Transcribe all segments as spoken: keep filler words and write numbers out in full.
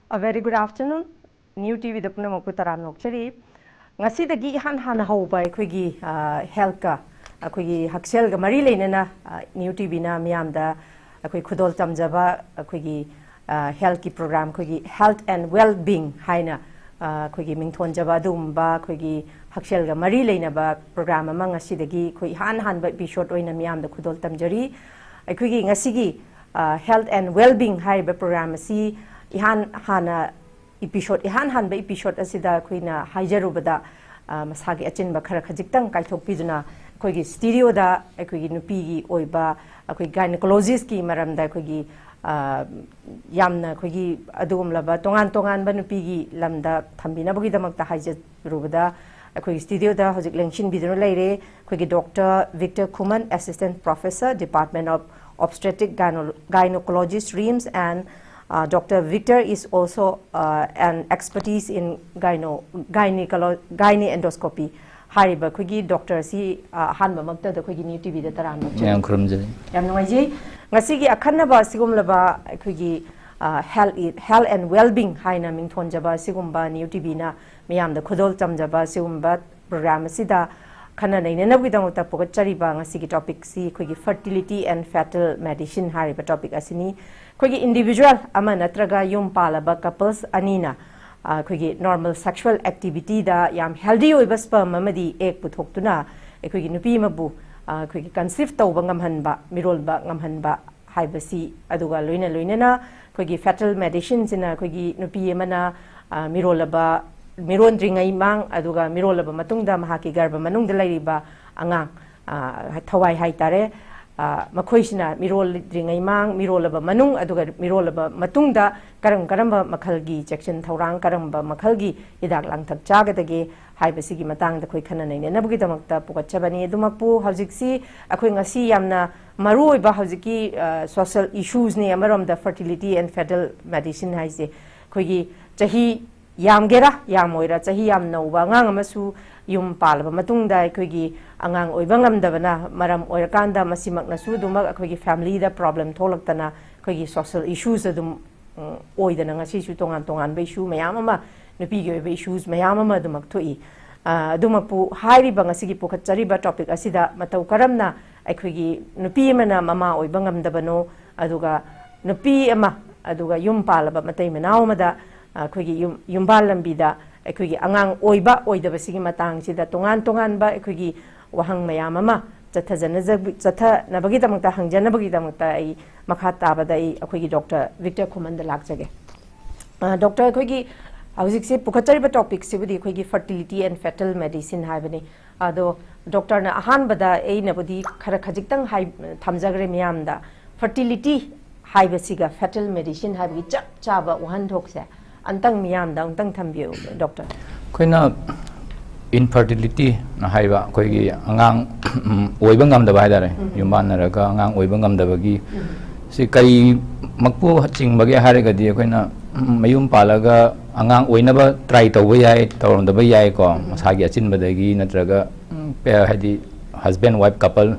A very good afternoon. New T Vꯗ ꯄꯨꯝꯅꯃꯛꯄꯨ ꯇꯔꯥꯝꯅ ꯑꯣꯛꯆꯔꯤ꯫ ꯉꯁꯤꯗꯒꯤ ꯏꯍꯥꯟ ꯍꯥꯟꯅ ꯍꯧꯕ ꯑꯩꯈꯣꯏꯒꯤ, ꯑ, healthꯀ, ꯑꯩꯈꯣꯏꯒꯤ ꯍꯛꯁꯦꯜꯒ ꯃꯔꯤ ꯂꯩꯅꯅ, ꯑ, New T Vꯅ ꯃꯤꯌꯥꯝꯗ ꯑꯩꯈꯣꯏ ꯈꯨꯗꯣꯜ ꯇꯝꯖꯕ ꯑꯩꯈꯣꯏꯒꯤ, ꯑ, healthꯀꯤ program, ꯑꯩꯈꯣꯏꯒꯤ Health and Well-being ꯍꯥꯏꯅ, ꯑ, ꯑꯩꯈꯣꯏꯒꯤ ꯃꯤꯡꯊꯣꯟꯖꯕ ꯑꯗꯨꯒꯨꯝꯕ ꯑꯩꯈꯣꯏꯒꯤ ꯍꯛꯁꯦꯜꯒ ꯃꯔꯤ ꯂꯩꯅꯕ program ꯑꯃ ꯉꯁꯤꯗꯒꯤ ꯑꯩꯈꯣꯏ ꯏꯍꯥꯟ ꯍꯥꯟꯕ episode ꯑꯣꯏꯅ ꯃꯤꯌꯥꯝꯗ ꯈꯨꯗꯣꯜ ꯇꯝꯖꯔꯤ꯫ ꯑꯩꯈꯣꯏꯒꯤ ꯉꯁꯤꯒꯤ, ꯑ, Health and Well-being ꯍꯥꯏꯔꯤꯕ program ꯑꯁꯤ ꯏꯍꯥꯟ ꯍꯥꯟꯅ episode, ꯏꯍꯥꯟ ꯍꯥꯟꯕ episode ꯑꯁꯤꯗ ꯑꯩꯈꯣꯏꯅ ꯍꯥꯏꯖꯔꯨꯕꯗ, ꯑ, ꯃꯁꯥꯒꯤ ꯑꯆꯤꯟꯕ ꯈꯔ ꯈꯖꯤꯛꯇꯪ ꯀꯥꯏꯊꯣꯛꯄꯤꯗꯨꯅ ꯑꯩꯈꯣꯏꯒꯤ studioꯗ ꯑꯩꯈꯣꯏꯒꯤ ꯅꯨꯄꯤꯒꯤ ꯑꯣꯏꯕ ꯑꯩꯈꯣꯏ gynecologistꯀꯤ ꯃꯔꯝꯗ ꯑꯩꯈꯣꯏꯒꯤ, ꯑ, ꯌꯥꯝꯅ ꯑꯩꯈꯣꯏꯒꯤ ꯑꯗꯨꯒꯨꯝꯂꯕ ꯇꯣꯉꯥꯟ ꯇꯣꯉꯥꯟꯕ ꯅꯨꯄꯤꯒꯤ ꯂꯝꯗ ꯊꯝꯕꯤꯅꯕꯒꯤꯗꯃꯛꯇ ꯍꯥꯏꯖꯔꯨꯕꯗ, ꯑꯩꯈꯣꯏꯒꯤ studioꯗ ꯍꯧꯖꯤꯛ ꯂꯦꯡꯁꯤꯟꯕꯤꯗꯨꯅ ꯂꯩꯔꯦ ꯑꯩꯈꯣꯏꯒꯤ Doctor Victor Khuman, Assistant Professor, Department of Obstetric Gyno-, Gynecology, RIMS, and, uh, Doctor Victor is also, uh, an expertise in gyno, gynecolo-, gynae endoscopy꯫ ꯍꯥꯏꯔꯤꯕ ꯑꯩꯈꯣꯏꯒꯤ doctor ꯑꯁꯤ, ꯑ, ꯑꯍꯥꯟꯕꯃꯛꯇꯗ ꯑꯩꯈꯣꯏꯒꯤ New T Vꯗ ꯇꯔꯥꯝꯅ ꯑꯣꯛꯆꯔꯤ꯫ ꯌꯥꯝ ꯈꯨꯔꯨꯝꯖꯔꯤ꯫ ꯌꯥꯝ ꯅꯨꯡꯉꯥꯏꯖꯩ꯫ ꯉꯁꯤꯒꯤ ꯑꯈꯟꯅꯕ ꯑꯁꯤꯒꯨꯝꯂꯕ ꯑꯩꯈꯣꯏꯒꯤ, ꯑ, health, health and well-being ꯍꯥꯏꯅ ꯃꯤꯡꯊꯣꯟꯖꯕ ꯑꯁꯤꯒꯨꯝꯕ New T Vꯅ ꯃꯤꯌꯥꯝꯗ ꯈꯨꯗꯣꯜ ꯇꯝꯖꯕ ꯑꯁꯤꯒꯨꯝꯕ program ꯑꯁꯤꯗ ꯈꯟꯅ ꯅꯩꯅꯅꯕꯒꯤꯗꯃꯛꯇ ꯄꯨꯒꯠꯆꯔꯤꯕ ꯉꯁꯤꯒꯤ topicꯁꯤ ꯑꯩꯈꯣꯏꯒꯤ fertility and fetal medicine ꯍꯥꯏꯔꯤꯕ topic ꯑꯁꯤꯅꯤ꯫ ꯑꯩꯈꯣꯏꯒꯤ individual ꯑꯃ ꯅꯠꯇ꯭ꯔꯒ ꯌꯨꯝ ꯄꯥꯜꯂꯕ couples ꯑꯅꯤꯅ, ꯑ, ꯑꯩꯈꯣꯏꯒꯤ normal sexual activityꯗ ꯌꯥꯝ healthy ꯑꯣꯏꯕ sperm ꯑꯃꯗꯤ egg ꯄꯨꯊꯣꯛꯇꯨꯅ ꯑꯩꯈꯣꯏꯒꯤ ꯅꯨꯄꯤ ꯑꯃꯕꯨ, ꯑ, ꯑꯩꯈꯣꯏꯒꯤ conceive ꯇꯧꯕ ꯉꯝꯍꯟꯕ, ꯃꯤꯔꯣꯟꯕ ꯉꯝꯍꯟꯕ ꯍꯥꯏꯕꯁꯤ, ꯑꯗꯨꯒ ꯂꯣꯏꯅ ꯂꯣꯏꯅꯅ ꯑꯩꯈꯣꯏꯒꯤ fetal medicineꯁꯤꯅ ꯑꯩꯈꯣꯏꯒꯤ ꯅꯨꯄꯤ ꯑꯃꯅ, ꯑ, ꯃꯤꯔꯣꯜꯂꯕ, ꯃꯤꯔꯣꯟꯗ꯭ꯔꯤꯉꯩ ꯃꯥꯡ ꯑꯗꯨꯒ ꯃꯤꯔꯣꯜꯂꯕ ꯃꯇꯨꯡꯗ ꯃꯍꯥꯛꯀꯤ ꯒꯔꯚ ꯃꯅꯨꯡꯗ ꯂꯩꯔꯤꯕ ꯑꯉꯥꯡ, ꯑ, ꯊꯋꯥꯏ ꯍꯥꯏꯇꯥꯔꯦ, ꯑ, ꯃꯈꯣꯏꯁꯤꯅ ꯃꯤꯔꯣꯜꯗ꯭ꯔꯤꯉꯩ ꯃꯥꯡ, ꯃꯤꯔꯣꯜꯂꯕ ꯃꯅꯨꯡ ꯑꯗꯨꯒ ꯃꯤꯔꯣꯜꯂꯕ ꯃꯇꯨꯡꯗ ꯀꯔꯝ ꯀꯔꯝꯕ ꯃꯈꯜꯒꯤ ꯆꯦꯛꯁꯤꯟ ꯊꯧꯔꯥꯡ, ꯀꯔꯝꯕ ꯃꯈꯜꯒꯤ ꯍꯤꯗꯥꯛ ꯂꯥꯡꯊꯛ ꯆꯥꯒꯗꯒꯦ ꯍꯥꯏꯕꯁꯤꯒꯤ ꯃꯇꯥꯡꯗ ꯑꯩꯈꯣꯏ ꯈꯟꯅ ꯅꯩꯅꯅꯕꯒꯤꯗꯃꯛꯇ ꯄꯨꯒꯠꯆꯕꯅꯤ꯫ ꯑꯗꯨꯃꯛꯄꯨ ꯍꯧꯖꯤꯛꯁꯤ ꯑꯩꯈꯣꯏ ꯉꯁꯤ ꯌꯥꯝꯅ ꯃꯔꯨꯑꯣꯏꯕ ꯍꯧꯖꯤꯛꯀꯤ, ꯑ, social issuesꯅꯤ꯫ ꯑꯃꯔꯣꯝꯗ fertility and fetal medicine ꯍꯥꯏꯁꯦ ꯑꯩꯈꯣꯏꯒꯤ ꯆꯍꯤ ꯌꯥꯝꯒꯦꯔꯥ ꯌꯥꯝꯃꯣꯏꯔꯥ, ꯆꯍꯤ ꯌꯥꯝ ꯅꯧꯕ ꯑꯉꯥꯡ ꯑꯃꯁꯨ ꯌꯨꯝ ꯄꯥꯜꯂꯕ ꯃꯇꯨꯡꯗ ꯑꯩꯈꯣꯏꯒꯤ ꯑꯉꯥꯡ ꯑꯣꯏꯕ ꯉꯝꯗꯕꯅ ꯃꯔꯝ ꯑꯣꯏꯔꯀꯥꯟꯗ ꯃꯁꯤꯃꯛꯅꯁꯨ ꯑꯗꯨꯃꯛ ꯑꯩꯈꯣꯏꯒꯤ familyꯗ problem ꯊꯣꯛꯂꯛꯇꯅ ꯑꯩꯈꯣꯏꯒꯤ social issues ꯑꯗꯨꯝ ꯎꯝ, ꯑꯣꯏꯗꯅ ꯉꯁꯤꯁꯨ ꯇꯣꯉꯥꯟ ꯇꯣꯉꯥꯟꯕ ꯏꯁꯨ ꯃꯌꯥꯝ ꯑꯃ, ꯅꯨꯄꯤꯒꯤ ꯑꯣꯏꯕ ꯏꯁꯨꯁ ꯃꯌꯥꯝ ꯑꯃ ꯑꯗꯨꯃꯛ ꯊꯣꯛꯏ꯫ ꯑ, ꯑꯗꯨꯃꯛꯄꯨ ꯍꯥꯏꯔꯤꯕ ꯉꯁꯤꯒꯤ ꯄꯨꯈꯠꯆꯔꯤꯕ ꯇꯣꯄꯤꯛ ꯑꯁꯤꯗ ꯃꯇꯧ ꯀꯔꯝꯅ ꯑꯩꯈꯣꯏꯒꯤ ꯅꯨꯄꯤ ꯑꯃꯅ ꯃꯃꯥ ꯑꯣꯏꯕ ꯉꯝꯗꯕꯅꯣ, ꯑꯗꯨꯒ ꯅꯨꯄꯤ ꯑꯃ, ꯑꯗꯨꯒ ꯌꯨꯝ ꯄꯥꯜꯂꯕ ꯃꯇꯩ ꯃꯅꯥꯎ ꯑꯃꯗ ꯑꯩꯈꯣꯏꯒꯤ ꯌꯨꯝ, ꯌꯨꯝꯕꯥꯜ ꯂꯝꯕꯤꯗ ꯑꯩꯈꯣꯏꯒꯤ ꯑꯉꯥꯡ ꯑꯣꯏꯕ ꯑꯣꯏꯗꯕꯁꯤꯒꯤ ꯃꯇꯥꯡꯁꯤꯗ ꯇꯣꯉꯥꯟ ꯇꯣꯉꯥꯟꯕ ꯑꯩꯈꯣꯏꯒꯤ ꯋꯥꯍꯪ ꯃꯌꯥꯝ ꯑꯃ ꯆꯠꯊꯖꯅꯖ-, ꯆꯠꯊꯅꯕꯒꯤꯗꯃꯛꯇ, ꯍꯪꯖꯅꯕꯒꯤꯗꯃꯛꯇ ꯑꯩ ꯃꯈꯥ ꯇꯥꯕꯗ ꯑꯩ ꯑꯩꯈꯣꯏꯒꯤ ꯗꯣꯛꯇꯔ ꯚꯤꯛꯇꯔ ꯈꯨꯃꯟꯗ ꯂꯥꯛꯆꯒꯦ꯫ ꯑ, ꯗꯣꯛꯇꯔ, ꯑꯩꯈꯣꯏꯒꯤ ꯍꯧꯖꯤꯛꯁꯦ ꯄꯨꯈꯠꯆꯔꯤꯕ ꯇꯣꯄꯤꯛꯁꯤꯕꯨꯗꯤ ꯑꯩꯈꯣꯏꯒꯤ fertility and fetal medicine ꯍꯥꯏꯕꯅꯤ꯫ ꯑꯗꯣ ꯗꯣꯛꯇꯔꯅ ꯑꯍꯥꯟꯕꯗ ꯑꯩꯅꯕꯨꯗꯤ ꯈꯔ ꯈꯖꯤꯛꯇꯪ ꯍꯥꯏ-, ꯊꯝꯖꯈ꯭ꯔꯦ ꯃꯤꯌꯥꯝꯗ꯫ Fertility ꯍꯥꯏꯕꯁꯤꯒ fetal medicine ꯍꯥꯏꯕꯒꯤ ꯆꯞ ꯆꯥꯕ ꯋꯥꯍꯟꯊꯣꯛꯁꯦ ꯑꯝꯇꯪ ꯃꯤꯌꯥꯝꯗ ꯑꯃꯨꯛꯇꯪ ꯊꯝꯕꯤꯌꯨ, ꯗꯣꯛꯇꯔ꯫ ꯑꯩꯈꯣꯏꯅ infertility ꯍꯥꯏꯕ ꯑꯩꯈꯣꯏꯒꯤ ꯑꯉꯥꯡ, ꯎꯝ, ꯑꯣꯏꯕ ꯉꯝꯗꯕ ꯍꯥꯏꯇꯥꯔꯦ, ꯎꯝ꯫ ꯌꯨꯝꯕꯥꯟꯅꯔꯒ ꯑꯉꯥꯡ ꯑꯣꯏꯕ ꯉꯝꯗꯕꯒꯤ, ꯎꯝ꯫ ꯁꯤ ꯀꯔꯤꯃꯛꯄꯨ ꯆꯤꯡꯕꯒꯦ ꯍꯥꯏꯔꯒꯗꯤ ꯑꯩꯈꯣꯏꯅ, ꯎꯝ, ꯃꯌꯨꯝ ꯄꯥꯜꯂꯒ ꯑꯉꯥꯡ ꯑꯣꯏꯅꯕ try ꯇꯧꯕ ꯌꯥꯏ, ꯇꯧꯔꯝꯗꯕ ꯌꯥꯏꯀꯣ, ꯎꯝ꯫ ꯃꯁꯥꯒꯤ ꯑꯆꯤꯟꯕꯗꯒꯤ ꯅꯠꯇ꯭ꯔꯒ, ꯎꯝ, ꯄꯦ-, ꯍꯥꯏꯗꯤ husband wife couple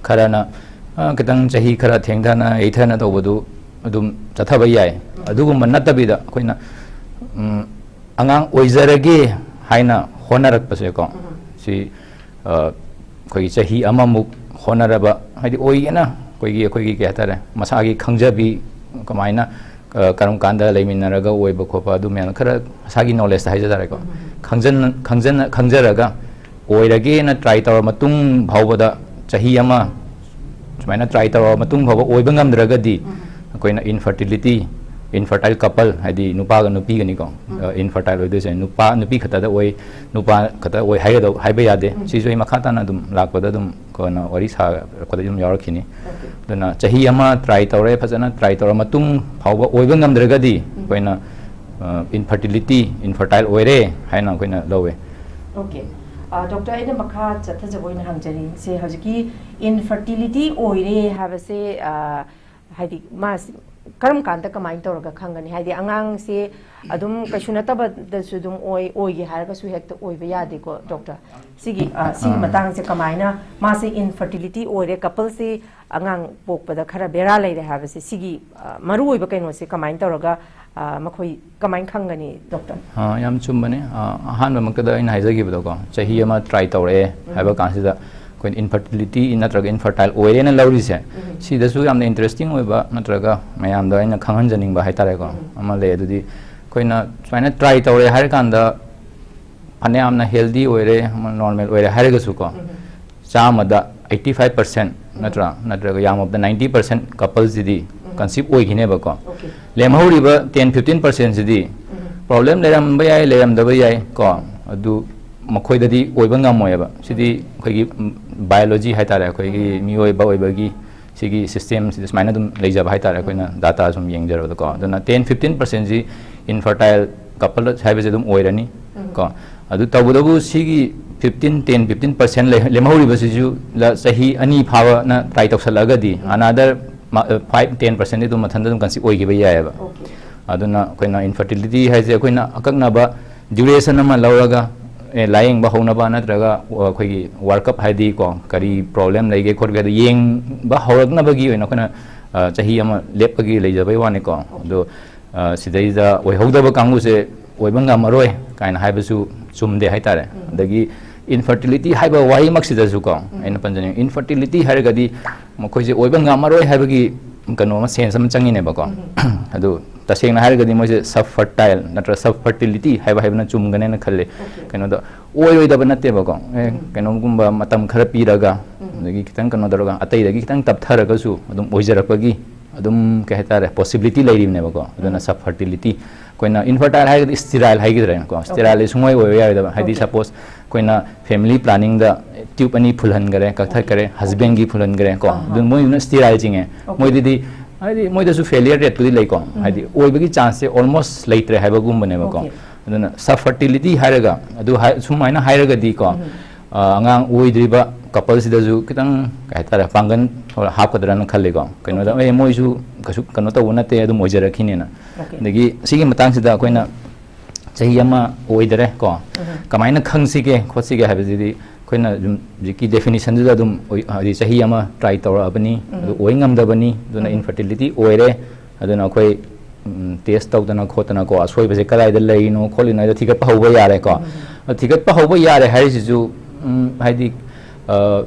ꯈꯔꯅ, ꯑ, ꯈꯤꯇꯪ ꯆꯍꯤ ꯈꯔ ꯊꯦꯡꯊꯅ ꯌꯩꯊꯅ ꯇꯧꯕꯗꯨ ꯑꯗꯨꯝ ꯆꯠꯊꯕ ꯌꯥꯏ꯫ ꯎꯝ꯫ ꯑꯗꯨꯒꯨꯝꯕ ꯅꯠꯇꯕꯤꯗ ꯑꯩꯈꯣꯏꯅ, ꯎꯝ, ꯑꯉꯥꯡ ꯑꯣꯏꯖꯔꯒꯦ ꯍꯥꯏꯅ ꯍꯣꯠꯅꯔꯛꯄꯁꯦꯀꯣ, ꯎꯝ꯫ ꯁꯤ, ꯑ, ꯑꯩꯈꯣꯏꯒꯤ ꯆꯍꯤ ꯑꯃꯃꯨꯛ ꯍꯣꯠꯅꯔꯕ, ꯍꯥꯏꯗꯤ ꯑꯣꯏꯒꯦꯅ ꯑꯩꯈꯣꯏꯒꯤ, ꯑꯩꯈꯣꯏꯒꯤ ꯀꯩ ꯍꯥꯏꯇꯥꯔꯦ, ꯃꯁꯥꯒꯤ ꯈꯪꯖꯕꯤ ꯀꯃꯥꯏꯅ, ꯑ, ꯀꯔꯝ ꯀꯥꯟꯗ ꯂꯩꯃꯤꯟꯅꯔꯒ ꯑꯣꯏꯕ ꯈꯣꯠꯄ ꯑꯗꯨ ꯃꯌꯥꯝ ꯈꯔ ꯃꯁꯥꯒꯤ knowledgeꯇ ꯍꯥꯏꯖ ꯇꯥꯔꯦꯀꯣ, ꯎꯝ꯫ ꯈꯪꯖꯟ-, ꯈꯪꯖꯟ-, ꯈꯪꯖꯔꯒ ꯑꯣꯏꯔꯒꯦꯅ try ꯇꯧꯔ ꯃꯇꯨꯡ ꯐꯥꯎꯕꯗ ꯆꯍꯤ ꯑꯃ ꯁꯨꯃꯥꯏꯅ try ꯇꯧꯔ ꯃꯇꯨꯡ ꯐꯥꯎꯕ ꯑꯣꯏꯕ ꯉꯝꯗ꯭ꯔꯒꯗꯤ ꯎꯝ꯫ ꯑꯩꯈꯣꯏꯅ infertility, infertile couple, ꯍꯥꯏꯗꯤ ꯅꯨꯄꯥꯒ ꯅꯨꯄꯤꯒꯅꯤꯀꯣ, ꯎꯝ꯫ ꯑ, infertile ꯑꯣꯏꯗꯣꯏꯁꯦ ꯅꯨꯄꯥ ꯅꯨꯄꯤ ꯈꯛꯇꯗ ꯑꯣꯏ, ꯅꯨꯄꯥ ꯈꯛꯇ ꯑꯣꯏ ꯍꯥꯏꯒꯗꯧ-, ꯍꯥꯏꯕ ꯌꯥꯗꯦ꯫ ꯎꯝ꯫ ꯁꯤꯁꯨ ꯑꯩ ꯃꯈꯥ ꯇꯥꯅ ꯑꯗꯨꯝ ꯂꯥꯛꯄꯗ ꯑꯗꯨꯝ ꯀꯣꯟꯅ ꯋꯥꯔꯤ ꯁꯥꯔꯛꯄꯗ ꯑꯗꯨꯝ ꯌꯥꯎꯔꯛꯈꯤꯅꯤ꯫ Okay꯫ ꯑꯗꯨꯅ ꯆꯍꯤ ꯑꯃ try ꯇꯧꯔꯦ, ꯐꯖꯅ try ꯇꯧꯔ ꯃꯇꯨꯡ ꯐꯥꯎꯕ ꯑꯣꯏꯕ ꯉꯝꯗ꯭ꯔꯒꯗꯤ ꯎꯝ꯫ ꯑꯩꯈꯣꯏꯅ, ꯑ, infertility, infertile ꯑꯣꯏꯔꯦ ꯍꯥꯏꯅ ꯑꯩꯈꯣꯏꯅ ꯂꯧꯋꯦ꯫ Okay꯫ ꯑ, ꯗꯣꯛꯇꯔ, ꯑꯩꯅ ꯃꯈꯥ ꯆꯠꯊꯖꯕ ꯑꯣꯏꯅ ꯍꯪꯖꯔꯤꯁꯦ, ꯍꯧꯖꯤꯛꯀꯤ infertility ꯑꯣꯏꯔꯦ ꯍꯥꯏꯕꯁꯦ, ꯑ, ꯍꯥꯏꯗꯤ ꯃꯥꯁꯤ ꯀꯔꯝ ꯀꯥꯟꯗ ꯀꯃꯥꯏꯅ ꯇꯧꯔꯒ ꯈꯪꯒꯅꯤ? ꯍꯥꯏꯗꯤ ꯑꯉꯥꯡꯁꯦ ꯑꯗꯨꯝ ꯀꯩꯁꯨ ꯅꯠꯇꯕꯗꯁꯨ ꯑꯗꯨꯝ ꯑꯣꯏ, ꯑꯣꯏꯒꯦ ꯍꯥꯏꯔꯒꯁꯨ ꯍꯦꯛꯇ ꯑꯣꯏꯕ ꯌꯥꯗꯦꯀꯣ, ꯗꯣꯛꯇꯔ꯫ ꯁꯤꯒꯤ, ꯑ, ꯁꯤꯒꯤ ꯑꯥ꯫ ꯃꯇꯥꯡꯁꯦ ꯀꯃꯥꯏꯅ, ꯃꯥꯁꯦ ꯏꯟꯐꯔꯇꯤꯂꯤꯇꯤ ꯑꯣꯏꯔꯦ, ꯀꯄꯜꯁꯤ ꯑꯉꯥꯡ ꯄꯣꯛꯄꯗ ꯈꯔ ꯕꯦꯔꯥ ꯂꯩꯔꯦ ꯍꯥꯏꯕꯁꯦ, ꯁꯤꯒꯤ, ꯑ, ꯃꯔꯨꯑꯣꯏꯕ ꯀꯩꯅꯣꯁꯦ ꯀꯃꯥꯏꯅ ꯇꯧꯔꯒ, ꯑ, ꯃꯈꯣꯏ ꯀꯃꯥꯏꯅ ꯈꯪꯒꯅꯤ, ꯗꯣꯛꯇꯔ? ꯑꯥ, ꯌꯥꯝ ꯆꯨꯝꯕꯅꯦ꯫ ꯑꯥ, ꯑꯍꯥꯟꯕꯃꯛꯇꯗ ꯑꯩꯅ ꯍꯥꯏꯖꯈꯤꯕꯗꯣꯀꯣ, ꯆꯍꯤ ꯑꯃ ꯇ꯭ꯔꯥꯏ ꯇꯧꯔꯛꯑꯦ ꯎꯝ꯫ ꯍꯥꯏꯕ ꯀꯥꯟꯁꯤꯗ ꯑꯩꯈꯣꯏꯅ ꯏꯟꯐꯔꯇꯤꯂꯤꯇꯤ ꯅꯠꯇ꯭ꯔꯒ ꯏꯟꯐꯔꯇꯥꯏꯜ ꯑꯣꯏꯔꯦꯅ ꯂꯧꯔꯤꯁꯦ, ꯎꯝ꯫ ꯁꯤꯗꯁꯨ ꯌꯥꯝꯅ ꯏꯟꯇꯔꯦꯁꯇꯤꯡ ꯑꯣꯏꯕ ꯅꯠꯇ꯭ꯔꯒ ꯃꯌꯥꯝꯗ ꯑꯩꯅ ꯈꯪꯍꯟꯖꯅꯤꯡꯕ ꯍꯥꯏꯇꯥꯔꯦꯀꯣ, ꯎꯝ꯫ ꯑꯃ ꯂꯩ꯫ ꯑꯗꯨꯗꯤ ꯑꯩꯈꯣꯏꯅ ꯁꯨꯃꯥꯏꯅ ꯇ꯭ꯔꯥꯏ ꯇꯧꯔꯦ ꯍꯥꯏꯔꯀꯥꯟꯗ ꯐꯅꯌꯥꯝꯅ ꯍꯦꯜꯗꯤ ꯑꯣꯏꯔꯦ, ꯅꯣꯔꯃꯦꯜ ꯑꯣꯏꯔꯦ ꯍꯥꯏꯔꯒꯁꯨꯀꯣ, ꯎꯝ꯫ ꯆꯥꯝꯃꯗ eighty five percent ꯎꯝ꯫ ꯅꯠꯇ꯭ꯔꯥ, ꯅꯠꯇ꯭ꯔꯒ ꯌꯥꯝꯃꯕꯗ ninety percent ꯀꯄꯜꯁꯤꯗꯤ ꯎꯝ꯫ ꯀꯟꯁꯤꯞ ꯑꯣꯏꯈꯤꯅꯦꯕꯀꯣ꯫ ꯑꯣꯀꯦ꯫ ꯂꯦꯝꯍꯧꯔꯤꯕ ten fifteen percentꯁꯤꯗꯤ ꯎꯝ꯫ ꯄ꯭ꯔꯣꯕ꯭ꯂꯦꯝ ꯂꯩꯔꯝꯕ ꯌꯥꯏ, ꯂꯩꯔꯝꯗꯕ ꯌꯥꯏ ꯀꯣ, ꯑꯗꯨ ꯃꯈꯣꯏꯗꯗꯤ ꯑꯣꯏꯕ ꯉꯝꯃꯣꯏꯕ꯫ ꯁꯤꯗꯤ ꯑꯩꯈꯣꯏꯒꯤ, ꯎꯝ, ꯕꯥꯏꯑꯣꯂꯣꯖꯤ ꯍꯥꯏꯇꯥꯔꯦ, ꯑꯩꯈꯣꯏꯒꯤ ꯎꯝ꯫ ꯃꯤꯑꯣꯏꯕ ꯑꯣꯏꯕꯒꯤ ꯁꯤꯒꯤ ꯁꯤꯁꯇꯦꯝꯁꯤꯗ ꯁꯨꯃꯥꯏꯅ ꯑꯗꯨꯝ ꯂꯩꯖꯕ ꯍꯥꯏꯇꯥꯔꯦ, ꯑꯩꯈꯣꯏꯅ ꯎꯝ꯫ ꯗꯥꯇꯥ ꯁꯨꯝ ꯌꯦꯡꯖꯔꯕꯗꯀꯣ꯫ ꯑꯗꯨꯅ ten fifteen percentꯁꯤ ꯏꯟꯐꯔꯇꯥꯏꯜ ꯀꯄꯜ ꯍꯥꯏꯕꯁꯦ ꯑꯗꯨꯝ ꯑꯣꯏꯔꯅꯤ ꯎꯝ꯫ ꯀꯣ꯫ ꯑꯗꯨ ꯇꯧꯕꯇꯕꯨ ꯁꯤꯒꯤ fifteen, ten, fifteen percent ꯂꯩ-, ꯂꯦꯝꯍꯧꯔꯤꯕꯁꯤꯁꯨ ꯂ-, ꯆꯍꯤ ꯑꯅꯤ ꯐꯥꯕꯅ ꯇ꯭ꯔꯥꯏ ꯇꯧꯁꯜꯂꯛꯑꯒꯗꯤ ꯎꯝ꯫ Another ꯃ-, five, ten percentꯗꯤ ꯑꯗꯨꯝ ꯃꯊꯟꯇ ꯑꯗꯨꯝ ꯀꯟꯁꯤꯞ ꯑꯣꯏꯈꯤꯕ ꯌꯥꯏꯑꯕ꯫ ꯑꯣꯀꯦ꯫ ꯑꯗꯨꯅ ꯑꯩꯈꯣꯏꯅ ꯏꯟꯐꯔꯇꯤꯂꯤꯇꯤ ꯍꯥꯏꯁꯦ ꯑꯩꯈꯣꯏꯅ ꯑꯀꯛꯅꯕ ꯗ꯭ꯌꯨꯔꯦꯁꯟ ꯑꯃ ꯂꯧꯔꯒ, ꯑꯦ, ꯂꯥꯌꯦꯡꯕ ꯍꯧꯅꯕ ꯅꯠꯇ꯭ꯔꯒ, ꯑ, ꯑꯩꯈꯣꯏꯒꯤ ꯋꯥꯔꯛꯑꯞ ꯍꯥꯏꯗꯤ ꯀꯣ, ꯀꯔꯤ ꯄ꯭ꯔꯣꯕ꯭ꯂꯦꯝ ꯂꯩꯒꯦ ꯈꯣꯠꯀꯦ ꯍꯥꯏꯗꯣ ꯌꯦꯡꯕ ꯍꯧꯔꯛꯅꯕꯒꯤ ꯑꯣꯏꯅ ꯑꯩꯈꯣꯏꯅ, ꯑ, ꯆꯍꯤ ꯑꯃ ꯂꯦꯞꯄꯒꯤ ꯂꯩꯖꯕꯩ ꯋꯥꯅꯤꯀꯣ꯫ ꯑꯗꯣ, ꯑ, ꯁꯤꯗꯩꯗ ꯑꯣꯏꯍꯧꯗꯕ ꯀꯥꯡꯕꯨꯁꯦ ꯑꯣꯏꯕ ꯉꯝꯃꯔꯣꯏ ꯀꯥꯏꯅ ꯍꯥꯏꯕꯁꯨ ꯆꯨꯝꯗꯦ ꯍꯥꯏꯇꯥꯔꯦ꯫ ꯎꯝ꯫ ꯑꯗꯒꯤ ꯏꯟꯐꯔꯇꯤꯂꯤꯇꯤ ꯍꯥꯏꯕ ꯋꯥꯍꯩꯃꯛꯁꯤꯗꯁꯨꯀꯣ, ꯎꯝ꯫ ꯑꯩꯅ ꯄꯟꯖꯅꯤꯡꯉꯤ, ꯏꯟꯐꯔꯇꯤꯂꯤꯇꯤ ꯍꯥꯏꯔꯒꯗꯤ ꯃꯈꯣꯏꯁꯦ ꯑꯣꯏꯕ ꯉꯝꯃꯔꯣꯏ ꯍꯥꯏꯕꯒꯤ ꯀꯩꯅꯣ ꯑꯃ, ꯁꯦꯟꯁ ꯑꯃ ꯆꯪꯉꯤꯅꯦꯕꯀꯣ꯫ ꯎꯝ꯫ ꯑꯗꯨ ꯇꯁꯦꯡꯅ ꯍꯥꯏꯔꯒꯗꯤ ꯃꯣꯏꯁꯦ ꯁꯕꯐꯔꯇꯥꯏꯜ ꯅꯠꯇ꯭ꯔꯒ ꯁꯕꯐꯔꯇꯤꯂꯤꯇꯤ ꯍꯥꯏꯕ ꯍꯥꯏꯕꯅ ꯆꯨꯝꯒꯅꯦꯅ ꯈꯜꯂꯤ꯫ ꯑꯣꯀꯦ꯫ ꯀꯩꯅꯣꯗ ꯑꯣꯏꯔꯣꯏꯗꯕ ꯅꯠꯇꯦꯕꯀꯣ꯫ ꯑꯦ, ꯎꯝ꯫ ꯀꯩꯅꯣꯒꯨꯝꯕ ꯃꯇꯝ ꯈꯔ ꯄꯤꯔꯒ, ꯎꯝ꯫ ꯑꯗꯒꯤ ꯈꯤꯇꯪ ꯀꯩꯅꯣ ꯇꯧꯔꯒ, ꯑꯇꯩꯗꯒꯤ ꯈꯤꯇꯪ ꯇꯞꯊꯔꯒꯁꯨ ꯑꯗꯨꯝ ꯑꯣꯏꯖꯔꯛꯄꯒꯤ ꯑꯗꯨꯝ, ꯀꯩ ꯍꯥꯏꯇꯥꯔꯦ, ꯄꯣꯁꯤꯕꯤꯂꯤꯇꯤ ꯂꯩꯔꯤꯕꯅꯦꯕꯀꯣ꯫ ꯑꯗꯨꯅ ꯎꯝ꯫ ꯁꯕꯐꯔꯇꯤꯂꯤꯇꯤ, ꯑꯩꯈꯣꯏꯅ ꯏꯟꯐꯔꯇꯥꯏꯜ ꯍꯥꯏꯔꯒꯗꯤ ꯁ꯭ꯇꯤꯔꯥꯏꯜ ꯍꯥꯏꯒꯗ꯭ꯔꯥ, ꯀꯣ? ꯑꯣꯀꯦ꯫ ꯁ꯭ꯇꯤꯔꯥꯏꯜꯗꯤ ꯁꯨꯡꯑꯣꯏ ꯑꯣꯏꯕ ꯌꯥꯔꯣꯏꯗꯕ꯫ ꯍꯥꯏꯗꯤ, ꯑꯣꯀꯦ꯫ ꯁꯄꯣꯁ ꯑꯩꯈꯣꯏꯅ ꯐꯦꯃꯤꯂꯤ ꯄ꯭ꯂꯥꯅꯤꯡꯗ ꯇ꯭ꯌꯨꯕ ꯑꯅꯤ ꯐꯨꯜꯍꯟꯈꯔꯦ, ꯀꯛꯊꯠꯈꯔꯦ, ꯍꯁꯕꯦꯟꯒꯤ ꯐꯨꯜꯍꯟꯈꯔꯦ, ꯀꯣ? ꯑꯍꯥ꯫ ꯑꯗꯨ ꯃꯣꯏꯗꯨꯅ ꯁ꯭ꯇꯤꯔꯥꯏꯜ ꯆꯤꯡꯉꯦ꯫ ꯑꯣꯀꯦ꯫ ꯃꯣꯏꯗꯗꯤ, ꯍꯥꯏꯗꯤ, ꯃꯣꯏꯗꯁꯨ ꯐꯦꯂꯤꯌꯔ ꯔꯦꯠꯄꯨꯗꯤ ꯂꯩꯀꯣ꯫ ꯎꯝ꯫ ꯍꯥꯏꯗꯤ, ꯑꯣꯏꯕꯒꯤ ꯆꯥꯟꯁꯁꯦ ꯑꯣꯜꯃꯣꯁ ꯂꯩꯇ꯭ꯔꯦ ꯍꯥꯏꯕꯒꯨꯝꯕꯅꯦꯕꯀꯣ꯫ ꯑꯣꯀꯦ꯫ ꯑꯗꯨꯅ ꯁꯕꯐꯔꯇꯤꯂꯤꯇꯤ ꯍꯥꯏꯔꯒ, ꯑꯗꯨ ꯍꯥꯏ-, ꯁꯨꯃꯥꯏꯅ ꯍꯥꯏꯔꯒꯗꯤꯀꯣ, ꯎꯝ꯫ ꯑ, ꯑꯉꯥꯡ ꯑꯣꯏꯗ꯭ꯔꯤꯕ ꯀꯄꯜꯁꯤꯗꯁꯨ ꯈꯤꯇꯪ ꯀꯩ ꯍꯥꯏꯇꯥꯔꯦ, ꯄꯥꯡꯒꯜ ꯍꯥꯞꯀꯗ꯭ꯔꯅ ꯈꯜꯂꯤꯀꯣ꯫ ꯀꯩꯅꯣꯗ, ꯑꯦ, ꯃꯣꯏꯁꯨ ꯀꯩꯁꯨ ꯀꯩꯅꯣ ꯇꯧꯕ ꯅꯠꯇꯦ, ꯑꯗꯨꯝ ꯑꯣꯏꯖꯔꯛꯈꯤꯅꯦꯅ꯫ Okay. ꯑꯗꯒꯤ ꯁꯤꯒꯤ ꯃꯇꯥꯡꯁꯤꯗ ꯑꯩꯈꯣꯏꯅ ꯆꯍꯤ ꯑꯃ ꯑꯣꯏꯗꯔꯦ ꯀꯣ, ꯀꯃꯥꯏꯅ ꯈꯪꯁꯤꯒꯦ ꯈꯣꯠꯁꯤꯒꯦ ꯍꯥꯏꯕꯁꯤꯗꯤ ꯑꯩꯈꯣꯏꯅ ꯑꯗꯨꯝ ꯍꯧꯖꯤꯛꯀꯤ definition ꯗꯨꯗ ꯑꯗꯨꯝ ꯑꯣꯏ-, ꯍꯥꯏꯗꯤ ꯆꯍꯤ ꯑꯃ try ꯇꯧꯔꯛꯑꯕꯅꯤ, ꯑꯗꯨ ꯑꯣꯏ ꯉꯝꯗꯕꯅꯤ, ꯑꯗꯨꯅ infertility ꯑꯣꯏꯔꯦ, ꯑꯗꯨꯅ ꯑꯩꯈꯣꯏ ꯇꯦꯁ ꯇꯧꯗꯅ ꯈꯣꯠꯇꯅꯀꯣ, ꯑꯁꯣꯏꯕꯁꯦ ꯀꯗꯥꯏꯗ ꯂꯩꯔꯤꯅꯣ ꯈꯣꯠꯂꯤꯅꯣ ꯍꯥꯏꯗꯣ ꯊꯤꯒꯠꯄ ꯍꯧꯕ ꯌꯥꯔꯦꯀꯣ꯫ ꯑꯗꯣ ꯊꯤꯒꯠꯄ ꯍꯧꯕ ꯌꯥꯔꯦ ꯍꯥꯏꯔꯤꯁꯤꯁꯨ, ꯎꯝ, ꯍꯥꯏꯗꯤ, ꯑ,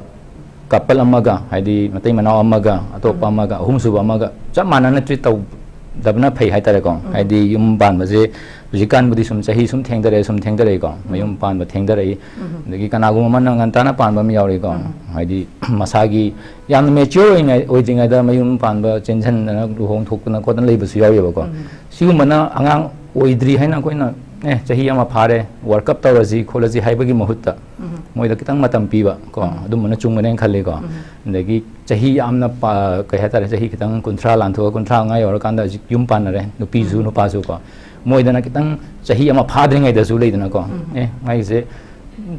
ꯀꯄꯜ ꯑꯃꯒ, ꯍꯥꯏꯗꯤ ꯃꯇꯩ ꯃꯅꯥꯎ ꯑꯃꯒ, ꯑꯇꯣꯞꯄ ꯑꯃꯒ, ꯑꯍꯨꯝꯁꯨꯕ ꯑꯃꯒ ꯆꯞ ꯃꯥꯟꯅꯅ treat ꯇꯧꯗꯕꯅ ꯐꯩ ꯍꯥꯏꯇꯥꯔꯦꯀꯣ꯫ ꯍꯥꯏꯗꯤ ꯌꯨꯝ ꯄꯥꯟꯕꯁꯦ ꯍꯧꯖꯤꯛꯀꯥꯟꯕꯨꯗꯤ ꯁꯨꯝ ꯆꯍꯤ ꯁꯨꯝ ꯊꯦꯡꯊꯔꯛꯑꯦ, ꯁꯨꯝ ꯊꯦꯡꯊꯔꯛꯏꯀꯣ, ꯃꯌꯨꯝ ꯄꯥꯟꯕ ꯊꯦꯡꯊꯔꯛꯏ꯫ ꯑꯗꯒꯤ ꯀꯅꯥꯒꯨꯝꯕ ꯑꯃꯅ ꯉꯟꯇꯥꯅ ꯄꯥꯟꯕ ꯑꯃ ꯌꯥꯎꯔꯤꯀꯣ꯫ ꯍꯥꯏꯗꯤ ꯃꯁꯥꯒꯤ ꯌꯥꯝꯅ mature ꯑꯣꯏꯉꯥꯏ-, ꯑꯣꯏꯗ꯭ꯔꯤꯉꯩꯗ ꯃꯌꯨꯝ ꯄꯥꯟꯕ, ꯆꯦꯟꯁꯤꯟꯗꯅ ꯂꯨꯍꯣꯡ ꯊꯣꯛꯇꯅ ꯈꯣꯠꯇꯅ ꯂꯩꯕꯁꯨ ꯌꯥꯎꯔꯤꯕꯀꯣ꯫ ꯁꯤꯒꯨꯝꯕꯅ ꯑꯉꯥꯡ ꯑꯣꯏꯗ꯭ꯔꯤ ꯍꯥꯏꯅ ꯑꯩꯈꯣꯏꯅ, "ꯑꯦ, ꯆꯍꯤ ꯑꯃ ꯐꯥꯔꯦ, work up ꯇꯧꯔꯁꯤ ꯈꯣꯠꯂꯁꯤ" ꯍꯥꯏꯕꯒꯤ ꯃꯍꯨꯠꯇ ꯃꯣꯏꯗ ꯈꯤꯇꯪ ꯃꯇꯝ ꯄꯤꯕ ꯀꯣ, ꯑꯗꯨꯝꯕꯅ ꯆꯨꯝꯒꯅꯦꯅ ꯈꯜꯂꯤꯀꯣ꯫ ꯑꯗꯒꯤ ꯆꯍꯤ ꯌꯥꯝꯅ ꯄꯥ-, ꯀꯩ ꯍꯥꯏꯇꯥꯔꯦ, ꯆꯍꯤ ꯈꯤꯇꯪ ꯀꯨꯟꯊ꯭ꯔꯥ ꯂꯥꯟꯊꯣꯛꯑ ꯀꯨꯟꯊ꯭ꯔꯥ ꯃꯉꯥ ꯌꯧꯔꯀꯥꯟꯗ ꯍꯧꯖꯤꯛ ꯌꯨꯝ ꯄꯥꯟꯅꯔꯦ, ꯅꯨꯄꯤꯁꯨ ꯅꯨꯄꯥꯁꯨ ꯀꯣ꯫ ꯃꯣꯏꯗꯅ ꯈꯤꯇꯪ ꯆꯍꯤ ꯑꯃ ꯐꯥꯗ꯭ꯔꯤꯉꯩꯗꯁꯨ ꯂꯩꯗꯅꯀꯣ, "ꯑꯦ, ꯃꯥꯒꯤꯁꯦ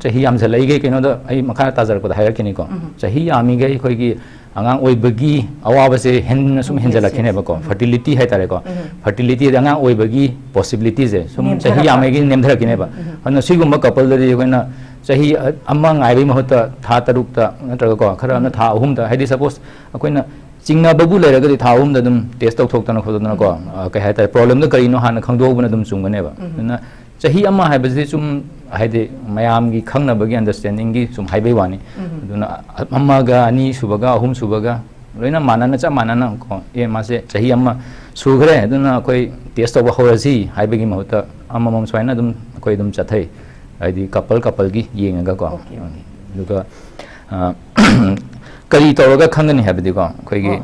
ꯆꯍꯤ ꯌꯥꯝꯁꯜꯂꯛꯏꯒꯦ", ꯀꯩꯅꯣꯗ ꯑꯩ ꯃꯈꯥ ꯇꯥꯖꯔꯛꯄꯗ ꯍꯥꯏꯔꯛꯈꯤꯅꯤꯀꯣ꯫ ꯆꯍꯤ ꯌꯥꯝꯃꯤꯈꯩ ꯑꯩꯈꯣꯏꯒꯤ ꯑꯉꯥꯡ ꯑꯣꯏꯕꯒꯤ ꯑꯋꯥꯕꯁꯦ ꯍꯦꯟꯅ ꯁꯨꯝ ꯍꯦꯟꯖꯜꯂꯛꯈꯤꯅꯦꯕꯀꯣ꯫ Fertility ꯍꯥꯏꯇꯥꯔꯦꯀꯣ꯫ Fertility ꯗꯤ ꯑꯉꯥꯡ ꯑꯣꯏꯕꯒꯤ possibility ꯁꯦ ꯁꯨꯝ ꯆꯍꯤ ꯌꯥꯝꯃꯤꯈꯩ ꯅꯦꯝꯊꯔꯛꯈꯤꯅꯦꯕ꯫ ꯑꯗꯨꯅ ꯁꯤꯒꯨꯝꯕ couple ꯗꯗꯤ ꯑꯩꯈꯣꯏꯅ ꯆꯍꯤ ꯑꯃ ꯉꯥꯏꯕꯒꯤ ꯃꯍꯨꯠꯇ ꯊꯥ ꯇꯔꯨꯛꯇ ꯅꯠꯇ꯭ꯔꯒꯀꯣ, ꯈꯔ ꯑꯃꯅ ꯊꯥ ꯑꯍꯨꯝꯗ, ꯍꯥꯏꯗꯤ suppose ꯑꯩꯈꯣꯏꯅ ꯆꯤꯡꯅꯕꯕꯨ ꯂꯩꯔꯒꯗꯤ ꯊꯥ ꯑꯍꯨꯝꯗ ꯑꯗꯨꯝ test ꯇꯧꯊꯣꯛꯇꯅ ꯈꯣꯠꯇꯅꯀꯣ, ꯑ, ꯀꯩ ꯍꯥꯏꯇꯥꯔꯦ, problem ꯗꯣ ꯀꯔꯤꯅꯣ ꯍꯥꯟꯅ ꯈꯪꯗꯣꯛꯍꯧꯕꯅ ꯑꯗꯨꯝ ꯆꯨꯝꯒꯅꯦꯕ꯫ ꯑꯗꯨꯅ ꯆꯍꯤ ꯑꯃ ꯍꯥꯏꯕꯁꯤꯗꯤ ꯁꯨꯝ, ꯍꯥꯏꯗꯤ ꯃꯌꯥꯝꯒꯤ ꯈꯪꯅꯕꯒꯤ understanding ꯒꯤ ꯁꯨꯝ ꯍꯥꯏꯕꯩ ꯋꯥꯅꯤ꯫ ꯑꯗꯨꯅ ꯑꯃꯒ, ꯑꯅꯤ ꯁꯨꯕꯒ, ꯑꯍꯨꯝ ꯁꯨꯕꯒ ꯂꯣꯏꯅ ꯃꯥꯟꯅꯅ, ꯆꯞ ꯃꯥꯟꯅꯅ ꯀꯣ, "ꯑꯦ, ꯃꯥꯁꯦ ꯆꯍꯤ ꯑꯃ ꯁꯨꯈ꯭ꯔꯦ, ꯑꯗꯨꯅ ꯑꯩꯈꯣꯏ test ꯇꯧꯕ ꯍꯧꯔꯁꯤ" ꯍꯥꯏꯕꯒꯤ ꯃꯍꯨꯠꯇ ꯑꯃꯃꯝ ꯁꯨꯃꯥꯏꯅ ꯑꯗꯨꯝ ꯑꯩꯈꯣꯏ ꯑꯗꯨꯝ ꯆꯠꯊꯩ꯫ ꯍꯥꯏꯗꯤ couple couple ꯒꯤ ꯌꯦꯡꯉꯒꯀꯣ꯫ Okay, okay. ꯑꯗꯨꯒ, ꯑ, ꯀꯔꯤ ꯇꯧꯔꯒ ꯈꯪꯒꯅꯤ ꯍꯥꯏꯕꯗꯤꯀꯣ, ꯑꯩꯈꯣꯏꯒꯤ,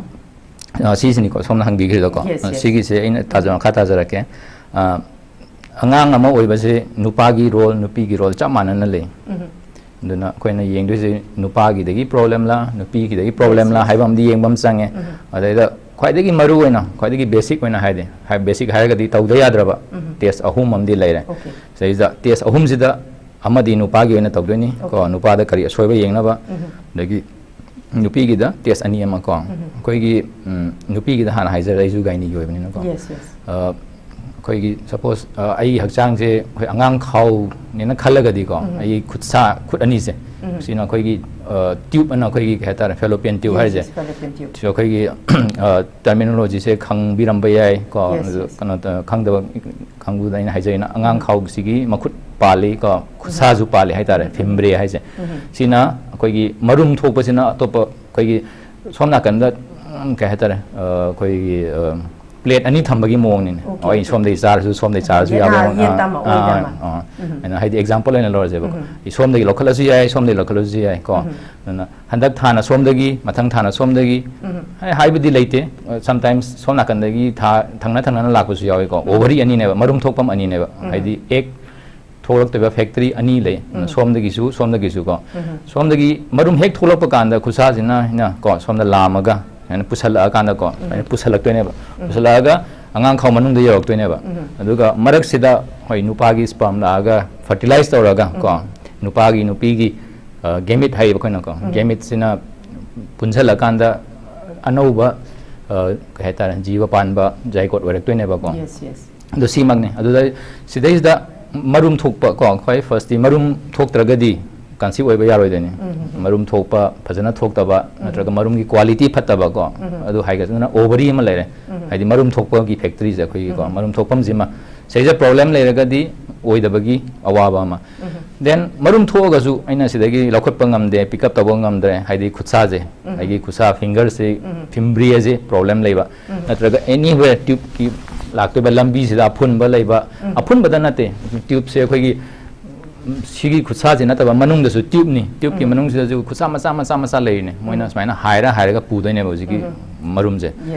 ꯑ, ꯁꯤꯁꯤꯅꯤꯀꯣ, ꯁꯣꯝꯅ ꯍꯪꯕꯤꯈ꯭ꯔꯤꯗꯣꯀꯣ꯫ Yes, yes. ꯁꯤꯒꯤꯁꯦ ꯑꯩꯅ ꯇꯥꯖ-, ꯃꯈꯥ ꯇꯥꯖꯔꯛꯀꯦ꯫ ꯑ, ꯑꯉꯥꯡ ꯑꯃ ꯑꯣꯏꯕꯁꯦ ꯅꯨꯄꯥꯒꯤ role, ꯅꯨꯄꯤꯒꯤ role ꯆꯞ ꯃꯥꯟꯅꯅ ꯂꯩ꯫ ꯑꯗꯨꯅ ꯑꯩꯈꯣꯏꯅ ꯌꯦꯡꯗꯣꯏꯁꯦ ꯅꯨꯄꯥꯒꯤꯗꯒꯤ problem ꯂꯥ, ꯅꯨꯄꯤꯒꯤꯗꯒꯤ problem ꯂꯥ ꯍꯥꯏꯕ ꯑꯃꯗꯤ ꯌꯦꯡꯕ ꯑꯃ ꯆꯪꯉꯦ꯫ ꯑꯗꯩꯗ ꯈ꯭ꯋꯥꯏꯗꯒꯤ ꯃꯔꯨ ꯑꯣꯏꯅ, ꯈ꯭ꯋꯥꯏꯗꯒꯤ basic ꯑꯣꯏꯅ ꯍꯥꯏꯗꯤ, ꯍꯥꯏ-, basic ꯍꯥꯏꯔꯒꯗꯤ ꯇꯧꯗ ꯌꯥꯗ꯭ꯔꯕ test ꯑꯍꯨꯝ ꯑꯃꯗꯤ ꯂꯩꯔꯦ꯫ Okay. ꯁꯤꯗꯩꯁꯤꯗ test ꯑꯍꯨꯝꯁꯤꯗ ꯑꯃꯗꯤ ꯅꯨꯄꯥꯒꯤ ꯑꯣꯏꯅ ꯇꯧꯗꯣꯏꯅꯤ ꯀꯣ, ꯅꯨꯄꯥꯗ ꯀꯔꯤ ꯑꯁꯣꯏꯕ ꯌꯦꯡꯅꯕ, ꯑꯗꯒꯤ ꯅꯨꯄꯤꯒꯤꯗ ꯇꯦꯁ ꯑꯅꯤ ꯑꯃ ꯀꯣ꯫ ꯑꯩꯈꯣꯏꯒꯤ, ꯎꯝ, ꯅꯨꯄꯤꯒꯤꯗ ꯍꯥꯟꯅ ꯍꯥꯏꯖꯔꯦ, ꯑꯩꯁꯨ ꯒꯥꯏꯅꯤꯒꯤ ꯑꯣꯏꯕꯅꯤꯅꯀꯣ꯫ ꯑ, ꯑꯩꯈꯣꯏꯒꯤ ꯁꯄꯣꯁ, ꯑ, ꯑꯩꯒꯤ ꯍꯛꯆꯥꯡꯁꯦ ꯑꯩꯈꯣꯏ ꯑꯉꯥꯡ ꯈꯥꯎꯅꯦꯅ ꯈꯜꯂꯒꯗꯤꯀꯣ, ꯑꯩꯒꯤ ꯈꯨꯠꯁꯥ, ꯈꯨꯠ ꯑꯅꯤꯁꯦ, ꯁꯤꯅ ꯑꯩꯈꯣꯏꯒꯤ, ꯑ, ꯇ꯭ꯌꯨꯕ ꯑꯅ ꯑꯩꯈꯣꯏꯒꯤ ꯀꯩ ꯍꯥꯏꯇꯥꯔꯦ, ꯐꯦꯂꯣꯄꯤꯌꯟ ꯇ꯭ꯌꯨꯕ ꯍꯥꯏꯁꯦ, ꯁꯤꯁꯨ ꯑꯩꯈꯣꯏꯒꯤ, ꯑ, ꯇꯔꯃꯤꯅꯣꯂꯣꯖꯤꯁꯦ ꯈꯪꯕꯤꯔꯝꯕ ꯌꯥꯏ ꯀꯣ꯫ ꯑꯗꯨ ꯀꯩꯅꯣ ꯇ-, ꯈꯪꯗꯕ ꯀꯥꯡꯕꯨꯗ ꯑꯩꯅ ꯍꯥꯏꯖꯔꯤꯅ, ꯑꯉꯥꯡ ꯈꯥꯎꯁꯤꯒꯤ ꯃꯈꯨꯠ ꯄꯥꯜꯂꯤ ꯀꯣ, ꯈꯨꯠꯁꯥꯁꯨ ꯄꯥꯜꯂꯤ ꯍꯥꯏꯇꯥꯔꯦ, ꯐꯤꯝꯕ꯭ꯔꯦ ꯍꯥꯏꯁꯦ꯫ ꯁꯤꯅ ꯑꯩꯈꯣꯏꯒꯤ ꯃꯔꯨꯝ ꯊꯣꯛꯄꯁꯤꯅ ꯑꯇꯣꯞꯄ ꯑꯩꯈꯣꯏꯒꯤ ꯁꯣꯝ ꯅꯥꯀꯟꯗ, ꯎꯝ, ꯀꯩ ꯍꯥꯏꯇꯥꯔꯦ, ꯑ, ꯑꯩꯈꯣꯏꯒꯤ, ꯑ, ꯄ꯭ꯂꯦꯠ ꯑꯅꯤ ꯊꯝꯕꯒꯤ ꯃꯑꯣꯡꯅꯤꯅꯦ꯫ ꯑꯩ ꯁꯣꯝꯗꯒꯤ ꯆꯥꯔꯁꯨ, ꯁꯣꯝꯗꯒꯤ ꯆꯥꯔꯁꯨ ꯌꯥꯕ ꯃꯑꯣꯡ꯫ ꯑꯥ, ꯑꯥ꯫ ꯑꯩꯅ ꯍꯥꯏꯗꯤ ꯑꯦꯛꯖꯥꯝꯄꯜ ꯑꯣꯏꯅ ꯂꯧꯔꯁꯦꯕꯀꯣ꯫ ꯁꯣꯝꯗꯒꯤ ꯂꯧꯈꯠꯂꯁꯨ ꯌꯥꯏ, ꯁꯣꯝꯗꯒꯤ ꯂꯧꯈꯠꯂꯁꯨ ꯌꯥꯏ ꯀꯣ꯫ ꯑꯗꯨꯅ ꯍꯟꯗꯛ ꯊꯥꯅ ꯁꯣꯝꯗꯒꯤ, ꯃꯊꯪ ꯊꯥꯅ ꯁꯣꯝꯗꯒꯤ, ꯍꯥꯏ-, ꯍꯥꯏꯕꯗꯤ ꯂꯩꯇꯦ꯫ ꯑ, sometimes ꯁꯣꯝ ꯅꯥꯀꯟꯗꯒꯤ ꯊꯥ ꯊꯪꯅ ꯊꯪꯅꯅ ꯂꯥꯛꯄꯁꯨ ꯌꯥꯎꯏꯀꯣ꯫ ꯑꯣꯚꯔꯤ ꯑꯅꯤꯅꯦꯕ, ꯃꯔꯨꯝ ꯊꯣꯛꯐꯝ ꯑꯅꯤꯅꯦꯕ꯫ ꯍꯥꯏꯗꯤ ꯑꯦꯛ ꯊꯣꯛꯂꯛꯇꯣꯏꯕ ꯐꯦꯛꯇꯔꯤ ꯑꯅꯤ ꯂꯩ꯫ ꯁꯣꯝꯗꯒꯤꯁꯨ, ꯁꯣꯝꯗꯒꯤꯁꯨ ꯀꯣ꯫ ꯁꯣꯝꯗꯒꯤ ꯃꯔꯨꯝ ꯍꯦꯛ ꯊꯣꯛꯂꯛꯄ ꯀꯥꯟꯗ ꯈꯨꯠꯁꯥꯁꯤꯅ ꯍꯥꯏꯅ ꯀꯣ, ꯁꯣꯝꯗ ꯂꯥꯝꯃꯒ, ꯍꯥꯏꯅ ꯄꯨꯁꯜꯂꯛꯑꯀꯥꯟꯗ ꯀꯣ, ꯍꯥꯏꯅ ꯄꯨꯁꯜꯂꯛꯇꯣꯏꯅꯦꯕ꯫ ꯄꯨꯁꯜꯂꯛꯑꯒ ꯑꯉꯥꯡ ꯈꯥꯎ ꯃꯅꯨꯡꯗ ꯌꯧꯔꯛꯇꯣꯏꯅꯦꯕ꯫ ꯑꯗꯨꯒ ꯃꯔꯛꯁꯤꯗ ꯍꯣꯏ, ꯅꯨꯄꯥꯒꯤ ꯁ꯭ꯄꯔꯝ ꯂꯥꯛꯑꯒ ꯐꯔꯇꯤꯂꯥꯏꯁ ꯇꯧꯔꯒ ꯀꯣ, ꯅꯨꯄꯥꯒꯤ, ꯅꯨꯄꯤꯒꯤ, ꯑ, ꯒꯦꯃꯤꯠ ꯍꯥꯏꯌꯦꯕ ꯑꯩꯈꯣꯏꯅ ꯀꯣ꯫ ꯒꯦꯃꯤꯠꯁꯤꯅ ꯄꯨꯟꯁꯤꯜꯂꯀꯥꯟꯗ ꯑꯅꯧꯕ, ꯑ, ꯀꯩ ꯍꯥꯏꯇꯥꯔꯦ, ꯖꯤꯕ ꯄꯥꯟꯕ ꯖꯥꯏꯒꯣꯠ ꯑꯣꯏꯔꯛꯇꯣꯏꯅꯦꯕꯀꯣ꯫ ꯑꯗꯣ ꯁꯤꯃꯛꯅꯤ꯫ ꯑꯗꯨꯗ ꯁꯤꯗꯩꯁꯤꯗ ꯃꯔꯨꯝ ꯊꯣꯛꯄ ꯀꯣ, ꯈ꯭ꯋꯥꯏ ꯐꯥꯔꯁꯇꯤ ꯃꯔꯨꯝ ꯊꯣꯛꯇ꯭ꯔꯒꯗꯤ ꯀꯟꯁꯤꯞ ꯑꯣꯏꯕ ꯌꯥꯔꯣꯏꯗꯣꯏꯅꯤ꯫ ꯃꯔꯨꯝ ꯊꯣꯛꯄ ꯐꯖꯅ ꯊꯣꯛꯇꯕ, ꯅꯠꯇ꯭ꯔꯒ ꯃꯔꯨꯝꯒꯤ ꯀ꯭ꯋꯥꯂꯤꯇꯤ ꯐꯠꯇꯕ ꯀꯣ, ꯑꯗꯨ ꯍꯥꯏꯒꯗꯅ ꯑꯣꯚꯔꯤ ꯑꯃ ꯂꯩꯔꯦ꯫ ꯍꯥꯏꯗꯤ ꯃꯔꯨꯝ ꯊꯣꯛꯄꯒꯤ ꯐꯦꯛꯇꯔꯤꯁꯦ ꯑꯩꯈꯣꯏꯒꯤꯀꯣ, ꯃꯔꯨꯝ ꯊꯣꯛꯐꯝꯁꯤꯃ ꯁꯤꯗꯩꯁꯤꯗ ꯄ꯭ꯔꯣꯕ꯭ꯂꯦꯝ ꯂꯩꯔꯒꯗꯤ ꯑꯣꯏꯗꯕꯒꯤ ꯑꯋꯥꯕ ꯑꯃ꯫ ꯗꯦꯟ ꯃꯔꯨꯝ ꯊꯣꯛꯑꯒꯁꯨ ꯑꯩꯅ ꯁꯤꯗꯒꯤ ꯂꯧꯈꯠꯄ ꯉꯝꯗꯦ, ꯄꯤꯛ ꯑꯞ ꯇꯧꯕ ꯉꯝꯗ꯭ꯔꯦ, ꯍꯥꯏꯗꯤ ꯈꯨꯠꯁꯥꯁꯦ, ꯑꯩꯒꯤ ꯈꯨꯠꯁꯥ ꯐꯤꯡꯒꯔꯁꯤ, ꯐꯤꯝꯕ꯭ꯔꯤ ꯑꯁꯤ ꯄ꯭ꯔꯣꯕ꯭ꯂꯦꯝ ꯂꯩꯕ, ꯅꯠꯇ꯭ꯔꯒ ꯑꯦꯅꯤꯋꯦꯔ ꯇ꯭ꯌꯨꯕꯀꯤ ꯂꯥꯛꯇꯣꯏꯕ ꯂꯝꯕꯤꯁꯤꯗ ꯑꯐꯨꯟꯕ ꯂꯩꯕ, ꯑꯐꯨꯟꯕꯗ ꯅꯠꯇꯦ, ꯇ꯭ꯌꯨꯕꯁꯦ ꯑꯩꯈꯣꯏꯒꯤ, ꯎꯝ, ꯁꯤꯒꯤ ꯈꯨꯠꯁꯥꯁꯤ ꯅꯠꯇꯕ ꯃꯅꯨꯡꯗꯁꯨ ꯇ꯭ꯌꯨꯕꯅꯤ, ꯇ꯭ꯌꯨꯕꯀꯤ ꯃꯅꯨꯡꯁꯤꯗꯁꯨ ꯈꯨꯠꯁꯥ ꯃꯆꯥ ꯃꯆꯥ ꯃꯆꯥ ꯂꯩꯔꯤꯅꯦ, ꯃꯣꯏꯅ ꯁꯨꯃꯥꯏꯅ ꯍꯥꯏꯔ ꯍꯥꯏꯔꯒ ꯄꯨꯗꯣꯏꯅꯦꯕ ꯍꯧꯖꯤꯛꯀꯤ ꯃꯔꯨꯝꯁꯦ꯫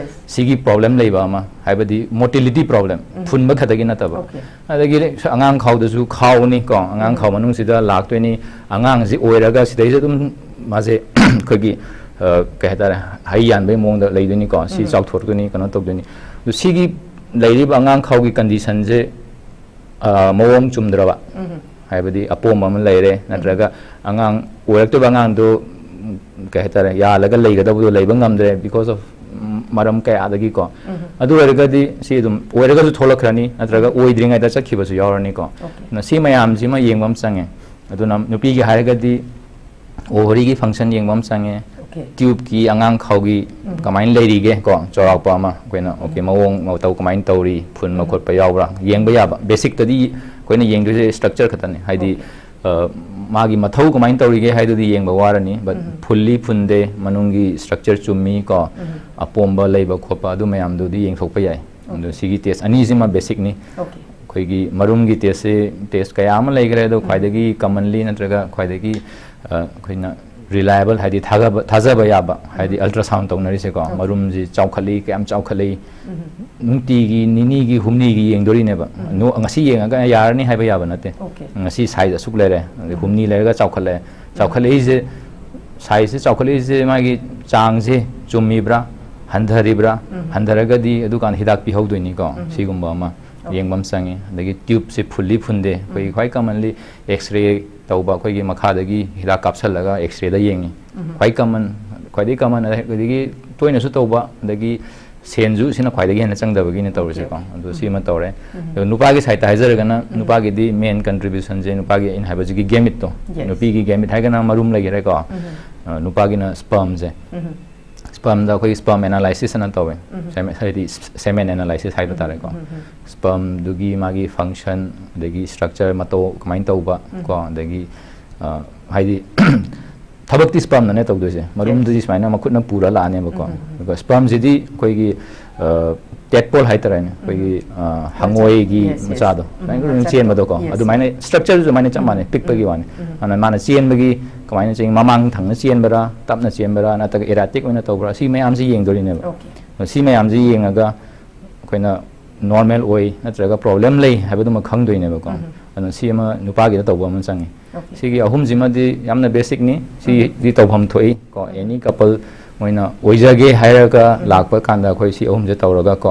ꯁꯤꯒꯤ ꯄ꯭ꯔꯣꯕ꯭ꯂꯦꯝ ꯂꯩꯕ ꯑꯃ, ꯍꯥꯏꯕꯗꯤ ꯃꯣꯇꯤꯂꯤꯇꯤ ꯄ꯭ꯔꯣꯕ꯭ꯂꯦꯝ, ꯐꯨꯟꯕ ꯈꯛꯇꯒꯤ ꯅꯠꯇꯕ꯫ ꯑꯗꯒꯤ ꯑꯉꯥꯡ ꯈꯥꯎꯗꯁꯨ ꯈꯥꯎꯅꯤ ꯀꯣ, ꯑꯉꯥꯡ ꯈꯥꯎ ꯃꯅꯨꯡꯁꯤꯗ ꯂꯥꯛꯇꯣꯏꯅꯤ꯫ ꯑꯉꯥꯡꯁꯤ ꯑꯣꯏꯔꯒ ꯁꯤꯗꯩꯁꯤꯗ ꯑꯗꯨꯝ ꯃꯥꯁꯦ ꯑꯩꯈꯣꯏꯒꯤ, ꯑ, ꯀꯩ ꯍꯥꯏꯇꯥꯔꯦ, ꯍꯩ ꯌꯥꯟꯕꯒꯤ ꯃꯑꯣꯡꯗ ꯂꯩꯗꯣꯏꯅꯤꯀꯣ꯫ ꯁꯤ ꯆꯥꯎꯊꯣꯔꯛꯇꯣꯏꯅꯤ, ꯀꯩꯅꯣ ꯇꯧꯗꯣꯏꯅꯤ꯫ ꯑꯗꯨ ꯁꯤꯒꯤ ꯂꯩꯔꯤꯕ ꯑꯉꯥꯡ ꯈꯥꯎꯒꯤ ꯀꯟꯗꯤꯁꯟꯁꯦ, ꯑ, ꯃꯑꯣꯡ ꯆꯨꯝꯗ꯭ꯔꯕ, ꯍꯥꯏꯕꯗꯤ ꯑꯄꯣꯝꯕ ꯑꯃ ꯂꯩꯔꯦ, ꯅꯠꯇ꯭ꯔꯒ ꯑꯉꯥꯡ ꯑꯣꯏꯔꯛꯇꯣꯏꯕ ꯑꯉꯥꯡꯗꯣ, ꯎꯝ, ꯀꯩ ꯍꯥꯏꯇꯥꯔꯦ, ꯌꯥꯜꯂꯒ ꯂꯩꯒꯗꯕꯗꯣ ꯂꯩꯕ ꯉꯝꯗ꯭ꯔꯦ, because of, ꯎꯝ, ꯃꯔꯝ ꯀꯌꯥꯗꯒꯤꯀꯣ꯫ ꯑꯗꯨ ꯑꯣꯏꯔꯒꯗꯤ ꯁꯤ ꯑꯗꯨꯝ ꯑꯣꯏꯔꯒꯁꯨ ꯊꯣꯛꯂꯛꯈ꯭ꯔꯅꯤ, ꯅꯠꯇ꯭ꯔꯒ ꯑꯣꯏꯗ꯭ꯔꯤꯉꯩꯗ ꯆꯠꯈꯤꯕꯁꯨ ꯌꯥꯎꯔꯅꯤꯀꯣ꯫ ꯑꯗꯨꯅ ꯁꯤ ꯃꯌꯥꯝꯁꯤꯃ ꯌꯦꯡꯕ ꯑꯃ ꯆꯪꯉꯦ꯫ ꯑꯗꯨꯅ ꯅꯨꯄꯤꯒꯤ ꯍꯥꯏꯔꯒꯗꯤ ꯑꯣꯚꯔꯤꯒꯤ ꯐꯪꯁꯟ ꯌꯦꯡꯕ ꯑꯃ ꯆꯪꯉꯦ꯫ ꯇ꯭ꯌꯨꯕꯀꯤ, ꯑꯉꯥꯡ ꯈꯥꯎꯒꯤ ꯀꯃꯥꯏꯅ ꯂꯩꯔꯤꯒꯦ ꯀꯣ, ꯆꯥꯎꯔꯥꯛꯄ ꯑꯃ ꯑꯩꯈꯣꯏꯅ, ꯑꯣꯀꯦ, ꯃꯑꯣꯡ ꯃꯇꯧ ꯀꯃꯥꯏꯅ ꯇꯧꯔꯤ, ꯐꯨꯟꯕ ꯈꯣꯠꯄ ꯌꯥꯎꯕ꯭ꯔꯥ ꯌꯦꯡꯕ ꯌꯥꯕ꯫ ꯕꯦꯁꯤꯛꯇꯗꯤ ꯑꯩꯈꯣꯏꯅ ꯌꯦꯡꯗꯣꯏꯁꯦ ꯁ꯭ꯇ꯭ꯔꯛꯆꯔ ꯈꯛꯇꯅꯤ, ꯍꯥꯏꯗꯤ, ꯑ, ꯃꯥꯒꯤ ꯃꯊꯧ ꯀꯃꯥꯏꯅ ꯇꯧꯔꯤꯒꯦ ꯍꯥꯏꯗꯨꯗꯤ ꯌꯦꯡꯕ ꯋꯥꯔꯅꯤ, ꯕꯠ ꯐꯨꯜꯂꯤ ꯐꯨꯟꯗꯦ, ꯃꯅꯨꯡꯒꯤ ꯁ꯭ꯇ꯭ꯔꯛꯆꯔ ꯆꯨꯝꯃꯤ ꯀꯣ, ꯑꯄꯣꯝꯕ ꯂꯩꯕ ꯈꯣꯠꯄ ꯑꯗꯨ ꯃꯌꯥꯝꯗꯨꯗꯤ ꯌꯦꯡꯊꯣꯛꯄ ꯌꯥꯏ꯫ ꯑꯗꯣ ꯁꯤꯒꯤ ꯇꯦꯁ ꯑꯅꯤꯁꯤꯃ ꯕꯦꯁꯤꯛꯅꯤ꯫ ꯑꯩꯈꯣꯏꯒꯤ ꯃꯔꯨꯝꯒꯤ ꯇꯦꯁꯁꯤ, ꯇꯦꯁ ꯀꯌꯥ ꯑꯃ ꯂꯩꯈ꯭ꯔꯦ, ꯑꯗꯣ ꯈ꯭ꯋꯥꯏꯗꯒꯤ ꯀꯃꯟꯂꯤ ꯅꯠꯇ꯭ꯔꯒ ꯈ꯭ꯋꯥꯏꯗꯒꯤ, ꯑ, ꯑꯩꯈꯣꯏꯅ ꯔꯤꯂꯥꯏꯕꯜ, ꯍꯥꯏꯗꯤ ꯊꯥꯒꯕ-, ꯊꯥꯖꯕ ꯌꯥꯕ, ꯍꯥꯏꯗꯤ ꯑꯜꯇ꯭ꯔꯥꯁꯥꯎꯟ ꯇꯧꯅꯔꯤꯁꯦꯀꯣ, ꯃꯔꯨꯝꯁꯤ ꯆꯥꯎꯈꯠꯂꯤ, ꯀꯌꯥꯝ ꯆꯥꯎꯈꯠꯂꯤ, ꯅꯨꯡꯇꯤꯒꯤ ꯅꯤꯅꯤꯒꯤ ꯍꯨꯝꯅꯤꯒꯤ ꯌꯦꯡꯗꯣꯔꯤꯅꯦꯕ꯫ ꯅꯣ-, ꯉꯁꯤ ꯌꯦꯡꯉꯒ ꯌꯥꯔꯅꯤ ꯍꯥꯏꯕ ꯌꯥꯕ ꯅꯠꯇꯦ꯫ ꯉꯁꯤ ꯁꯥꯏꯖ ꯑꯁꯨꯛ ꯂꯩꯔꯦ, ꯑꯗꯩ ꯍꯨꯝꯅꯤ ꯂꯩꯔꯒ ꯆꯥꯎꯈꯠꯂꯦ꯫ ꯆꯥꯎꯈꯠꯂꯛꯏꯁꯦ, ꯁꯥꯏꯖꯁꯦ ꯆꯥꯎꯈꯠꯂꯛꯏꯁꯦ ꯃꯥꯒꯤ ꯆꯥꯡꯁꯦ ꯆꯨꯝꯃꯤꯕ꯭ꯔꯥ, ꯍꯟꯊꯔꯤꯕ꯭ꯔꯥ? ꯍꯟꯊꯔꯒꯗꯤ ꯑꯗꯨꯀꯥꯟꯗ ꯍꯤꯗꯥꯛ ꯄꯤꯍꯧꯗꯣꯏꯅꯤꯀꯣ꯫ ꯁꯤꯒꯨꯝꯕ ꯑꯃ ꯌꯦꯡꯕ ꯑꯃ ꯆꯪꯉꯤ꯫ ꯑꯗꯒꯤ ꯇ꯭ꯌꯨꯕꯁꯦ ꯐꯨꯜꯂꯤ ꯐꯨꯟꯗꯦ꯫ ꯑꯩꯈꯣꯏꯒꯤ ꯈ꯭ꯋꯥꯏ ꯀꯃꯟꯂꯤ ꯑꯦꯛꯁꯔꯦ ꯇꯧꯕ, ꯑꯩꯈꯣꯏꯒꯤ ꯃꯈꯥꯗꯒꯤ ꯍꯤꯗꯥꯛ ꯀꯥꯞꯁꯜꯂꯒ ꯑꯦꯛꯁꯔꯦꯗ ꯌꯦꯡꯉꯤ꯫ ꯈ꯭ꯋꯥꯏ ꯀꯃꯟ, ꯈ꯭ꯋꯥꯏꯗꯒꯤ ꯀꯃꯟ, ꯑꯗꯒꯤ ꯇꯣꯏꯅꯁꯨ ꯇꯧꯕ, ꯑꯗꯒꯤ ꯁꯦꯟꯁꯨ ꯁꯤꯅ ꯈ꯭ꯋꯥꯏꯗꯒꯤ ꯍꯦꯟꯅ ꯆꯪꯗꯕꯒꯤꯅꯦ ꯇꯧꯔꯤꯁꯦꯀꯣ꯫ ꯑꯗꯨ ꯁꯤꯃ ꯇꯧꯔꯦ꯫ ꯑꯗꯣ ꯅꯨꯄꯥꯒꯤ ꯁꯥꯏꯠꯇ ꯍꯥꯏꯖꯔꯒꯅ, ꯅꯨꯄꯥꯒꯤꯗꯤ ꯃꯦꯟ ꯀꯟꯇ꯭ꯔꯤꯕ꯭ꯌꯨꯁꯟꯁꯦ ꯅꯨꯄꯥꯒꯤ, ꯑꯩꯅ ꯍꯥꯏꯕꯁꯤꯒꯤ ꯒꯦꯃꯤꯠꯇꯣ꯫ ꯅꯨꯄꯤꯒꯤ ꯒꯦꯃꯤꯠ ꯍꯥꯏꯔꯒꯅ ꯃꯔꯨꯝ ꯂꯩꯈꯔꯦꯀꯣ꯫ ꯑ, ꯅꯨꯄꯥꯒꯤꯅ ꯁ꯭ꯄꯔꯝꯁꯦ꯫ ꯁ꯭ꯄꯔꯝꯗ ꯑꯩꯈꯣꯏꯒꯤ ꯁ꯭ꯄꯔꯝ ꯑꯦꯅꯥꯂꯥꯏꯁꯤꯁ ꯑꯅ ꯇꯧꯋꯦ꯫ ꯁꯦꯃꯦ-, ꯍꯥꯏꯗꯤ ꯁꯦꯃꯦꯟ ꯑꯦꯅꯥꯂꯥꯏꯁꯤꯁ ꯍꯥꯏꯕ ꯇꯥꯔꯦꯀꯣ꯫ ꯁ꯭ꯄꯔꯝꯗꯨꯒꯤ ꯃꯥꯒꯤ ꯐꯪꯁꯟ, ꯑꯗꯒꯤ ꯁ꯭ꯇ꯭ꯔꯛꯆꯔ, ꯃꯇꯧ ꯀꯃꯥꯏꯅ ꯇꯧꯕ ꯀꯣ, ꯑꯗꯒꯤ, ꯑ, ꯍꯥꯏꯗꯤ ꯊꯕꯛꯇꯤ ꯁ꯭ꯄꯔꯝꯅꯅꯦ ꯇꯧꯗꯣꯏꯁꯦ꯫ ꯃꯔꯨꯝꯗꯨꯗꯤ ꯁꯨꯃꯥꯏꯅ ꯃꯈꯨꯠꯅ ꯄꯨꯔ ꯂꯥꯛꯑꯅꯦꯕꯀꯣ꯫ ꯑꯗꯨꯒ ꯁ꯭ꯄꯔꯝꯁꯤꯗꯤ ꯑꯩꯈꯣꯏꯒꯤ, ꯑ, ꯇꯦꯠꯄꯣꯜ ꯍꯥꯏꯇꯥꯔꯦꯅꯦ, ꯑꯩꯈꯣꯏꯒꯤ, ꯑ, ꯍꯪꯉꯣꯏꯒꯤ ꯃꯆꯥꯗꯣ, ꯁꯨꯃꯥꯏꯅ ꯑꯗꯨꯝ ꯆꯦꯟꯕꯗꯣꯀꯣ꯫ ꯑꯗꯨꯃꯥꯏꯅ ꯁ꯭ꯇ꯭ꯔꯛꯆꯔꯁꯨ ꯑꯗꯨꯃꯥꯏꯅ ꯆꯞ ꯃꯥꯟꯅꯩ, ꯄꯤꯛꯄꯒꯤ ꯋꯥꯅꯤ꯫ ꯑꯗꯨꯅ ꯃꯥꯅ ꯆꯦꯟꯕꯒꯤ ꯀꯃꯥꯏꯅ ꯆꯦꯟ-, ꯃꯃꯥꯡ ꯊꯪꯅ ꯆꯦꯟꯕ꯭ꯔꯥ, ꯇꯞꯅ ꯆꯦꯟꯕ꯭ꯔꯥ, ꯅꯠꯇ꯭ꯔꯒ ꯏꯔꯥꯇꯤꯛ ꯑꯣꯏꯅ ꯇꯧꯕ꯭ꯔꯥ, ꯁꯤ ꯃꯌꯥꯝꯁꯤ ꯌꯦꯡꯗꯣꯔꯤꯅꯦꯕ꯫ ꯑꯗꯣ ꯁꯤ ꯃꯌꯥꯝꯁꯤ ꯌꯦꯡꯉꯒ ꯑꯩꯈꯣꯏꯅ ꯅꯣꯔꯃꯦꯜ ꯑꯣꯏ ꯅꯠꯇ꯭ꯔꯒ ꯄ꯭ꯔꯣꯕ꯭ꯂꯦꯝ ꯂꯩ ꯍꯥꯏꯕꯗꯨꯃ ꯈꯪꯗꯣꯏꯅꯦꯕꯀꯣ꯫ ꯑꯗꯨꯅ ꯁꯤ ꯑꯃ ꯅꯨꯄꯥꯒꯤꯗ ꯇꯧꯕ ꯑꯃ ꯆꯪꯉꯤ꯫ ꯁꯤꯒꯤ ꯑꯍꯨꯝꯁꯤꯃꯗꯤ ꯌꯥꯝꯅ ꯕꯦꯁꯤꯛꯅꯤ, ꯁꯤꯗꯤ ꯇꯧꯐꯝ ꯊꯣꯛꯏ ꯀꯣ꯫ ꯑꯦꯅꯤ ꯀꯄꯜ ꯃꯣꯏꯅ ꯑꯣꯏꯖꯒꯦ ꯍꯥꯏꯔꯒ ꯂꯥꯛꯄ ꯀꯥꯟꯗ ꯑꯩꯈꯣꯏ ꯁꯤ ꯑꯍꯨꯝꯁꯦ ꯇꯧꯔꯒ ꯀꯣ,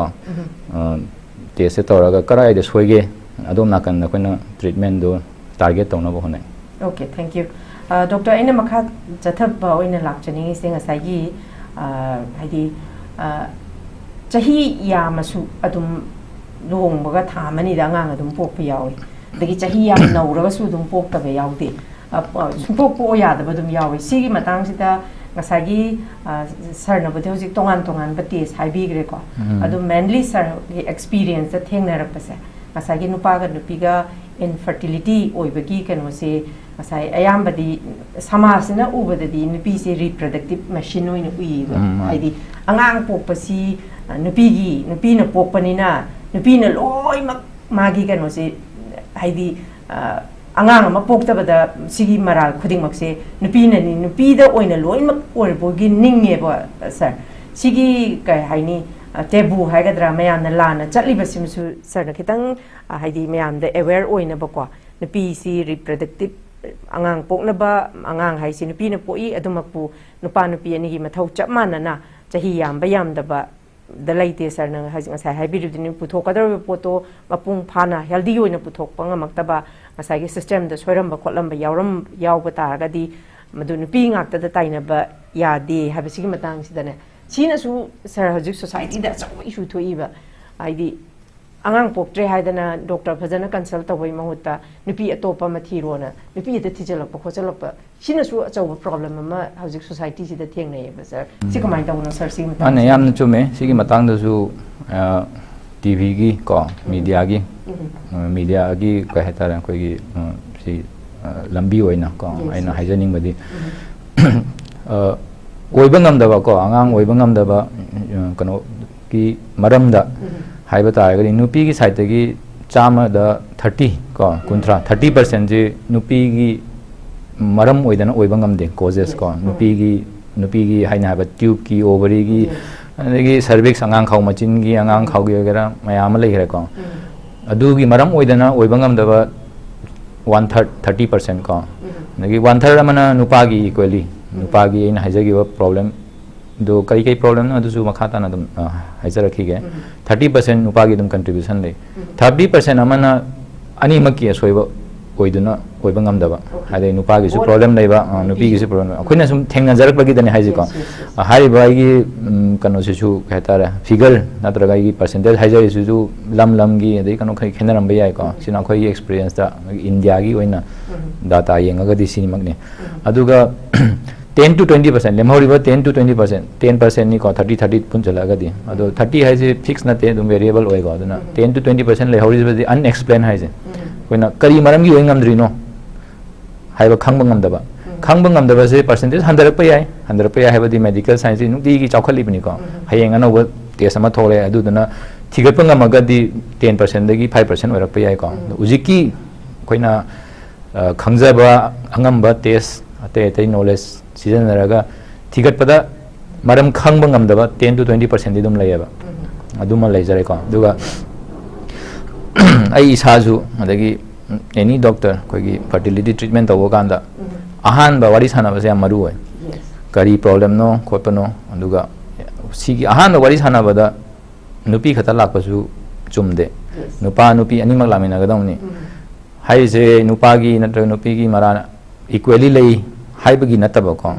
ꯑ, ꯇꯦꯁꯁꯦ ꯇꯧꯔꯒ ꯀꯗꯥꯏꯗ ꯁꯣꯏꯒꯦ, ꯑꯗꯣꯝ ꯅꯥꯀꯟꯗ ꯑꯩꯈꯣꯏꯅ ꯇ꯭ꯔꯤꯠꯃꯦꯟꯗꯣ ꯇꯥꯔꯒꯦꯠ ꯇꯧꯅꯕ ꯍꯣꯠꯅꯩ꯫ Okay, thank you. ꯗꯣꯛꯇꯔ, ꯑꯩꯅ ꯃꯈꯥ ꯆꯠꯊꯕ ꯑꯣꯏꯅ ꯂꯥꯛꯆꯅꯤꯡꯉꯤꯁꯦ, ꯉꯁꯥꯏꯒꯤ ꯍꯥꯏꯗꯤ ꯆꯍꯤ ꯌꯥꯝꯃꯁꯨ ꯑꯗꯨꯝ ꯂꯨꯍꯣꯡꯕꯒ ꯊꯥ ꯑꯃꯅꯤꯗ ꯑꯉꯥꯡ ꯑꯗꯨꯝ ꯄꯣꯛꯄ ꯌꯥꯎꯏ, ꯑꯗꯒꯤ ꯆꯍꯤ ꯌꯥꯝ ꯅꯧꯔꯒꯁꯨ ꯑꯗꯨꯝ ꯄꯣꯛꯇꯕ ꯌꯥꯎꯗꯦ꯫ ꯁꯨꯡꯄꯣꯛ ꯄꯣꯛꯑꯣ ꯌꯥꯗꯕ ꯑꯗꯨꯝ ꯌꯥꯎꯏ꯫ ꯁꯤꯒꯤ ꯃꯇꯥꯡꯁꯤꯗ ꯉꯁꯥꯏꯒꯤ ꯁꯔꯅꯕꯨꯗꯤ ꯍꯧꯖꯤꯛ ꯇꯣꯉꯥꯟ ꯇꯣꯉꯥꯟꯕ ꯇꯦꯁ ꯍꯥꯏꯕꯤꯈ꯭ꯔꯦꯀꯣ꯫ ꯑꯗꯨ ꯃꯦꯟꯂꯤ ꯁꯔꯒꯤ ꯑꯦꯛꯁꯄꯤꯔꯤꯌꯦꯟꯁꯇ ꯊꯦꯡꯅꯔꯛꯄꯁꯦ, ꯉꯁꯥꯏꯒꯤ ꯅꯨꯄꯥꯒ ꯅꯨꯄꯤꯒ ꯏꯟꯐꯔꯇꯤꯂꯤꯇꯤ ꯑꯣꯏꯕꯒꯤ ꯀꯩꯅꯣꯁꯦ ꯉꯁꯥꯏ ꯑꯌꯥꯝꯕꯗꯤ ꯁꯃꯥꯖꯁꯤꯅ ꯎꯕꯗꯗꯤ ꯅꯨꯄꯤꯁꯦ ꯔꯤꯄ꯭ꯔꯗꯛꯇꯤꯞ ꯃꯦꯁꯤꯟ ꯑꯣꯏꯅ ꯎꯏꯌꯦꯕ꯫ ꯎꯝ, ꯃꯥꯅꯤ꯫ ꯍꯥꯏꯗꯤ ꯑꯉꯥꯡ ꯄꯣꯛꯄꯁꯤ, ꯑ, ꯅꯨꯄꯤꯒꯤ, ꯅꯨꯄꯤꯅ ꯄꯣꯛꯄꯅꯤꯅ ꯅꯨꯄꯤꯅ ꯂꯣꯏꯅꯃꯛ ꯃꯥꯒꯤ ꯀꯩꯅꯣꯁꯦ, ꯍꯥꯏꯗꯤ, ꯑ, ꯑꯉꯥꯡ ꯑꯃ ꯄꯣꯛꯇꯕꯗ ꯁꯤꯒꯤ ꯃꯔꯥꯜ ꯈꯨꯗꯤꯡꯃꯛꯁꯦ ꯅꯨꯄꯤꯅꯅꯤ, ꯅꯨꯄꯤꯗ ꯑꯣꯏꯅ ꯂꯣꯏꯅꯃꯛ ꯑꯣꯏꯔꯕꯒꯤ ꯅꯤꯡꯉꯦꯕ, ꯁꯥꯔ꯫ ꯁꯤꯒꯤ ꯀꯩ ꯍꯥꯏꯅꯤ, ꯑ, ꯇꯦꯕꯨ ꯍꯥꯏꯒꯗ꯭ꯔꯥ, ꯃꯌꯥꯝꯅ ꯂꯥꯟꯅ ꯆꯠꯂꯤꯕꯁꯤꯃꯁꯨ ꯁꯥꯔꯅ ꯈꯤꯇꯪ, ꯑ, ꯍꯥꯏꯗꯤ ꯃꯌꯥꯝꯗ ꯑꯦꯋꯦꯌꯔ ꯑꯣꯏꯅꯕꯀꯣ, ꯅꯨꯄꯤꯁꯤ ꯔꯤꯄ꯭ꯔꯗꯛꯇꯤꯞ, ꯑꯉꯥꯡ ꯄꯣꯛꯅꯕ, ꯑꯉꯥꯡ ꯍꯥꯏꯁꯤ ꯅꯨꯄꯤꯅ ꯄꯣꯛꯏ, ꯑꯗꯨꯃꯛꯄꯨ ꯅꯨꯄꯥ ꯅꯨꯄꯤ ꯑꯅꯤꯒꯤ ꯃꯊꯧ ꯆꯞ ꯃꯥꯟꯅꯅ ꯆꯍꯤ ꯌꯥꯝꯕ ꯌꯥꯝꯗꯕꯗ ꯂꯩꯇꯦ꯫ ꯁꯥꯔꯅ ꯍꯧꯖꯤꯛ ꯉꯁꯥꯏ ꯍꯥꯏꯕꯤꯔꯤꯕꯗꯨꯅꯤ, ꯄꯨꯊꯣꯛꯀꯗꯧꯔꯤꯕ ꯄꯣꯠꯇꯣ ꯃꯄꯨꯡ ꯐꯥꯅ ꯍꯦꯜꯗꯤ ꯑꯣꯏꯅ ꯄꯨꯊꯣꯛꯄ ꯉꯝꯃꯛꯇꯕ, ꯉꯁꯥꯏꯒꯤ ꯁꯤꯁꯇꯦꯝꯗ ꯁꯣꯏꯔꯝꯕ ꯈꯣꯠꯂꯝꯕ ꯌꯥꯎꯔꯝ-, ꯌꯥꯎꯕ ꯇꯥꯔꯒꯗꯤ ꯃꯗꯨ ꯅꯨꯄꯤ ꯉꯥꯛꯇꯗ ꯇꯥꯏꯅꯕ ꯌꯥꯗꯦ ꯍꯥꯏꯕꯁꯤꯒꯤ ꯃꯇꯥꯡꯁꯤꯗꯅꯦ, ꯁꯤꯅꯁꯨ ꯁꯥꯔ ꯍꯧꯖꯤꯛ ꯁꯣꯁꯥꯏꯇꯤꯗ ꯑꯆꯧꯕ ꯏꯁꯨ ꯊꯣꯛꯏꯕ꯫ ꯍꯥꯏꯗꯤ ꯑꯉꯥꯡ ꯄꯣꯛꯇ꯭ꯔꯦ ꯍꯥꯏꯗꯅ ꯗꯣꯛꯇꯔ ꯐꯖꯅ ꯀꯟꯁꯜ ꯇꯧꯕꯩ ꯃꯍꯨꯠꯇ ꯅꯨꯄꯤ ꯑꯇꯣꯞꯄ ꯑꯃ ꯊꯤꯔꯣꯅ ꯅꯨꯄꯤ ꯍꯦꯛꯇ ꯊꯤꯖꯤꯜꯂꯛꯄ ꯈꯣꯠꯆꯜꯂꯛꯄ, ꯁꯤꯅꯁꯨ ꯑꯆꯧꯕ ꯄ꯭ꯔꯣꯕ꯭ꯂꯦꯝ ꯑꯃ ꯍꯧꯖꯤꯛ ꯁꯣꯁꯥꯏꯇꯤꯁꯤꯗ ꯊꯦꯡꯅꯩꯌꯦꯕ, ꯁꯥꯔ꯫ ꯁꯤ ꯀꯃꯥꯏꯅ ꯇꯧꯕꯅꯣ, ꯁꯥꯔ, ꯁꯤꯒꯤ ꯃꯇꯥꯡꯁꯤꯗ? ꯃꯥꯅꯦ, ꯌꯥꯝꯅ ꯆꯨꯝꯃꯦ꯫ ꯁꯤꯒꯤ ꯃꯇꯥꯡꯗꯁꯨ, ꯑ, ꯇꯤ ꯚꯤꯒꯤ ꯀꯣ, ꯃꯤꯗꯤꯌꯥꯒꯤ, ꯑ, ꯃꯤꯗꯤꯌꯥꯒꯤ ꯀꯩ ꯍꯥꯏꯇꯥꯔꯦ, ꯑꯩꯈꯣꯏꯒꯤ, ꯑ, ꯁꯤ, ꯑ, ꯂꯝꯕꯤ ꯑꯣꯏꯅ ꯀꯣ, Yes, ꯑꯩꯅ yes. ꯍꯥꯏꯖꯅꯤꯡꯕꯗꯤ, ꯑ, ꯑꯣꯏꯕ ꯉꯝꯗꯕ ꯀꯣ, ꯑꯉꯥꯡ ꯑꯣꯏꯕ ꯉꯝꯗꯕ, ꯑ, ꯀꯩꯅꯣꯒꯤ ꯃꯔꯝꯗ ꯍꯥꯏꯕ ꯇꯥꯔꯒꯗꯤ, ꯅꯨꯄꯤꯒꯤ ꯁꯥꯏꯠꯇꯒꯤ ꯆꯥꯝꯃꯗ ꯊꯥꯔꯇꯤ ꯀꯣ, ꯀꯨꯟꯊ꯭ꯔꯥ, ꯊꯥꯔꯇꯤ ꯄꯥꯔꯁꯦꯟꯁꯤ ꯅꯨꯄꯤꯒꯤ ꯃꯔꯝ ꯑꯣꯏꯗꯅ ꯑꯣꯏꯕ ꯉꯝꯗꯦ, ꯀꯣꯖꯦꯁ ꯀꯣ, ꯅꯨꯄꯤꯒꯤ, ꯅꯨꯄꯤꯒꯤ ꯍꯥꯏꯅ ꯍꯥꯏꯕ ꯇ꯭ꯌꯨꯕꯀꯤ, ꯑꯣꯚꯔꯤꯒꯤ, ꯑꯗꯒꯤ ꯁꯔꯚꯤꯛꯁ, ꯑꯉꯥꯡ ꯈꯥꯎ ꯃꯆꯤꯟꯒꯤ, ꯑꯉꯥꯡ ꯈꯥꯎꯒꯤ ꯑꯣꯏꯒꯦꯔꯥ, ꯃꯌꯥꯝ ꯑꯃ ꯂꯩꯈ꯭ꯔꯦꯀꯣ꯫ ꯑꯗꯨꯒꯤ ꯃꯔꯝ ꯑꯣꯏꯗꯅ ꯑꯣꯏꯕ ꯉꯝꯗꯕ ꯋꯥꯟ ꯊꯥꯔꯠ, ꯊꯥꯔꯇꯤ ꯄꯥꯔꯁꯦꯟ ꯀꯣ꯫ ꯑꯗꯒꯤ ꯋꯥꯟ ꯊꯥꯔꯠ ꯑꯃꯅ ꯅꯨꯄꯥꯒꯤ ꯏꯀ꯭ꯋꯦꯂꯤ, ꯅꯨꯄꯥꯒꯤ ꯑꯩꯅ ꯍꯥꯏꯖꯈꯤꯕ ꯄ꯭ꯔꯣꯕ꯭ꯂꯦꯝꯗꯣ ꯀꯔꯤ ꯀꯔꯤ ꯄ꯭ꯔꯣꯕ꯭ꯂꯦꯝꯅꯣ ꯑꯗꯨꯁꯨ ꯃꯈꯥ ꯇꯥꯅ ꯑꯗꯨꯝ, ꯑ, ꯍꯥꯏꯖꯔꯛꯈꯤꯒꯦ꯫ ꯊꯥꯔꯇꯤ ꯄꯥꯔꯁꯦꯟ ꯅꯨꯄꯥꯒꯤ ꯑꯗꯨꯝ ꯀꯟꯇ꯭ꯔꯤꯕ꯭ꯌꯨꯁꯟ ꯂꯩ꯫ ꯊꯥꯔꯇꯤ ꯄꯥꯔꯁꯦꯟ ꯑꯃꯅ ꯑꯅꯤꯃꯛꯀꯤ ꯑꯁꯣꯏꯕ ꯑꯣꯏꯗꯨꯅ ꯑꯣꯏꯕ ꯉꯝꯗꯕ, ꯍꯥꯏꯗꯤ ꯅꯨꯄꯥꯒꯤꯁꯨ ꯄ꯭ꯔꯣꯕ꯭ꯂꯦꯝ ꯂꯩꯕ, ꯑ, ꯅꯨꯄꯤꯒꯤꯁꯨ ꯄ꯭ꯔꯣꯕ꯭ꯂꯦꯝ ꯂꯩꯕ, ꯑꯩꯈꯣꯏꯅ ꯁꯨꯝ ꯊꯦꯡꯅꯖꯔꯛꯄꯒꯤꯗꯅꯦ ꯍꯥꯏꯁꯦꯀꯣ꯫ ꯑ, ꯍꯥꯏꯔꯤꯕ ꯑꯩꯒꯤ, ꯎꯝ, ꯀꯩꯅꯣꯁꯤꯁꯨ ꯀꯩ ꯍꯥꯏꯇꯥꯔꯦ, ꯐꯤꯒꯔ ꯅꯠꯇ꯭ꯔꯒ ꯑꯩꯒꯤ ꯄꯥꯔꯁꯦꯟꯇꯦꯖ ꯍꯥꯏꯖꯔꯤꯁꯤꯁꯨ ꯂꯝ ꯂꯝꯒꯤ ꯑꯗꯩ ꯀꯩꯅꯣ ꯈꯔ ꯈꯦꯠꯅꯔꯝꯕ ꯌꯥꯏꯀꯣ꯫ ꯁꯤꯅ ꯑꯩꯈꯣꯏꯒꯤ ꯑꯦꯛꯁꯄꯤꯔꯤꯌꯦꯟꯁꯇ, ꯑꯩꯈꯣꯏꯒꯤ ꯏꯟꯗꯤꯌꯥꯒꯤ ꯑꯣꯏꯅ ꯗꯥꯇꯥ ꯌꯦꯡꯉꯒꯗꯤ ꯁꯤꯃꯛꯅꯤ꯫ ꯑꯗꯨꯒ ten to twenty percent, ꯂꯦꯝꯍꯧꯔꯤꯕ ten to twenty percent, ten percentꯅꯤꯀꯣ, thirty, thirty ꯄꯨꯟꯁꯤꯜꯂꯛꯑꯒꯗꯤ꯫ ꯑꯗꯣ thirty ꯍꯥꯏꯁꯦ ꯐꯤꯛꯁ ꯅꯠꯇꯦ, ꯑꯗꯨꯝ ꯚꯦꯔꯤꯌꯦꯕꯜ ꯑꯣꯏꯀꯣ꯫ ꯑꯗꯨꯅ ten to twenty percent ꯂꯩꯍꯧꯔꯤꯕꯗꯤ ꯑꯟꯑꯦꯛꯁꯄ꯭ꯂꯦꯟ ꯍꯥꯏꯁꯦ, ꯑꯩꯈꯣꯏꯅ ꯀꯔꯤ ꯃꯔꯝꯒꯤ ꯑꯣꯏ ꯉꯝꯗ꯭ꯔꯤꯅꯣ ꯍꯥꯏꯕ ꯈꯪꯕ ꯉꯝꯗꯕ꯫ ꯈꯪꯕ ꯉꯝꯗꯕꯁꯦ ꯄꯥꯔꯁꯦꯟꯇꯦꯖ ꯍꯟꯊꯔꯛꯄ ꯌꯥꯏ, ꯍꯟꯊꯔꯛꯄ ꯌꯥꯏ ꯍꯥꯏꯕꯗꯤ ꯃꯦꯗꯤꯀꯦꯜ ꯁꯥꯏꯟꯁꯁꯤ ꯅꯨꯡꯇꯤꯒꯤ ꯆꯥꯎꯈꯠꯂꯤꯕꯅꯤꯀꯣ꯫ ꯍꯌꯦꯡ ꯑꯅꯧꯕ ꯇꯦꯁ ꯑꯃ ꯊꯣꯛꯂꯛꯑꯦ, ꯑꯗꯨꯗꯨꯅ ꯊꯤꯒꯠꯄ ꯉꯝꯃꯒꯗꯤ ten percentꯗꯒꯤ five percent ꯑꯣꯏꯔꯛꯄ ꯌꯥꯏꯀꯣ꯫ ꯑꯗꯣ ꯍꯧꯖꯤꯛꯀꯤ ꯑꯩꯈꯣꯏꯅ, ꯑ, ꯈꯪꯖꯕ ꯑꯉꯝꯕ ꯇꯦꯁ, ꯑꯇꯩ ꯑꯇꯩ ꯅꯣꯂꯦꯖ ꯁꯤꯖꯤꯟꯅꯔꯒ ꯊꯤꯒꯠꯄꯗ ꯃꯔꯝ ꯈꯪꯕ ꯉꯝꯗꯕ ten to twenty percentꯗꯤ ꯑꯗꯨꯝ ꯂꯩꯌꯦꯕ꯫ ꯑꯗꯨꯃ ꯂꯩꯖꯔꯦꯀꯣ꯫ ꯑꯗꯨꯒ ꯑꯩ ꯏꯁꯥꯁꯨ, ꯑꯗꯒꯤ ꯑꯦꯅꯤ ꯗꯣꯛꯇꯔ, ꯑꯩꯈꯣꯏꯒꯤ ꯐꯔꯇꯤꯂꯤꯇꯤ ꯇ꯭ꯔꯤꯠꯃꯦꯟ ꯇꯧꯕ ꯀꯥꯟꯗ ꯑꯍꯥꯟꯕ ꯋꯥꯔꯤ ꯁꯥꯟꯅꯕꯁꯦ ꯌꯥꯝ ꯃꯔꯨ ꯑꯣꯏ꯫ ꯀꯔꯤ ꯄ꯭ꯔꯣꯕ꯭ꯂꯦꯝꯅꯣ ꯈꯣꯠꯄꯅꯣ, ꯑꯗꯨꯒ ꯁꯤꯒꯤ ꯑꯍꯥꯟꯕ ꯋꯥꯔꯤ ꯁꯥꯟꯅꯕꯗ ꯅꯨꯄꯤ ꯈꯛꯇ ꯂꯥꯛꯄꯁꯨ ꯆꯨꯝꯗꯦ꯫ ꯅꯨꯄꯥ ꯅꯨꯄꯤ ꯑꯅꯤꯃꯛ ꯂꯥꯛꯃꯤꯟꯅꯒꯗꯧꯅꯤ꯫ ꯍꯥꯏꯔꯤꯁꯦ ꯅꯨꯄꯥꯒꯤ ꯅꯠꯇ꯭ꯔꯒ ꯅꯨꯄꯤꯒꯤ ꯃꯔꯥꯜ ꯏꯀ꯭ꯋꯦꯂꯤ ꯂꯩ ꯍꯥꯏꯕꯒꯤ ꯅꯠꯇꯕꯀꯣ꯫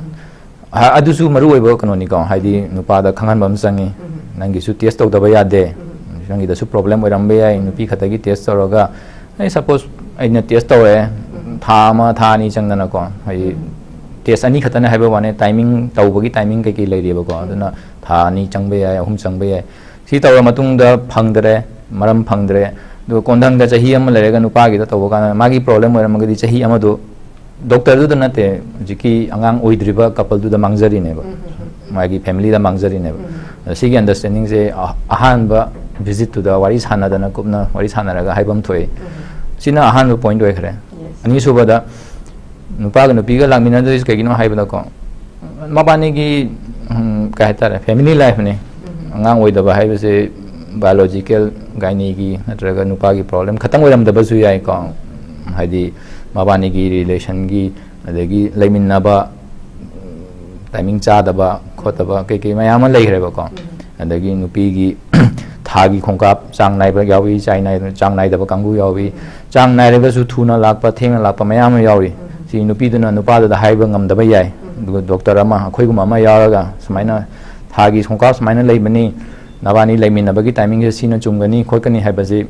ꯑ-, ꯑꯗꯨꯁꯨ ꯃꯔꯨ ꯑꯣꯏꯕ ꯀꯩꯅꯣꯅꯤꯀꯣ, ꯍꯥꯏꯗꯤ ꯅꯨꯄꯥꯗ ꯈꯪꯍꯟꯕ ꯑꯃ ꯆꯪꯉꯤ꯫ ꯅꯪꯒꯤꯁꯨ ꯇꯦꯁ ꯇꯧꯗꯕ ꯌꯥꯗꯦ꯫ ꯅꯪꯒꯤꯗꯁꯨ ꯄ꯭ꯔꯣꯕ꯭ꯂꯦꯝ ꯑꯣꯏꯔꯝꯕ ꯌꯥꯏ, ꯅꯨꯄꯤ ꯈꯛꯇꯒꯤ ꯇꯦꯁ ꯇꯧꯔꯒ꯫ ꯑꯩ ꯁꯄꯣꯁ ꯑꯩꯅ ꯇꯦꯁ ꯇꯧꯔꯦ, ꯊꯥ ꯑꯃ, ꯊꯥ ꯑꯅꯤ ꯆꯪꯗꯅꯀꯣ, ꯍꯥꯏꯗꯤ ꯇꯦꯁ ꯑꯅꯤ ꯈꯛꯇꯅꯦ ꯍꯥꯏꯕ ꯋꯥꯅꯦ, ꯇꯥꯏꯃꯤꯡ ꯇꯧꯕꯒꯤ ꯇꯥꯏꯃꯤꯡ ꯀꯩꯀꯩ ꯂꯩꯔꯤꯕꯀꯣ, ꯑꯗꯨꯅ ꯊꯥ ꯑꯅꯤ ꯆꯪꯕ ꯌꯥꯏ, ꯑꯍꯨꯝ ꯆꯪꯕ ꯌꯥꯏ꯫ ꯁꯤ ꯇꯧꯔ ꯃꯇꯨꯡꯗ ꯐꯪꯗ꯭ꯔꯦ, ꯃꯔꯝ ꯐꯪꯗ꯭ꯔꯦ, ꯑꯗꯨꯒ ꯀꯣꯟꯊꯪꯗ ꯆꯍꯤ ꯑꯃ ꯂꯩꯔꯒ ꯅꯨꯄꯥꯒꯤꯗ ꯇꯧꯕ ꯀꯥꯟꯗ ꯃꯥꯒꯤ ꯄ꯭ꯔꯣꯕ꯭ꯂꯦꯝ ꯑꯣꯏꯔꯝꯃꯒꯗꯤ ꯆꯍꯤ ꯑꯃꯗꯣ ꯗꯣꯛꯇꯔꯗꯨꯗ ꯅꯠꯇꯦ, ꯍꯧꯖꯤꯛꯀꯤ ꯑꯉꯥꯡ ꯑꯣꯏꯗ꯭ꯔꯤꯕ ꯀꯄꯜꯗꯨꯗ ꯃꯥꯡꯖꯔꯤꯅꯦꯕ, ꯃꯥꯒꯤ ꯐꯦꯃꯤꯂꯤꯗ ꯃꯥꯡꯖꯔꯤꯅꯦꯕ꯫ ꯑꯗ ꯁꯤꯒꯤ ꯑꯟꯗꯔꯁ꯭ꯇꯦꯟꯗꯤꯡꯁꯦ ꯑ-, ꯑꯍꯥꯟꯕ ꯚꯤꯖꯤꯠꯇꯨꯗ ꯋꯥꯔꯤ ꯁꯥꯟꯅꯗꯅ, ꯀꯨꯞꯅ ꯋꯥꯔꯤ ꯁꯥꯟꯅꯔꯒ ꯍꯥꯏꯐꯝ ꯊꯣꯛꯏ꯫ ꯁꯤꯅ ꯑꯍꯥꯟꯕ ꯄꯣꯏꯟꯠ ꯑꯣꯏꯈ꯭ꯔꯦ꯫ ꯑꯅꯤꯁꯨꯕꯗ, ꯅꯨꯄꯥꯒ ꯅꯨꯄꯤꯒ ꯂꯥꯛꯃꯤꯟꯅꯗꯣꯏꯁꯦ ꯀꯩꯒꯤꯅꯣ ꯍꯥꯏꯕꯗꯀꯣ, ꯃꯕꯥꯅꯤꯒꯤ, ꯎꯝ, ꯀꯩ ꯍꯥꯏꯇꯥꯔꯦ, ꯐꯦꯃꯤꯂꯤ ꯂꯥꯏꯐꯅꯤ꯫ ꯑꯉꯥꯡ ꯑꯣꯏꯗꯕ ꯍꯥꯏꯕꯁꯦ ꯕꯥꯏꯑꯣꯂꯣꯖꯤꯀꯦꯜ ꯒꯥꯏꯅꯤꯒꯤ ꯅꯠꯇ꯭ꯔꯒ ꯅꯨꯄꯥꯒꯤ ꯄ꯭ꯔꯣꯕ꯭ꯂꯦꯝ ꯈꯛꯇꯪ ꯑꯣꯏꯔꯝꯗꯕꯁꯨ ꯌꯥꯏꯀꯣ꯫ ꯍꯥꯏꯗꯤ ꯃꯕꯥꯅꯤꯒꯤ ꯔꯤꯂꯦꯁꯟꯒꯤ, ꯑꯗꯒꯤ ꯂꯩꯃꯤꯟꯅꯕ, ꯇꯥꯏꯃꯤꯡ ꯆꯥꯗꯕ ꯈꯣꯠꯇꯕ ꯀꯩꯀꯩ ꯃꯌꯥꯝ ꯑꯃ ꯂꯩꯈ꯭ꯔꯦꯕꯀꯣ꯫ ꯑꯗꯒꯤ ꯅꯨꯄꯤꯒꯤ ꯊꯥꯒꯤ ꯈꯣꯡꯀꯥꯞ ꯆꯥꯡ ꯅꯥꯏꯕ ꯌꯥꯎꯏ, ꯆꯥꯡ ꯅꯥꯏ-, ꯆꯥꯡ ꯅꯥꯏꯗꯕ ꯀꯥꯡꯕꯨ ꯌꯥꯎꯏ꯫ ꯆꯥꯡ ꯅꯥꯏꯔꯒꯁꯨ ꯊꯨꯅ ꯂꯥꯛꯄ, ꯊꯦꯡꯅ ꯂꯥꯛꯄ ꯃꯌꯥꯝ ꯑꯃ ꯌꯥꯎꯔꯤ꯫ ꯁꯤ ꯅꯨꯄꯤꯗꯨꯅ ꯅꯨꯄꯥꯗꯨꯗ ꯍꯥꯏꯕ ꯉꯝꯗꯕ ꯌꯥꯏ꯫ ꯑꯗꯨꯒ ꯗꯣꯛꯇꯔ ꯑꯃ, ꯑꯩꯈꯣꯏꯒꯨꯝꯕ ꯑꯃ ꯌꯥꯎꯔꯒ, "ꯁꯨꯃꯥꯏꯅ ꯊꯥꯒꯤ ꯈꯣꯡꯀꯥꯞ ꯁꯨꯃꯥꯏꯅ ꯂꯩꯕꯅꯤ, ꯅꯕꯥꯅꯤ ꯂꯩꯃꯤꯟꯅꯕꯒꯤ ꯇꯥꯏꯃꯤꯡꯁꯦ ꯁꯤꯅ ꯆꯨꯝꯒꯅꯤ ꯈꯣꯠꯀꯅꯤ" ꯍꯥꯏꯕꯁꯤ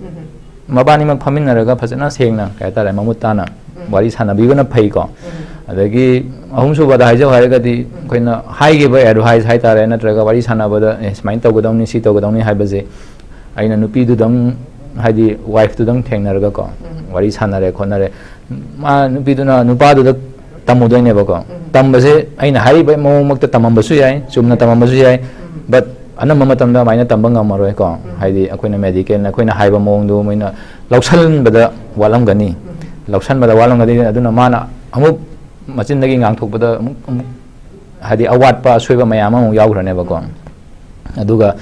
ꯃꯕꯥꯅꯤꯃꯛ ꯐꯝꯃꯤꯟꯅꯔꯒ ꯐꯖꯅ ꯁꯦꯡꯅ, ꯀꯩ ꯍꯥꯏꯇꯥꯔꯦ, ꯃꯃꯨꯠ ꯇꯥꯅ ꯋꯥꯔꯤ ꯁꯥꯟꯅꯕꯤꯕꯅ ꯐꯩꯀꯣ꯫ ꯑꯗꯒꯤ ꯑꯍꯨꯝꯁꯨꯕꯗ ꯍꯥꯏꯖꯧ ꯍꯥꯏꯔꯒꯗꯤ, ꯑꯩꯈꯣꯏꯅ ꯍꯥꯏꯈꯤꯕ ꯑꯦꯗꯚꯥꯏꯁ ꯍꯥꯏꯇꯥꯔꯦ, ꯅꯠꯇ꯭ꯔꯒ ꯋꯥꯔꯤ ꯁꯥꯟꯅꯕꯗ, "ꯑꯦ, ꯁꯨꯃꯥꯏꯅ ꯇꯧꯒꯗꯧꯅꯤ, ꯁꯤ ꯇꯧꯒꯗꯧꯅꯤ" ꯍꯥꯏꯕꯁꯦ ꯑꯩꯅ ꯅꯨꯄꯤꯗꯨꯗꯪ, ꯍꯥꯏꯗꯤ ꯋꯥꯏꯐꯇꯨꯗꯪ ꯊꯦꯡꯅꯔꯒꯀꯣ, ꯋꯥꯔꯤ ꯁꯥꯟꯅꯔꯦ ꯈꯣꯠꯅꯔꯦ, ꯃꯥ ꯅꯨꯄꯤꯗꯨꯅ ꯅꯨꯄꯥꯗꯨꯗ ꯇꯝꯃꯨꯗꯣꯏꯅꯦꯕꯀꯣ꯫ ꯇꯝꯕꯁꯦ ꯑꯩꯅ ꯍꯥꯏꯔꯤꯕ ꯃꯑꯣꯡꯃꯛꯇ ꯇꯝꯃꯝꯕꯁꯨ ꯌꯥꯏ, ꯆꯨꯝꯅ ꯇꯝꯃꯝꯕꯁꯨ ꯌꯥꯏ, ꯕꯠ ꯑꯅꯝꯕ ꯃꯇꯝꯗ ꯑꯗꯨꯃꯥꯏꯅ ꯇꯝꯕ ꯉꯝꯃꯔꯣꯏꯀꯣ꯫ ꯍꯥꯏꯗꯤ ꯑꯩꯈꯣꯏꯅ ꯃꯦꯗꯤꯀꯦꯜꯅ ꯑꯩꯈꯣꯏꯅ ꯍꯥꯏꯕ ꯃꯑꯣꯡꯗꯣ ꯃꯣꯏꯅ ꯂꯧꯁꯟꯕꯗ ꯋꯥꯠꯂꯝꯒꯅꯤ, ꯂꯧꯁꯟꯕꯗ ꯋꯥꯠꯂꯝꯒꯅꯤ꯫ ꯑꯗꯨꯅ ꯃꯥꯅ ꯑꯃꯨꯛ ꯃꯆꯤꯟꯗꯒꯤ ꯉꯥꯡꯊꯣꯛꯄꯗ ꯑꯃꯨꯛ, ꯑꯃꯨꯛ ꯍꯥꯏꯗꯤ ꯑꯋꯥꯠꯄ ꯑꯁꯣꯏꯕ ꯃꯌꯥꯝ ꯑꯃꯃꯨꯛ ꯌꯥꯎꯈ꯭ꯔꯅꯦꯕꯀꯣ꯫ ꯑꯗꯨꯒ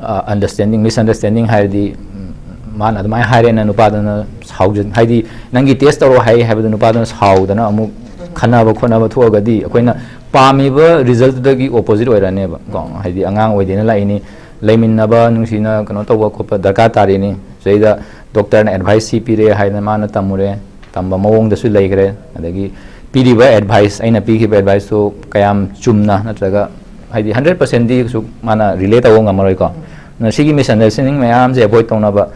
ꯑꯟꯗꯔꯁꯇꯦꯟꯗꯤꯡ, ꯃꯤꯁꯑꯟꯗꯔꯁꯇꯦꯟꯗꯤꯡ ꯍꯥꯏꯔꯗꯤ, ꯎꯝ, ꯃꯥꯅ ꯑꯗꯨꯃꯥꯏꯅ ꯍꯥꯏꯔꯦꯅ ꯅꯨꯄꯥꯗꯨꯅ ꯁꯥꯎꯖ-, ꯍꯥꯏꯗꯤ ꯅꯪꯒꯤ ꯇꯦꯁ ꯇꯧꯔꯣ ꯍꯥꯏ ꯍꯥꯏꯕꯗꯨ ꯅꯨꯄꯥꯗꯨꯅ ꯁꯥꯎꯗꯅ ꯑꯃꯨꯛ ꯈꯟꯅꯕ ꯈꯣꯠꯅꯕ ꯊꯣꯛꯑꯒꯗꯤ ꯑꯩꯈꯣꯏꯅ ꯄꯥꯝꯃꯤꯕ ꯔꯤꯖꯜꯇꯨꯗꯒꯤ ꯑꯣꯄꯣꯖꯤꯠ ꯑꯣꯏꯔꯅꯦꯕ ꯀꯣ꯫ ꯍꯥꯏꯗꯤ ꯑꯉꯥꯡ ꯑꯣꯏꯗꯦꯅ ꯂꯥꯛꯏꯅꯤ, ꯂꯩꯃꯤꯟꯅꯕ, ꯅꯨꯡꯁꯤꯅ ꯀꯩꯅꯣ ꯇꯧꯕ ꯈꯣꯠꯄ ꯗꯔꯀꯥꯔ ꯇꯥꯔꯤꯅꯤ꯫ ꯁꯤꯗꯩꯗ ꯗꯣꯛꯇꯔꯅ ꯑꯦꯗꯚꯥꯏꯁ ꯁꯤ ꯄꯤꯔꯦ ꯍꯥꯏꯗꯅ ꯃꯥꯅ ꯇꯝꯃꯨꯔꯦ, ꯇꯝꯕ ꯃꯑꯣꯡꯗꯁꯨ ꯂꯩꯈ꯭ꯔꯦ꯫ ꯑꯗꯒꯤ ꯄꯤꯔꯤꯕ ꯑꯦꯗꯚꯥꯏꯁ, ꯑꯩꯅ ꯄꯤꯈꯤꯕ ꯑꯦꯗꯚꯥꯏꯁꯇꯨ ꯀꯌꯥꯝ ꯆꯨꯝꯅ ꯅꯠꯇ꯭ꯔꯒ, ꯍꯥꯏꯗꯤ ꯍꯟꯗ꯭ꯔꯦꯠ ꯄꯥꯔꯁꯦꯟꯗꯤ ꯀꯩꯁꯨ ꯃꯥꯅ ꯔꯤꯂꯦ ꯇꯧꯕ ꯉꯝꯃꯔꯣꯏꯀꯣ꯫ ꯑꯗꯨꯅ ꯁꯤꯒꯤ ꯃꯤꯁꯑꯟꯗꯔꯁꯇꯦꯟꯗꯤꯡ ꯃꯌꯥꯝꯁꯦ ꯑꯦꯚꯣꯏꯗ ꯇꯧꯅꯕ,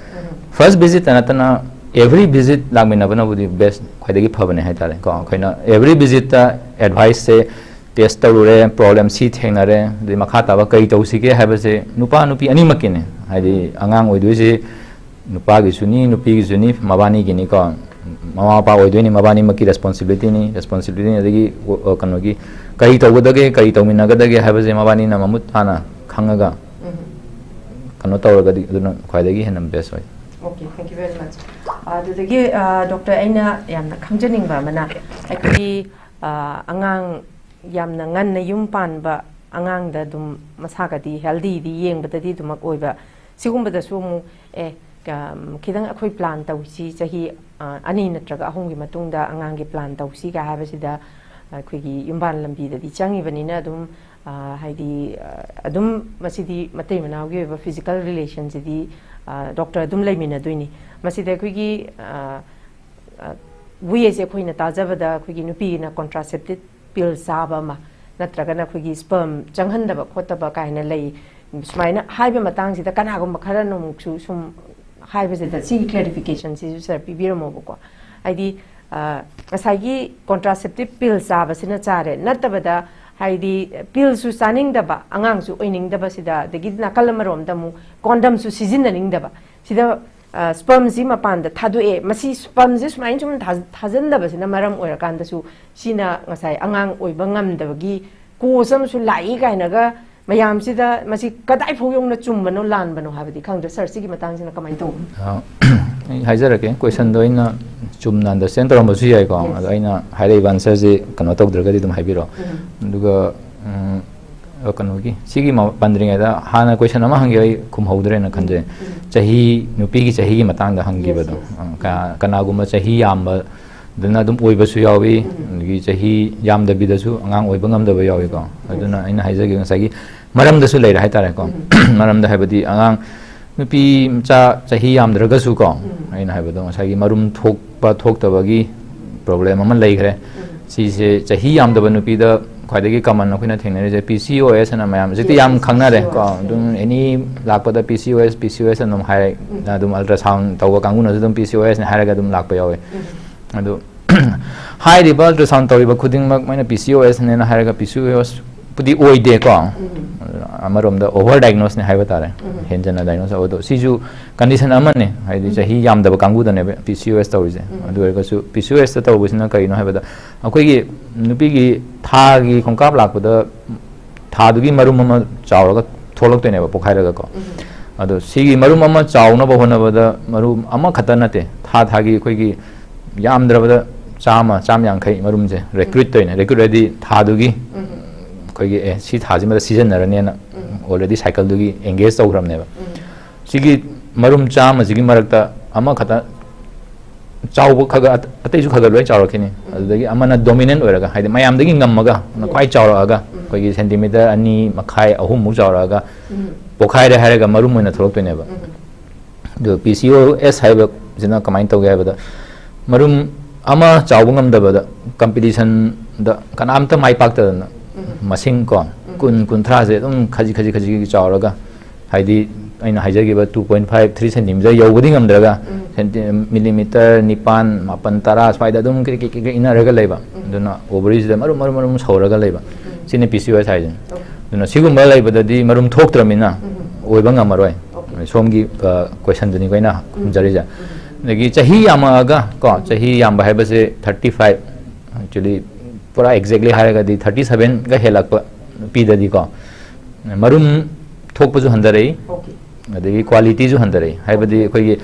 ꯐꯥꯔꯁ ꯚꯤꯖꯤꯠꯇ ꯅꯠꯇꯅ ꯑꯦꯚ꯭ꯔꯤ ꯚꯤꯖꯤꯠ ꯂꯥꯛꯃꯤꯟꯅꯕꯅꯕꯨꯗꯤ ꯕꯦꯁ, ꯈ꯭ꯋꯥꯏꯗꯒꯤ ꯐꯕꯅꯦ ꯍꯥꯏꯇꯥꯔꯦ ꯀꯣ꯫ ꯑꯩꯈꯣꯏꯅ ꯑꯦꯚ꯭ꯔꯤ ꯚꯤꯖꯤꯠꯇ ꯑꯦꯗꯚꯥꯏꯁꯁꯦ, ꯇꯦꯁ ꯇꯧꯔꯨꯔꯦ, ꯄ꯭ꯔꯣꯕ꯭ꯂꯦꯝ ꯁꯤ ꯊꯦꯡꯅꯔꯦ, ꯑꯗꯩ ꯃꯈꯥ ꯇꯥꯕ ꯀꯔꯤ ꯇꯧꯁꯤꯒꯦ ꯍꯥꯏꯕꯁꯦ ꯅꯨꯄꯥ ꯅꯨꯄꯤ ꯑꯅꯤꯃꯛꯀꯤꯅꯦ꯫ ꯍꯥꯏꯗꯤ ꯑꯉꯥꯡ ꯑꯣꯏꯗꯣꯏꯁꯦ ꯅꯨꯄꯥꯒꯤꯁꯨꯅꯤ, ꯅꯨꯄꯤꯒꯤꯁꯨꯅꯤ, ꯃꯕꯥꯅꯤꯒꯤꯅꯤꯀꯣ꯫ ꯃꯃꯥ ꯃꯄꯥ ꯑꯣꯏꯗꯣꯏꯅꯤ, ꯃꯕꯥꯅꯤꯃꯛꯀꯤ ꯔꯦꯁꯄꯣꯟꯁꯤꯕꯤꯂꯤꯇꯤꯅꯤ, ꯔꯦꯁꯄꯣꯟꯁꯤꯕꯤꯂꯤꯇꯤꯅꯤ꯫ ꯑꯗꯒꯤ, ꯑ, ꯀꯩꯅꯣꯒꯤ, ꯀꯔꯤ ꯇꯧꯒꯗꯒꯦ, ꯀꯔꯤ ꯇꯧꯃꯤꯟꯅꯒꯗꯒꯦ ꯍꯥꯏꯕꯁꯦ ꯃꯕꯥꯅꯤꯅ ꯃꯃꯨꯠ ꯇꯥꯅ ꯈꯪꯉꯒ ꯀꯩꯅꯣ ꯇꯧꯔꯒꯗꯤ ꯑꯗꯨꯅ ꯈ꯭ꯋꯥꯏꯗꯒꯤ ꯍꯦꯟꯅ ꯕꯦꯁ ꯑꯣꯏ꯫ Okay, thank you very much. ꯑꯗꯨꯗꯒꯤ, ꯗꯣꯛꯇꯔ, ꯑꯩꯅ ꯌꯥꯝꯅ ꯈꯪꯖꯅꯤꯡꯕ ꯑꯃꯅ, ꯑꯩꯈꯣꯏꯒꯤ, ꯑ, ꯑꯉꯥꯡ ꯌꯥꯝꯅ ꯉꯟꯅ ꯌꯨꯝ ꯄꯥꯟꯕ ꯑꯉꯥꯡꯗ ꯑꯗꯨꯝ ꯃꯁꯥꯒꯗꯤ ꯍꯦꯜꯗꯤꯗꯤ ꯌꯦꯡꯕꯗꯗꯤ ꯑꯗꯨꯃꯛ ꯑꯣꯏꯕ, ꯁꯤꯒꯨꯝꯕꯗꯁꯨ ꯑꯃꯨꯛ, ꯑꯦ, ꯀ-, ꯈꯤꯇꯪ ꯑꯩꯈꯣꯏ ꯄ꯭ꯂꯥꯟ ꯇꯧꯁꯤ, ꯆꯍꯤ, ꯑ, ꯑꯅꯤ ꯅꯠꯇ꯭ꯔꯒ ꯑꯍꯨꯝꯒꯤ ꯃꯇꯨꯡꯗ ꯑꯉꯥꯡꯒꯤ ꯄ꯭ꯂꯥꯟ ꯇꯧꯁꯤꯒ ꯍꯥꯏꯕꯁꯤꯗ, ꯑꯩꯈꯣꯏꯒꯤ ꯌꯨꯝꯕꯥꯟ ꯂꯝꯕꯤꯗꯗꯤ ꯆꯪꯉꯤꯕꯅꯤꯅ ꯑꯗꯨꯝ, ꯑ, ꯍꯥꯏꯗꯤ, ꯑ, ꯑꯗꯨꯝ ꯃꯁꯤꯗꯤ ꯃꯇꯩ ꯃꯅꯥꯎꯒꯤ ꯑꯣꯏꯕ physical relationꯁꯤꯗꯤ, ꯑ, doctor ꯑꯗꯨꯝ ꯂꯩꯃꯤꯟꯅꯗꯣꯏꯅꯤ꯫ ꯃꯁꯤꯗ ꯑꯩꯈꯣꯏꯒꯤ, ꯑ, ꯑ, ꯋꯦꯁꯦ ꯑꯩꯈꯣꯏꯅ ꯇꯥꯖꯕꯗ ꯑꯩꯈꯣꯏꯒꯤ ꯅꯨꯄꯤꯒꯤꯅ contraceptive pill ꯆꯥꯕ ꯑꯃ, ꯅꯠꯇ꯭ꯔꯒꯅ ꯑꯩꯈꯣꯏꯒꯤ sperm ꯆꯪꯍꯟꯗꯕ ꯈꯣꯠꯇꯕ ꯀꯥꯏꯅ ꯂꯩ꯫ ꯁꯨꯃꯥꯏꯅ ꯍꯥꯏꯕ ꯃꯇꯥꯡꯁꯤꯗ ꯀꯅꯥꯒꯨꯝꯕ ꯈꯔꯅ ꯑꯃꯨꯛꯁꯨ ꯁꯨꯝ ꯍꯥꯏꯕꯁꯤꯗ ꯁꯤꯒꯤ clarificationꯁꯤꯁꯨ sir ꯄꯤꯕꯤꯔꯝꯃꯣꯕꯀꯣ꯫ ꯍꯥꯏꯗꯤ, ꯑ, ꯉꯁꯥꯏꯒꯤ contraceptive pill ꯆꯥꯕꯁꯤꯅ ꯆꯥꯔꯦ, ꯅꯠꯇꯕꯗ ꯍꯥꯏꯗꯤ pillꯁꯨ ꯆꯥꯅꯤꯡꯗꯕ, ꯑꯉꯥꯡꯁꯨ ꯑꯣꯏꯅꯤꯡꯗꯕꯁꯤꯗ, ꯑꯗꯒꯤ ꯅꯥꯀꯜ ꯑꯃꯔꯣꯝꯗ ꯑꯃꯨꯛ condomꯁꯨ ꯁꯤꯖꯤꯟꯅꯅꯤꯡꯗꯕ, ꯁꯤꯗ, ꯑ, spermꯁꯤ ꯃꯄꯥꯟꯗ ꯊꯥꯗꯣꯛꯑꯦ, ꯃꯁꯤ spermꯁꯤ ꯁꯨꯃꯥꯏꯅ ꯁꯨꯝ ꯊꯥ-, ꯊꯥꯖꯟꯗꯕꯁꯤꯅ ꯃꯔꯝ ꯑꯣꯏꯔꯀꯥꯟꯗꯁꯨ ꯁꯤꯅ ꯉꯁꯥꯏ ꯑꯉꯥꯡ ꯑꯣꯏꯕ ꯉꯝꯗꯕꯒꯤ cause ꯑꯃꯁꯨ ꯂꯥꯛꯏ ꯀꯥꯏꯅꯒ ꯃꯌꯥꯝꯁꯤꯗ, ꯃꯁꯤ ꯀꯗꯥꯏꯐꯥꯎ ꯌꯧꯅ ꯆꯨꯝꯕꯅꯣ ꯂꯥꯟꯕꯅꯣ ꯍꯥꯏꯕꯗꯤ ꯈꯪꯗ꯭ꯔꯦ꯫ Sir, ꯁꯤꯒꯤ ꯃꯇꯥꯡꯁꯤꯅ ꯀꯃꯥꯏꯅ ꯇꯧꯕꯅꯣ? ꯑ, ꯑꯩ ꯍꯥꯏꯖꯔꯛꯀꯦ, questionꯗꯣ ꯑꯩꯅ ꯆꯨꯝꯅ understand ꯇꯧꯔꯝꯕꯁꯨ ꯌꯥꯏꯀꯣ꯫ Yes. ꯑꯗꯣ ꯑꯩꯅ ꯍꯥꯏꯔꯛꯏꯕ answerꯁꯤ ꯀꯩꯅꯣ ꯇꯧꯗ꯭ꯔꯒꯗꯤ ꯑꯗꯨꯝ ꯍꯥꯏꯕꯤꯔꯛꯑꯣ꯫ ꯎꯝ꯫ ꯑꯗꯨꯒ, ꯎꯝ, ꯑ, ꯀꯩꯅꯣꯒꯤ, ꯁꯤꯒꯤ ꯃ-, ꯄꯟꯗ꯭ꯔꯤꯉꯩꯗ ꯍꯥꯟꯅ question ꯑꯃ ꯍꯪꯈꯤꯕ ꯑꯩ ꯈꯨꯝꯍꯧꯗ꯭ꯔꯦꯅ ꯈꯟꯖꯩ꯫ ꯎꯝ, ꯎꯝ꯫ ꯆꯍꯤ, ꯅꯨꯄꯤꯒꯤ ꯆꯍꯤꯒꯤ ꯃꯇꯥꯡꯗ ꯍꯪꯈꯤꯕꯗꯣ꯫ Yes, yes. ꯑ, ꯀ-, ꯀꯅꯥꯒꯨꯝꯕ ꯆꯍꯤ ꯌꯥꯝꯕ ꯑꯗꯨꯅ ꯑꯗꯨꯝ ꯑꯣꯏꯕꯁꯨ ꯌꯥꯎꯏ, ꯎꯝ꯫ ꯑꯗꯒꯤ ꯆꯍꯤ ꯌꯥꯝꯗꯕꯤꯗꯁꯨ ꯑꯉꯥꯡ ꯑꯣꯏꯕ ꯉꯝꯗꯕ ꯌꯥꯎꯏꯀꯣ꯫ Yes. ꯑꯗꯨꯅ ꯑꯩꯅ ꯍꯥꯏꯖꯒꯤꯕ ꯉꯁꯥꯏꯒꯤ ꯃꯔꯝꯗꯁꯨ ꯂꯩꯔꯦ ꯍꯥꯏꯇꯥꯔꯦꯀꯣ꯫ ꯎꯝ꯫ ꯃꯔꯝꯗ ꯍꯥꯏꯕꯗꯤ ꯑꯉꯥꯡ ꯅꯨꯄꯤ ꯃꯆꯥ ꯆꯍꯤ ꯌꯥꯝꯗ꯭ꯔꯒꯁꯨꯀꯣ, ꯎꯝ꯫ ꯑꯩꯅ ꯍꯥꯏꯕꯗꯣ ꯉꯁꯥꯏꯒꯤ ꯃꯔꯨꯝ ꯊꯣꯛꯄ ꯊꯣꯛꯇꯕꯒꯤ problem ꯑꯃ ꯂꯩꯈ꯭ꯔꯦ꯫ ꯎꯝ꯫ ꯁꯤꯁꯦ ꯆꯍꯤ ꯌꯥꯝꯗꯕ ꯅꯨꯄꯤꯗ ꯈ꯭ꯋꯥꯏꯗꯒꯤ common ꯑꯩꯈꯣꯏꯅ ꯊꯦꯡꯅꯔꯤꯁꯦ P C O S ꯑꯅ ꯃꯌꯥꯝ ꯍꯧꯖꯤꯛꯇꯤ Yes, ꯌꯥꯝ yes, ꯈꯪꯅꯔꯦ ꯀꯣ꯫ P C O S. ꯑꯗꯨꯝ ꯎꯝ꯫ Any ꯂꯥꯛꯄꯗ P C O S, P C O S ꯑꯗꯨꯝ ꯍꯥꯏꯔꯦ꯫ ꯎꯝ꯫ ꯑꯗꯨꯝ ultrasound ꯇꯧꯕ ꯀꯥꯡꯕꯨꯅꯁꯨ ꯑꯗꯨꯝ P C O S ꯅꯦ ꯍꯥꯏꯔꯒ ꯑꯗꯨꯝ ꯂꯥꯛꯄ ꯌꯥꯎꯋꯦ꯫ ꯎꯝ꯫ ꯑꯗꯨ ꯍꯥꯏꯔꯤꯕ ultrasound ꯇꯧꯔꯤꯕ ꯈꯨꯗꯤꯡꯃꯛ ꯃꯣꯏꯅ P C O S ꯅꯦꯅ ꯍꯥꯏꯔꯒ P C O S ꯄꯨꯗꯤ ꯑꯣꯏꯗꯦꯀꯣ꯫ ꯎꯝ꯫ ꯑꯃꯔꯣꯝꯗ over diagnose ꯅꯦ ꯍꯥꯏꯕ ꯇꯥꯔꯦ꯫ ꯎꯝ꯫ ꯍꯦꯟꯖꯟꯅ diagnose ꯇꯧꯕꯗꯣ꯫ ꯁꯤꯁꯨ condition ꯑꯃꯅꯦ, ꯍꯥꯏꯗꯤ ꯎꯝ꯫ ꯆꯍꯤ ꯌꯥꯝꯗꯕ ꯀꯥꯡꯕꯨꯗꯅꯦꯕ P C O S ꯇꯧꯔꯤꯁꯦ꯫ ꯎꯝ꯫ ꯑꯗꯨ ꯑꯣꯏꯔꯒꯁꯨ P C O S ꯇ ꯇꯧꯕꯁꯤꯅ ꯀꯔꯤꯅꯣ ꯍꯥꯏꯕꯗ, ꯑꯩꯈꯣꯏꯒꯤ ꯅꯨꯄꯤꯒꯤ ꯊꯥꯒꯤ ꯈꯣꯡꯀꯥꯞ ꯂꯥꯛꯄꯗ ꯊꯥꯗꯨꯒꯤ ꯃꯔꯨꯝ ꯑꯃ ꯆꯥꯎꯔꯒ ꯊꯣꯛꯂꯛꯇꯣꯏꯅꯦꯕ, ꯄꯣꯛꯈꯥꯏꯔꯒꯀꯣ꯫ ꯎꯝ꯫ ꯑꯗꯣ ꯁꯤꯒꯤ ꯃꯔꯨꯝ ꯑꯃ ꯆꯥꯎꯅꯕ ꯍꯣꯠꯅꯕꯗ ꯃꯔꯨꯝ ꯑꯃꯈꯛꯇ ꯅꯠꯇꯦ, ꯊꯥ ꯊꯥꯒꯤ ꯑꯩꯈꯣꯏꯒꯤ ꯌꯥꯝꯗ꯭ꯔꯕꯗ ꯆꯥꯝꯃ, ꯆꯥꯝꯃ ꯌꯥꯡꯈꯩ ꯃꯔꯨꯝꯁꯦ recruit ꯇꯧꯔꯤꯅꯦ꯫ Recruit ꯍꯥꯏꯗꯤ ꯊꯥꯗꯨꯒꯤ ꯎꯝ꯫ ꯑꯩꯈꯣꯏꯒꯤ, ꯑꯦ, ꯁꯤ ꯊꯥꯁꯤꯃꯗ ꯁꯤꯖꯤꯟꯅꯔꯅꯦꯅ ꯎꯝ꯫ Already cycle ꯗꯨꯒꯤ engage ꯇꯧꯈ꯭ꯔꯕꯅꯦꯕ꯫ ꯎꯝ꯫ ꯁꯤꯒꯤ ꯃꯔꯨꯝ ꯆꯥꯝꯃꯁꯤꯒꯤ ꯃꯔꯛꯇ ꯑꯃꯈꯛꯇ ꯆꯥꯎꯕ ꯈꯔ ꯈꯔ ꯑꯇꯩꯁꯨ ꯈꯔ ꯈꯔ ꯂꯣꯏ ꯆꯥꯎꯔꯛꯈꯤꯅꯤ꯫ ꯑꯗꯨꯗꯒꯤ ꯑꯃꯅ ꯗꯣꯃꯤꯅꯦꯟ ꯑꯣꯏꯔꯒ, ꯍꯥꯏꯗꯤ ꯃꯌꯥꯝꯗꯒꯤ ꯉꯝꯃꯒ, ꯈ꯭ꯋꯥꯏ ꯆꯥꯎꯔꯛꯑꯒ, ꯑꯩꯈꯣꯏꯒꯤ ꯁꯦꯟꯇꯤꯃꯤꯇꯔ ꯑꯅꯤ ꯃꯈꯥꯏ, ꯑꯍꯨꯝꯃꯨꯛ ꯆꯥꯎꯔꯛꯑꯒ ꯄꯣꯛꯈꯥꯏꯔꯦ ꯍꯥꯏꯔꯒ ꯃꯔꯨꯝ ꯑꯣꯏꯅ ꯊꯣꯛꯂꯛꯇꯣꯏꯅꯦꯕ꯫ ꯑꯗꯣ ꯄꯤ ꯁꯤ ꯑꯣ ꯑꯦꯁ ꯍꯥꯏꯕꯁꯤꯅ ꯀꯃꯥꯏꯅ ꯇꯧꯒꯦ ꯍꯥꯏꯕꯗ, ꯃꯔꯨꯝ ꯑꯃ ꯆꯥꯎꯕ ꯉꯝꯗꯕꯗ, ꯀꯝꯄꯤꯇꯤꯁꯟꯗ ꯀꯅꯥꯝꯇ ꯃꯥꯏ ꯄꯥꯛꯇꯗꯅ, ꯃꯁꯤꯡ ꯀꯣ, ꯀꯨꯟ, ꯀꯨꯟꯊ꯭ꯔꯥꯁꯦ ꯑꯗꯨꯝ ꯈꯖꯤꯛ ꯈꯖꯤꯛ ꯈꯖꯤꯛ ꯆꯥꯎꯔꯒ, ꯍꯥꯏꯗꯤ ꯑꯩꯅ ꯍꯥꯏꯖꯈꯤꯕ two point five, three centimeter ꯌꯧꯕꯗꯤ ꯉꯝꯗ꯭ꯔꯒ, ꯁꯦꯟꯇꯤ-, ꯃꯤꯂꯤꯃꯤꯇꯔ ꯅꯤꯄꯥꯟ, ꯃꯥꯄꯟ, ꯇꯔꯥ ꯁ꯭ꯋꯥꯏꯗ ꯑꯗꯨꯝ ꯀ꯭ꯔꯤꯛ ꯀ꯭ꯔꯤꯛ ꯀ꯭ꯔꯤꯛ ꯀ꯭ꯔꯤꯛ ꯏꯟꯅꯔꯒ ꯂꯩꯕ꯫ ꯑꯗꯨꯅ ꯑꯣꯚꯔꯤꯁꯤꯗ ꯃꯔꯨꯝ, ꯃꯔꯨꯝ, ꯃꯔꯨꯝ ꯁꯧꯔꯒ ꯂꯩꯕ꯫ ꯁꯤꯅ ꯄꯤ ꯁꯤ ꯑꯣ ꯑꯦꯁ ꯍꯥꯏꯁꯦ꯫ ꯑꯗꯨꯅ ꯁꯤꯒꯨꯝꯕ ꯂꯩꯕꯗꯗꯤ ꯃꯔꯨꯝ ꯊꯣꯛꯇ꯭ꯔꯃꯤꯅ ꯑꯣꯏꯕ ꯉꯝꯃꯔꯣꯏ꯫ ꯁꯣꯝꯒꯤ, ꯑ, ꯀꯣꯏꯁꯟꯗꯨꯅꯤꯀꯣ ꯑꯩꯅ ꯈꯨꯝꯖꯔꯤꯁꯦ꯫ ꯑꯗꯒꯤ ꯆꯍꯤ ꯌꯥꯝꯃꯛꯑꯒ ꯀꯣ, ꯆꯍꯤ ꯌꯥꯝꯕ ꯍꯥꯏꯕꯁꯦ thirty five, actually ꯄꯨꯔꯥ exactly ꯍꯥꯏꯔꯒꯗꯤ thirty sevenꯒ ꯍꯦꯜꯂꯛꯄ ꯅꯨꯄꯤꯗꯗꯤꯀꯣ, ꯃꯔꯨꯝ ꯊꯣꯛꯄꯁꯨ ꯍꯟꯊꯔꯛꯏ, ꯑꯗꯒꯤ ꯀ꯭ꯋꯥꯂꯤꯇꯤꯁꯨ ꯍꯟꯊꯔꯛꯏ꯫ ꯍꯥꯏꯕꯗꯤ ꯑꯩꯈꯣꯏꯒꯤ,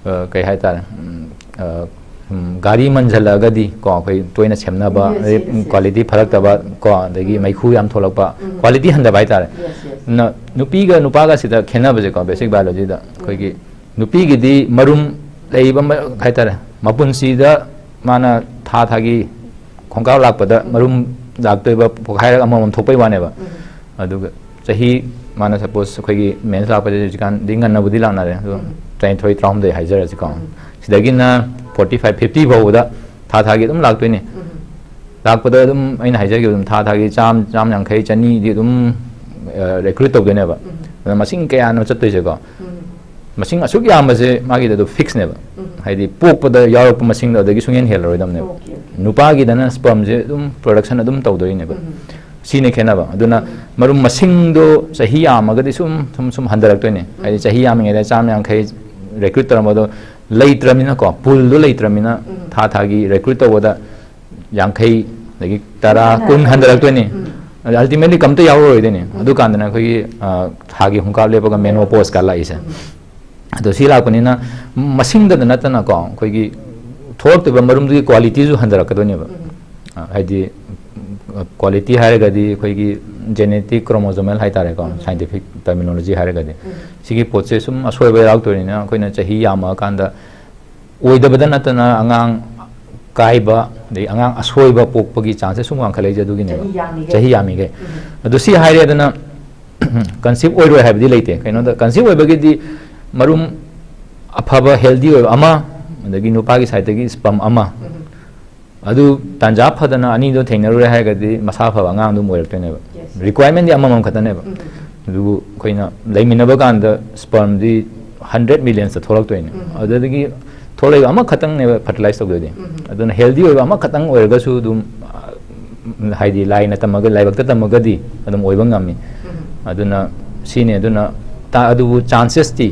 ꯑ, ꯀꯩ ꯍꯥꯏꯇꯥꯔꯦ, ꯎꯝ, ꯑ, ꯎꯝ, ꯒꯥꯔꯤ ꯃꯟꯁꯤꯜꯂꯛꯑꯒꯗꯤ ꯀꯣ, ꯑꯩꯈꯣꯏ ꯇꯣꯏꯅ ꯁꯦꯝꯅꯕ, Yes, ꯑꯗꯩ, yes, ꯎꯝ, yes. ꯀ꯭ꯋꯥꯂꯤꯇꯤ ꯐꯔꯛꯇꯕ ꯀꯣ, ꯑꯗꯒꯤ ꯃꯩꯈꯨ ꯌꯥꯝ ꯊꯣꯛꯂꯛꯄ, ꯀ꯭ꯋꯥꯂꯤꯇꯤ ꯍꯟꯊꯕ ꯍꯥꯏꯇꯥꯔꯦ꯫ Yes, yes. ꯑꯗꯨꯅ ꯅꯨꯄꯤꯒ ꯅꯨꯄꯥꯒ ꯁꯤꯗ ꯈꯦꯠꯅꯕꯁꯦꯀꯣ, ꯕꯦꯁꯤꯛ ꯕꯥꯏꯑꯣꯂꯣꯖꯤꯗ ꯑꯩꯈꯣꯏꯒꯤ ꯅꯨꯄꯤꯒꯤꯗꯤ ꯃꯔꯨꯝ ꯂꯩꯕ ꯃ-, ꯍꯥꯏꯇꯥꯔꯦ, ꯃꯄꯨꯟꯁꯤꯗ ꯃꯥꯅ ꯊꯥ ꯊꯥꯒꯤ ꯈꯣꯡꯀꯥꯞ ꯂꯥꯛꯄꯗ ꯃꯔꯨꯝ ꯂꯥꯛꯇꯣꯏꯕ ꯄꯣꯛꯈꯥꯏꯔꯒ ꯑꯃꯃꯝ ꯊꯣꯛꯄꯩ ꯋꯥꯅꯦꯕ꯫ ꯑꯗꯨꯒ ꯆꯍꯤ ꯃꯥꯅ, ꯁꯄꯣꯁ, ꯑꯩꯈꯣꯏꯒꯤ ꯃꯦꯟꯁ ꯂꯥꯛꯄꯁꯦ ꯍꯧꯖꯤꯛꯀꯥꯟꯗꯤ ꯉꯟꯅꯕꯨꯗꯤ ꯂꯥꯛꯅꯔꯦ, ꯑꯗꯣ ꯇꯔꯥꯅꯤꯊꯣꯏ, ꯇꯔꯥꯍꯨꯝꯗꯣꯏ ꯍꯥꯏꯖꯔꯁꯤꯀꯣ꯫ ꯁꯤꯗꯒꯤꯅ forty five, fifty ꯐꯥꯎꯕꯗ ꯊꯥ ꯊꯥꯒꯤ ꯑꯗꯨꯝ ꯂꯥꯛꯇꯣꯏꯅꯦ꯫ ꯂꯥꯛꯄꯗ ꯑꯗꯨꯝ ꯑꯩꯅ ꯍꯥꯏꯖꯈꯤꯕ ꯑꯗꯨꯝ ꯊꯥ ꯊꯥꯒꯤ ꯆꯥꯝ, ꯆꯥꯝ ꯌꯥꯡꯈꯩ, ꯆꯅꯤꯗꯤ ꯑꯗꯨꯝ, ꯑ, ꯔꯤꯀ꯭ꯔꯨꯠ ꯇꯧꯗꯣꯏꯅꯦꯕ꯫ ꯑꯗꯨꯅ ꯃꯁꯤꯡ ꯀꯌꯥꯅꯣ ꯆꯠꯇꯣꯏꯁꯦꯀꯣ? ꯃꯁꯤꯡ ꯑꯁꯨꯛ ꯌꯥꯝꯕꯁꯦ ꯃꯥꯒꯤꯗꯤ ꯑꯗꯨ ꯐꯤꯛꯁꯅꯦꯕ꯫ ꯍꯥꯏꯗꯤ ꯄꯣꯛꯄꯗ ꯌꯥꯎꯔꯛꯄ ꯃꯁꯤꯡꯗꯣ ꯑꯗꯒꯤ ꯁꯨꯡꯍꯦꯟ ꯍꯦꯜꯂꯔꯣꯏꯗꯕꯅꯦꯕ꯫ ꯅꯨꯄꯥꯒꯤꯗꯅ ꯁ꯭ꯄꯔꯝꯁꯦ ꯑꯗꯨꯝ ꯄ꯭ꯔꯣꯗꯛꯁꯟ ꯑꯗꯨꯝ ꯇꯧꯗꯣꯏꯅꯦꯕ꯫ ꯁꯤꯅꯤ ꯈꯦꯠꯅꯕ꯫ ꯑꯗꯨꯅ ꯃꯔꯨꯝ ꯃꯁꯤꯡꯗꯣ ꯆꯍꯤ ꯌꯥꯝꯃꯒꯗꯤ ꯁꯨꯝ, ꯁꯨꯝ, ꯁꯨꯝ ꯍꯟꯊꯔꯛꯇꯣꯏꯅꯦ꯫ ꯍꯥꯏꯗꯤ ꯆꯍꯤ ꯌꯥꯝꯃꯤꯉꯩꯗ ꯆꯥꯝ ꯌꯥꯡꯈꯩ ꯔꯤꯀ꯭ꯔꯨꯠ ꯇꯧꯔꯝꯕꯗꯣ ꯂꯩꯇ꯭ꯔꯃꯤꯅꯀꯣ, ꯄꯨꯜꯗꯣ ꯂꯩꯇ꯭ꯔꯃꯤꯅ ꯊꯥ ꯊꯥꯒꯤ ꯔꯤꯀ꯭ꯔꯨꯠ ꯇꯧꯕꯗ ꯌꯥꯡꯈꯩ, ꯑꯗꯒꯤ ꯇꯔꯥ, ꯀꯨꯟ ꯍꯟꯊꯔꯛꯇꯣꯏꯅꯤ꯫ ꯑꯗ ꯑꯜꯇꯤꯃꯦꯠꯂꯤ ꯀꯝꯇ ꯌꯥꯎꯔꯔꯣꯏꯗꯣꯏꯅꯤ꯫ ꯑꯗꯨꯀꯥꯟꯗꯅ ꯑꯩꯈꯣꯏꯒꯤ, ꯑ, ꯊꯥꯒꯤ ꯈꯣꯡꯀꯥꯞ ꯂꯦꯞꯄꯒ ꯃꯦꯅꯣꯄꯣꯁꯀ ꯂꯥꯛꯏꯁꯦ꯫ ꯑꯗꯣ ꯁꯤ ꯂꯥꯛꯄꯅꯤꯅ ꯃꯁꯤꯡꯗꯗ ꯅꯠꯇꯅꯀꯣ, ꯑꯩꯈꯣꯏꯒꯤ ꯊꯣꯛꯂꯛꯇꯣꯏꯕ ꯃꯔꯨꯝꯗꯨꯒꯤ ꯀ꯭ꯋꯥꯂꯤꯇꯤꯁꯨ ꯍꯟꯊꯔꯛꯀꯗꯣꯏꯅꯦꯕ꯫ ꯑ, ꯍꯥꯏꯗꯤ, ꯑ, ꯀ꯭ꯋꯥꯂꯤꯇꯤ ꯍꯥꯏꯔꯒꯗꯤ ꯑꯩꯈꯣꯏꯒꯤ ꯖꯦꯅꯦꯇꯤꯛ ꯀ꯭ꯔꯣꯃꯣꯖꯣꯃꯦꯜ ꯍꯥꯏꯇꯥꯔꯦꯀꯣ, ꯁꯥꯏꯟꯇꯤꯐꯤꯛ ꯇꯔꯃꯤꯅꯣꯂꯣꯖꯤ ꯍꯥꯏꯔꯒꯗꯤ꯫ ꯁꯤꯒꯤ ꯄꯣꯠꯁꯦ ꯁꯨꯝ ꯑꯁꯣꯏꯕ ꯌꯥꯎꯔꯛꯇꯣꯏꯅꯤꯅ ꯑꯩꯈꯣꯏꯅ ꯆꯍꯤ ꯌꯥꯝꯃꯛꯑꯀꯥꯟꯗ ꯑꯣꯏꯗꯕꯗ ꯅꯠꯇꯅ ꯑꯉꯥꯡ ꯀꯥꯏꯕ, ꯑꯗꯩ ꯑꯉꯥꯡ ꯑꯁꯣꯏꯕ ꯄꯣꯛꯄꯒꯤ ꯆꯥꯟꯁꯦꯁ ꯁꯨꯝ ꯋꯥꯡꯈꯠꯂꯛꯏꯁꯦ ꯑꯗꯨꯒꯤꯅꯦꯕ꯫ ꯆꯍꯤ ꯌꯥꯝꯃꯤꯈꯩ꯫ ꯆꯍꯤ ꯌꯥꯝꯃꯤꯈꯩ꯫ ꯑꯗꯣ ꯁꯤ ꯍꯥꯏꯔꯦꯗꯅ ꯀꯟꯁꯤꯞ ꯑꯣꯏꯔꯣꯏ ꯍꯥꯏꯕꯗꯤ ꯂꯩꯇꯦ꯫ ꯀꯩꯅꯣꯗ ꯀꯟꯁꯤꯞ ꯑꯣꯏꯕꯒꯤꯗꯤ ꯃꯔꯨꯝ ꯑꯐꯕ ꯍꯦꯜꯗꯤ ꯑꯣꯏꯕ ꯑꯃ, ꯑꯗꯒꯤ ꯅꯨꯄꯥꯒꯤ ꯁꯥꯏꯠꯇꯒꯤ ꯁ꯭ꯄꯝ ꯑꯃ, ꯑꯗꯨ ꯇꯥꯟꯖꯥ ꯐꯗꯅ ꯑꯅꯤꯗꯣ ꯊꯦꯡꯅꯔꯨꯔꯦ ꯍꯥꯏꯔꯒꯗꯤ ꯃꯁꯥ ꯐꯕ ꯑꯉꯥꯡ ꯑꯗꯨꯝ ꯑꯣꯏꯔꯛꯇꯣꯏꯅꯦꯕ꯫ Yes. ꯔꯤꯀ꯭ꯋꯥꯏꯔꯃꯦꯟꯗꯤ ꯑꯃꯃꯝ ꯈꯛꯇꯅꯦꯕ꯫ ꯑꯗꯨꯕꯨ ꯑꯩꯈꯣꯏꯅ ꯂꯩꯃꯤꯟꯅꯕ ꯀꯥꯟꯗ ꯁ꯭ꯄꯔꯝꯗꯤ ꯍꯟꯗ꯭ꯔꯦꯠ ꯃꯤꯂꯤꯌꯟꯁꯇ ꯊꯣꯛꯂꯛꯇꯣꯏꯅꯦ꯫ ꯑꯗꯨꯗꯒꯤ ꯊꯣꯛꯂꯛꯏꯕ ꯑꯃꯈꯛꯇꯪꯅꯦꯕ ꯐꯔꯇꯤꯂꯥꯏꯁ ꯇꯧꯗꯣꯏꯗꯤ꯫ ꯑꯗꯨꯅ ꯍꯦꯜꯗꯤ ꯑꯣꯏꯕ ꯑꯃꯈꯛꯇꯪ ꯑꯣꯏꯔꯒꯁꯨ ꯑꯗꯨꯝ, ꯑ, ꯍꯥꯏꯗꯤ ꯂꯥꯏꯅ ꯇꯝꯃꯒ, ꯂꯥꯏꯕꯛꯇ ꯇꯝꯃꯒꯗꯤ ꯑꯗꯨꯝ ꯑꯣꯏꯕ ꯉꯝꯃꯤ꯫ ꯑꯗꯨꯅ ꯁꯤꯅꯤ꯫ ꯑꯗꯨꯅ ꯇꯥ-, ꯑꯗꯨꯕꯨ ꯆꯥꯟꯁꯦꯁꯇꯤ,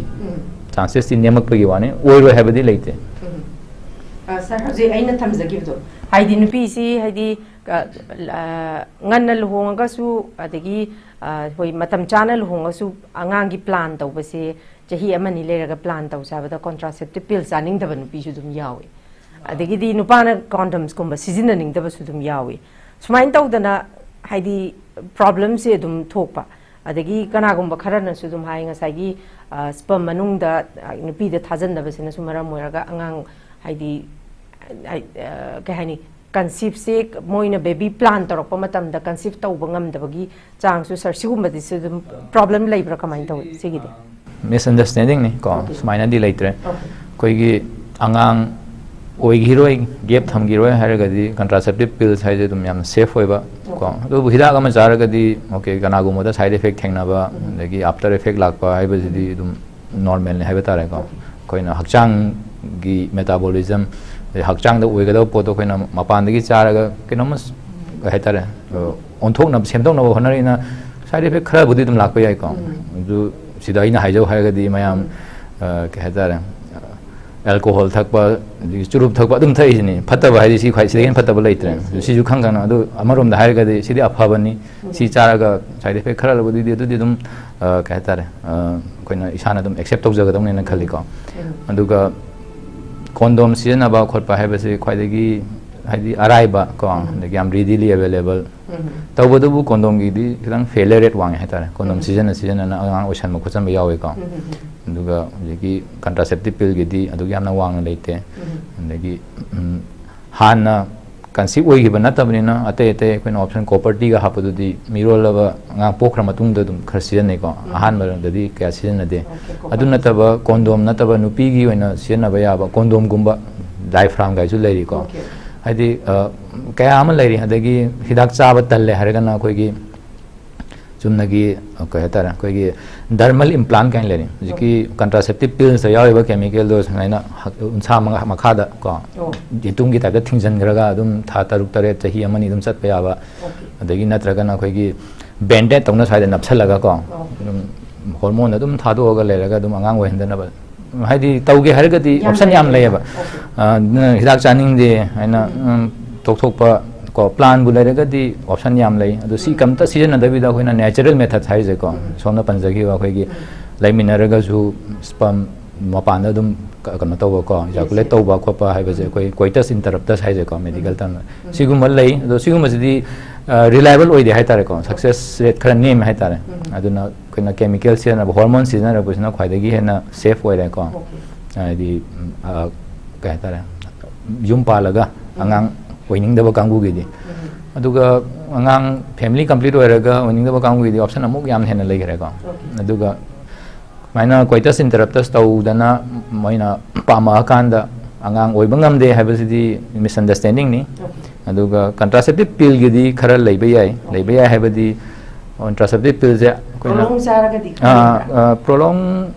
ꯆꯥꯟꯁꯦꯁꯇꯤ ꯅꯦꯝꯃꯛꯄꯒꯤ ꯋꯥꯅꯤ, ꯑꯣꯏꯔꯣꯏ ꯍꯥꯏꯕꯗꯤ ꯂꯩꯇꯦ꯫ ꯑ, ꯁꯥꯔ, ꯍꯧꯖꯤꯛ ꯑꯩꯅ ꯊꯝꯖꯈꯤꯕꯗꯣ, ꯍꯥꯏꯗꯤ ꯅꯨꯄꯤꯁꯤ ꯍꯥꯏꯗꯤ, ꯑ, ꯑ, ꯉꯟꯅ ꯂꯨꯍꯣꯡꯉꯒꯁꯨ, ꯑꯗꯒꯤ, ꯑ, ꯍꯣꯏ, ꯃꯇꯝ ꯆꯥꯅ ꯂꯨꯍꯣꯡꯉꯁꯨ ꯑꯉꯥꯡꯒꯤ ꯄ꯭ꯂꯥꯟ ꯇꯧꯕꯁꯦ ꯆꯍꯤ ꯑꯃꯅꯤ ꯂꯩꯔꯒ ꯄ꯭ꯂꯥꯟ ꯇꯧꯁꯦ ꯍꯥꯏꯕꯗ ꯀꯣꯟꯇ꯭ꯔꯥꯁꯦꯞꯇꯤꯞ ꯄꯤꯜ ꯆꯥꯅꯤꯡꯗꯕ ꯅꯨꯄꯤꯁꯨ ꯑꯗꯨꯝ ꯌꯥꯎꯏ꯫ ꯑꯗꯒꯤꯗꯤ ꯅꯨꯄꯥꯅ ꯀꯣꯟꯗꯝꯁꯀꯨꯝꯕ ꯁꯤꯖꯤꯟꯅꯅꯤꯡꯗꯕꯁꯨ ꯑꯗꯨꯝ ꯌꯥꯎꯏ꯫ ꯁꯨꯃꯥꯏꯅ ꯇꯧꯗꯅ ꯍꯥꯏꯗꯤ ꯄ꯭ꯔꯣꯕ꯭ꯂꯦꯝꯁꯦ ꯑꯗꯨꯝ ꯊꯣꯛꯄ꯫ ꯑꯗꯒꯤ ꯀꯅꯥꯒꯨꯝꯕ ꯈꯔꯅꯁꯨ ꯑꯗꯨꯝ ꯍꯥꯏ, ꯉꯁꯥꯏꯒꯤ, ꯑ, ꯁ꯭ꯄꯝ ꯃꯅꯨꯡꯗ, ꯑ, ꯅꯨꯄꯤꯗ ꯊꯥꯖꯟꯗꯕꯁꯤꯅꯁꯨ ꯃꯔꯝ ꯑꯣꯏꯔꯒ ꯑꯉꯥꯡ ꯍꯥꯏꯗꯤ, ꯑ, ꯑ, ꯀꯩ ꯍꯥꯏꯅꯤ, ꯀꯟꯁꯤꯞꯁꯦ ꯃꯣꯏꯅ ꯕꯦꯕꯤ ꯄ꯭ꯂꯥꯟ ꯇꯧꯔꯛꯄ ꯃꯇꯝꯗ ꯀꯟꯁꯤꯞ ꯇꯧꯕ ꯉꯝꯗꯕꯒꯤ ꯆꯥꯡꯁꯨ, ꯁꯥꯔ, ꯁꯤꯒꯨꯝꯕꯗꯤꯁꯨ ꯑꯗꯨꯝ ꯄ꯭ꯔꯣꯕ꯭ꯂꯦꯝ ꯂꯩꯕ꯭ꯔꯥ, ꯀꯃꯥꯏꯅ ꯇꯧꯏ ꯁꯤꯒꯤꯗꯤ? ꯃꯤꯁꯑꯟꯗꯔꯁꯇꯦꯟꯗꯤꯡꯅꯤ ꯀꯣ, Okay. ꯁꯨꯃꯥꯏꯅꯗꯤ ꯂꯩꯇ꯭ꯔꯦ꯫ Okay. ꯑꯩꯈꯣꯏꯒꯤ ꯑꯉꯥꯡ ꯑꯣꯏꯈꯤꯔꯣꯏ, ꯒꯦꯞ ꯊꯝꯈꯤꯔꯣꯏ ꯍꯥꯏꯔꯒꯗꯤ ꯀꯟꯇ꯭ꯔꯥꯁꯦꯞꯇꯤꯞ ꯄꯤꯜꯁ ꯍꯥꯏꯁꯦ ꯑꯗꯨꯝ ꯌꯥꯝꯅ ꯁꯦꯐ ꯑꯣꯏꯕ ꯀꯣ꯫ Okay. ꯑꯗꯨꯕꯨ ꯍꯤꯗꯥꯛ ꯑꯃ ꯆꯥꯔꯒꯗꯤ, okay, ꯀꯅꯥꯒꯨꯝꯕꯗ ꯁꯥꯏꯠ ꯏꯐꯦꯛ ꯊꯦꯡꯅꯕ, ꯑꯗꯒꯤ ꯑꯥꯐꯇꯔ ꯏꯐꯦꯛ ꯂꯥꯛꯄ ꯍꯥꯏꯕꯁꯤꯗꯤ ꯑꯗꯨꯝ ꯅꯣꯔꯃꯦꯜꯅꯤ ꯍꯥꯏꯕ ꯇꯥꯔꯦꯀꯣ꯫ ꯑꯩꯈꯣꯏꯅ ꯍꯛꯆꯥꯡꯒꯤ ꯃꯦꯇꯥꯕꯣꯂꯤꯖꯝ, ꯑꯗꯩ ꯍꯛꯆꯥꯡꯗ ꯑꯣꯏꯒꯗꯕ ꯄꯣꯠꯇꯣ ꯑꯩꯈꯣꯏꯅ ꯃꯄꯥꯟꯗꯒꯤ ꯆꯥꯔꯒ ꯀꯩꯅꯣꯝꯃ ꯁ-, ꯀꯩ ꯍꯥꯏꯇꯥꯔꯦ, ꯑ, ꯑꯣꯟꯊꯣꯛꯅꯕ, ꯁꯦꯝꯗꯣꯛꯅꯕ ꯍꯣꯠꯅꯔꯤꯅ ꯁꯥꯏꯠ ꯏꯐꯦꯛ ꯈꯔꯕꯨꯗꯤ ꯑꯗꯨꯝ ꯂꯥꯛꯄ ꯌꯥꯏꯀꯣ꯫ ꯑꯗꯨ ꯁꯤꯗ ꯑꯩꯅ ꯍꯥꯏꯖꯧ ꯍꯥꯏꯔꯒꯗꯤ ꯃꯌꯥꯝ, ꯑ, ꯀꯩ ꯍꯥꯏꯇꯥꯔꯦ, ꯑꯦꯜꯀꯣꯍꯣꯜ ꯊꯛꯄ, ꯑꯗꯒꯤ ꯆꯨꯔꯨꯞ ꯊꯛꯄ ꯑꯗꯨꯝ ꯊꯛꯏꯁꯤꯅꯤ꯫ ꯐꯠꯇꯕ ꯍꯥꯏꯗꯤ ꯁꯤ ꯈ꯭ꯋꯥꯏ, ꯁꯤꯗꯒꯤ ꯍꯦꯟꯅ ꯐꯠꯇꯕ ꯂꯩꯇ꯭ꯔꯦ꯫ ꯑꯗꯨ ꯁꯤꯁꯨ ꯈꯪ ꯈꯪꯅ, ꯑꯗꯨ ꯑꯃꯔꯣꯝꯗ ꯍꯥꯏꯔꯒꯗꯤ ꯁꯤꯗꯤ ꯑꯐꯕꯅꯤ꯫ ꯁꯤ ꯆꯥꯔꯒ ꯁꯥꯏꯠ ꯏꯐꯦꯛ ꯈꯔ ꯂꯩꯕꯗꯨꯗꯤ ꯑꯗꯨꯗꯤ ꯑꯗꯨꯝ, ꯑ, ꯀꯩ ꯍꯥꯏꯇꯥꯔꯦ, ꯑ, ꯑꯩꯈꯣꯏꯅ ꯏꯁꯥꯅ ꯑꯗꯨꯝ ꯑꯦꯛꯁꯦꯞ ꯇꯧꯖꯒꯗꯧꯅꯦꯅ ꯈꯜꯂꯤꯀꯣ꯫ ꯑꯗꯨꯒ ꯀꯣꯟꯗꯣꯝ ꯁꯤꯖꯤꯟꯅꯕ ꯈꯣꯠꯄ ꯍꯥꯏꯕꯁꯤ ꯈ꯭ꯋꯥꯏꯗꯒꯤ ꯍꯥꯏꯗꯤ ꯑꯔꯥꯏꯕ ꯀꯣ, ꯑꯗꯒꯤ ꯌꯥꯝ readily available꯫ ꯇꯧꯕꯇꯕꯨ ꯀꯣꯟꯗꯣꯝꯒꯤꯗꯤ ꯈꯤꯇꯪ failure rate ꯋꯥꯡꯉꯦ ꯍꯥꯏꯇꯥꯔꯦ꯫ ꯀꯣꯟꯗꯣꯝ ꯁꯤꯖꯤꯟꯅ ꯁꯤꯖꯤꯟꯅꯅ ꯑꯉꯥꯡ ꯑꯣꯏꯁꯟꯕ ꯈꯣꯠꯆꯟꯕ ꯌꯥꯎꯋꯦꯀꯣ꯫ ꯑꯗꯨꯒ ꯍꯧꯖꯤꯛꯀꯤ contraceptive pillꯒꯤꯗꯤ ꯑꯗꯨꯛ ꯌꯥꯝꯅ ꯋꯥꯡꯅ ꯂꯩꯇꯦ꯫ ꯑꯗꯒꯤ, ꯎꯝ, ꯍꯥꯟꯅ conceive ꯑꯣꯏꯈꯤꯕ ꯅꯠꯇꯕꯅꯤꯅ ꯑꯇꯩ ꯑꯇꯩ ꯑꯩꯈꯣꯏꯅ option coppertyꯒ ꯍꯥꯞꯄꯗꯨꯗꯤ ꯃꯤꯔꯣꯜꯂꯕ ꯑꯉꯥꯡ ꯄꯣꯛꯈ꯭ꯔ ꯃꯇꯨꯡꯗ ꯑꯗꯨꯝ ꯈꯔ ꯁꯤꯖꯤꯟꯅꯩꯀꯣ꯫ ꯑꯍꯥꯟꯕꯗꯗꯤ ꯀꯌꯥ ꯁꯤꯖꯤꯟꯅꯗꯦ꯫ ꯑꯗꯨ ꯅꯠꯇꯕ ꯀꯣꯟꯗꯣꯝ ꯅꯠꯇꯕ ꯅꯨꯄꯤꯒꯤ ꯑꯣꯏꯅ ꯁꯤꯖꯤꯟꯅꯕ ꯌꯥꯕ ꯀꯣꯟꯗꯣꯝꯒꯨꯝꯕ diaphragmꯒꯥꯏꯁꯨ ꯂꯩꯔꯤꯀꯣ꯫ ꯍꯥꯏꯗꯤ, ꯑ, ꯀꯌꯥ ꯑꯃ ꯂꯩꯔꯤ꯫ ꯑꯗꯒꯤ ꯍꯤꯗꯥꯛ ꯆꯥꯕ ꯇꯜꯂꯦ ꯍꯥꯏꯔꯒꯅ ꯑꯩꯈꯣꯏꯒꯤ ꯆꯨꯝꯅꯒꯤ, ꯑ, ꯀꯩ ꯍꯥꯏꯇꯥꯔꯦ, ꯑꯩꯈꯣꯏꯒꯤ dermal implant ꯀꯥꯏꯅ ꯂꯩꯔꯤ꯫ ꯍꯧꯖꯤꯛꯀꯤ contraceptive pillsꯇ ꯌꯥꯎꯔꯤꯕ chemicalꯗꯣ ꯁꯨꯃꯥꯏꯅ ꯍꯛ-, ꯎꯟꯁꯥ ꯃꯉꯥ-, ꯃꯈꯥꯗ ꯀꯣ, ꯌꯦꯇꯨꯝꯒꯤ typeꯇ ꯊꯤꯡꯖꯤꯟꯈ꯭ꯔꯒ ꯑꯗꯨꯝ ꯊꯥ ꯇꯔꯨꯛ, ꯇꯔꯦꯠ, ꯆꯍꯤ ꯑꯃꯅꯤ ꯑꯗꯨꯝ ꯆꯠꯄ ꯌꯥꯕ꯫ ꯑꯗꯒꯤ ꯅꯠꯇ꯭ꯔꯒꯅ ꯑꯩꯈꯣꯏꯒꯤ band-aid ꯇꯧꯅ ꯁ꯭ꯋꯥꯏꯗ ꯅꯞꯁꯜꯂꯒ ꯀꯣ, ꯑꯗꯨꯝ hormone ꯑꯗꯨꯝ ꯊꯥꯗꯣꯛꯑꯒ ꯂꯩꯔꯒ ꯑꯗꯨꯝ ꯑꯉꯥꯡ ꯑꯣꯏꯍꯟꯗꯅꯕ꯫ ꯍꯥꯏꯗꯤ ꯇꯧꯒꯦ ꯍꯥꯏꯔꯒꯗꯤ ꯌꯥꯝ option ꯌꯥꯝ ꯂꯩꯌꯦꯕ꯫ ꯂꯩꯌꯦꯕ꯫ ꯑ, ꯅꯪ ꯍꯤꯗꯥꯛ ꯆꯥꯅꯤꯡꯗꯦ ꯍꯥꯏꯅ, ꯎꯝ, ꯇꯣꯛꯊꯣꯛꯄ ꯀꯣ, planꯕꯨ ꯂꯩꯔꯒꯗꯤ option ꯌꯥꯝ ꯂꯩ꯫ ꯑꯗꯣ ꯁꯤ ꯀꯝꯇ ꯁꯤꯖꯤꯟꯅꯗꯕꯤꯗ ꯑꯩꯈꯣꯏꯅ natural method ꯍꯥꯏꯔꯤꯁꯦꯀꯣ, ꯁꯣꯝꯅ ꯄꯟꯖꯈꯤꯕ ꯑꯩꯈꯣꯏꯒꯤ ꯂꯩꯃꯤꯟꯅꯔꯒꯁꯨ sperm ꯃꯄꯥꯟꯗ ꯑꯗꯨꯝ ꯀ-, ꯀꯩꯅꯣ ꯇꯧꯕ ꯀꯣ, ejaculate ꯇꯧꯕ ꯈꯣꯠꯄ ꯍꯥꯏꯕꯁꯦ ꯑꯩꯈꯣꯏ coitus interruptus ꯍꯥꯏꯁꯦꯀꯣ, medical term꯫ ꯁꯤꯒꯨꯝꯕ ꯂꯩ꯫ ꯑꯗꯣ ꯁꯤꯒꯨꯝꯕꯁꯤꯗꯤ, ꯑ, reliable ꯑꯣꯏꯗꯦ ꯍꯥꯏꯇꯥꯔꯦꯀꯣ, success rate ꯈꯔ ꯅꯦꯝꯃꯦ ꯍꯥꯏꯇꯥꯔꯦ꯫ ꯑꯗꯨꯅ ꯑꯩꯈꯣꯏꯅ chemical ꯁꯤꯖꯤꯟꯅꯕ, hormone ꯁꯤꯖꯤꯟꯅꯔꯛꯄꯁꯤꯅ ꯈ꯭ꯋꯥꯏꯗꯒꯤ ꯍꯦꯟꯅ safe ꯑꯣꯏꯔꯦꯀꯣ꯫ ꯍꯥꯏꯗꯤ, ꯎꯝ, ꯑ, ꯀꯩ ꯍꯥꯏꯇꯥꯔꯦ, ꯌꯨꯝ ꯄꯥꯜꯂꯒ ꯑꯉꯥꯡ ꯑꯣꯏꯅꯤꯡꯗꯕ ꯀꯥꯡꯕꯨꯒꯤꯗꯤ꯫ ꯑꯗꯨꯒ ꯑꯉꯥꯡ family complete ꯑꯣꯏꯔꯒ ꯑꯣꯏꯅꯤꯡꯗꯕ ꯀꯥꯡꯕꯨꯒꯤꯗꯤ option ꯑꯃꯨꯛ ꯌꯥꯝ ꯍꯦꯟꯅ ꯂꯩꯈ꯭ꯔꯦꯀꯣ꯫ ꯑꯗꯨꯒ ꯁꯨꯃꯥꯏꯅ coitus interruptus ꯇꯧꯗꯅ ꯃꯣꯏꯅ ꯄꯥꯝꯃꯛꯑꯀꯥꯟꯗ ꯑꯉꯥꯡ ꯑꯣꯏꯕ ꯉꯝꯗꯦ ꯍꯥꯏꯕꯁꯤꯗꯤ misunderstandingꯅꯤ꯫ ꯑꯗꯨꯒ contraceptive pillꯒꯤꯗꯤ ꯈꯔ ꯂꯩꯕ ꯌꯥꯏ꯫ ꯂꯩꯕ ꯌꯥꯏ ꯍꯥꯏꯕꯗꯤ contraceptive pillꯁꯦ ꯑꯩꯈꯣꯏꯅ prolong ꯆꯥꯔꯒꯗꯤ ꯑꯥ, ꯈꯪꯕ꯭ꯔꯥ? ꯑꯥ, prolong,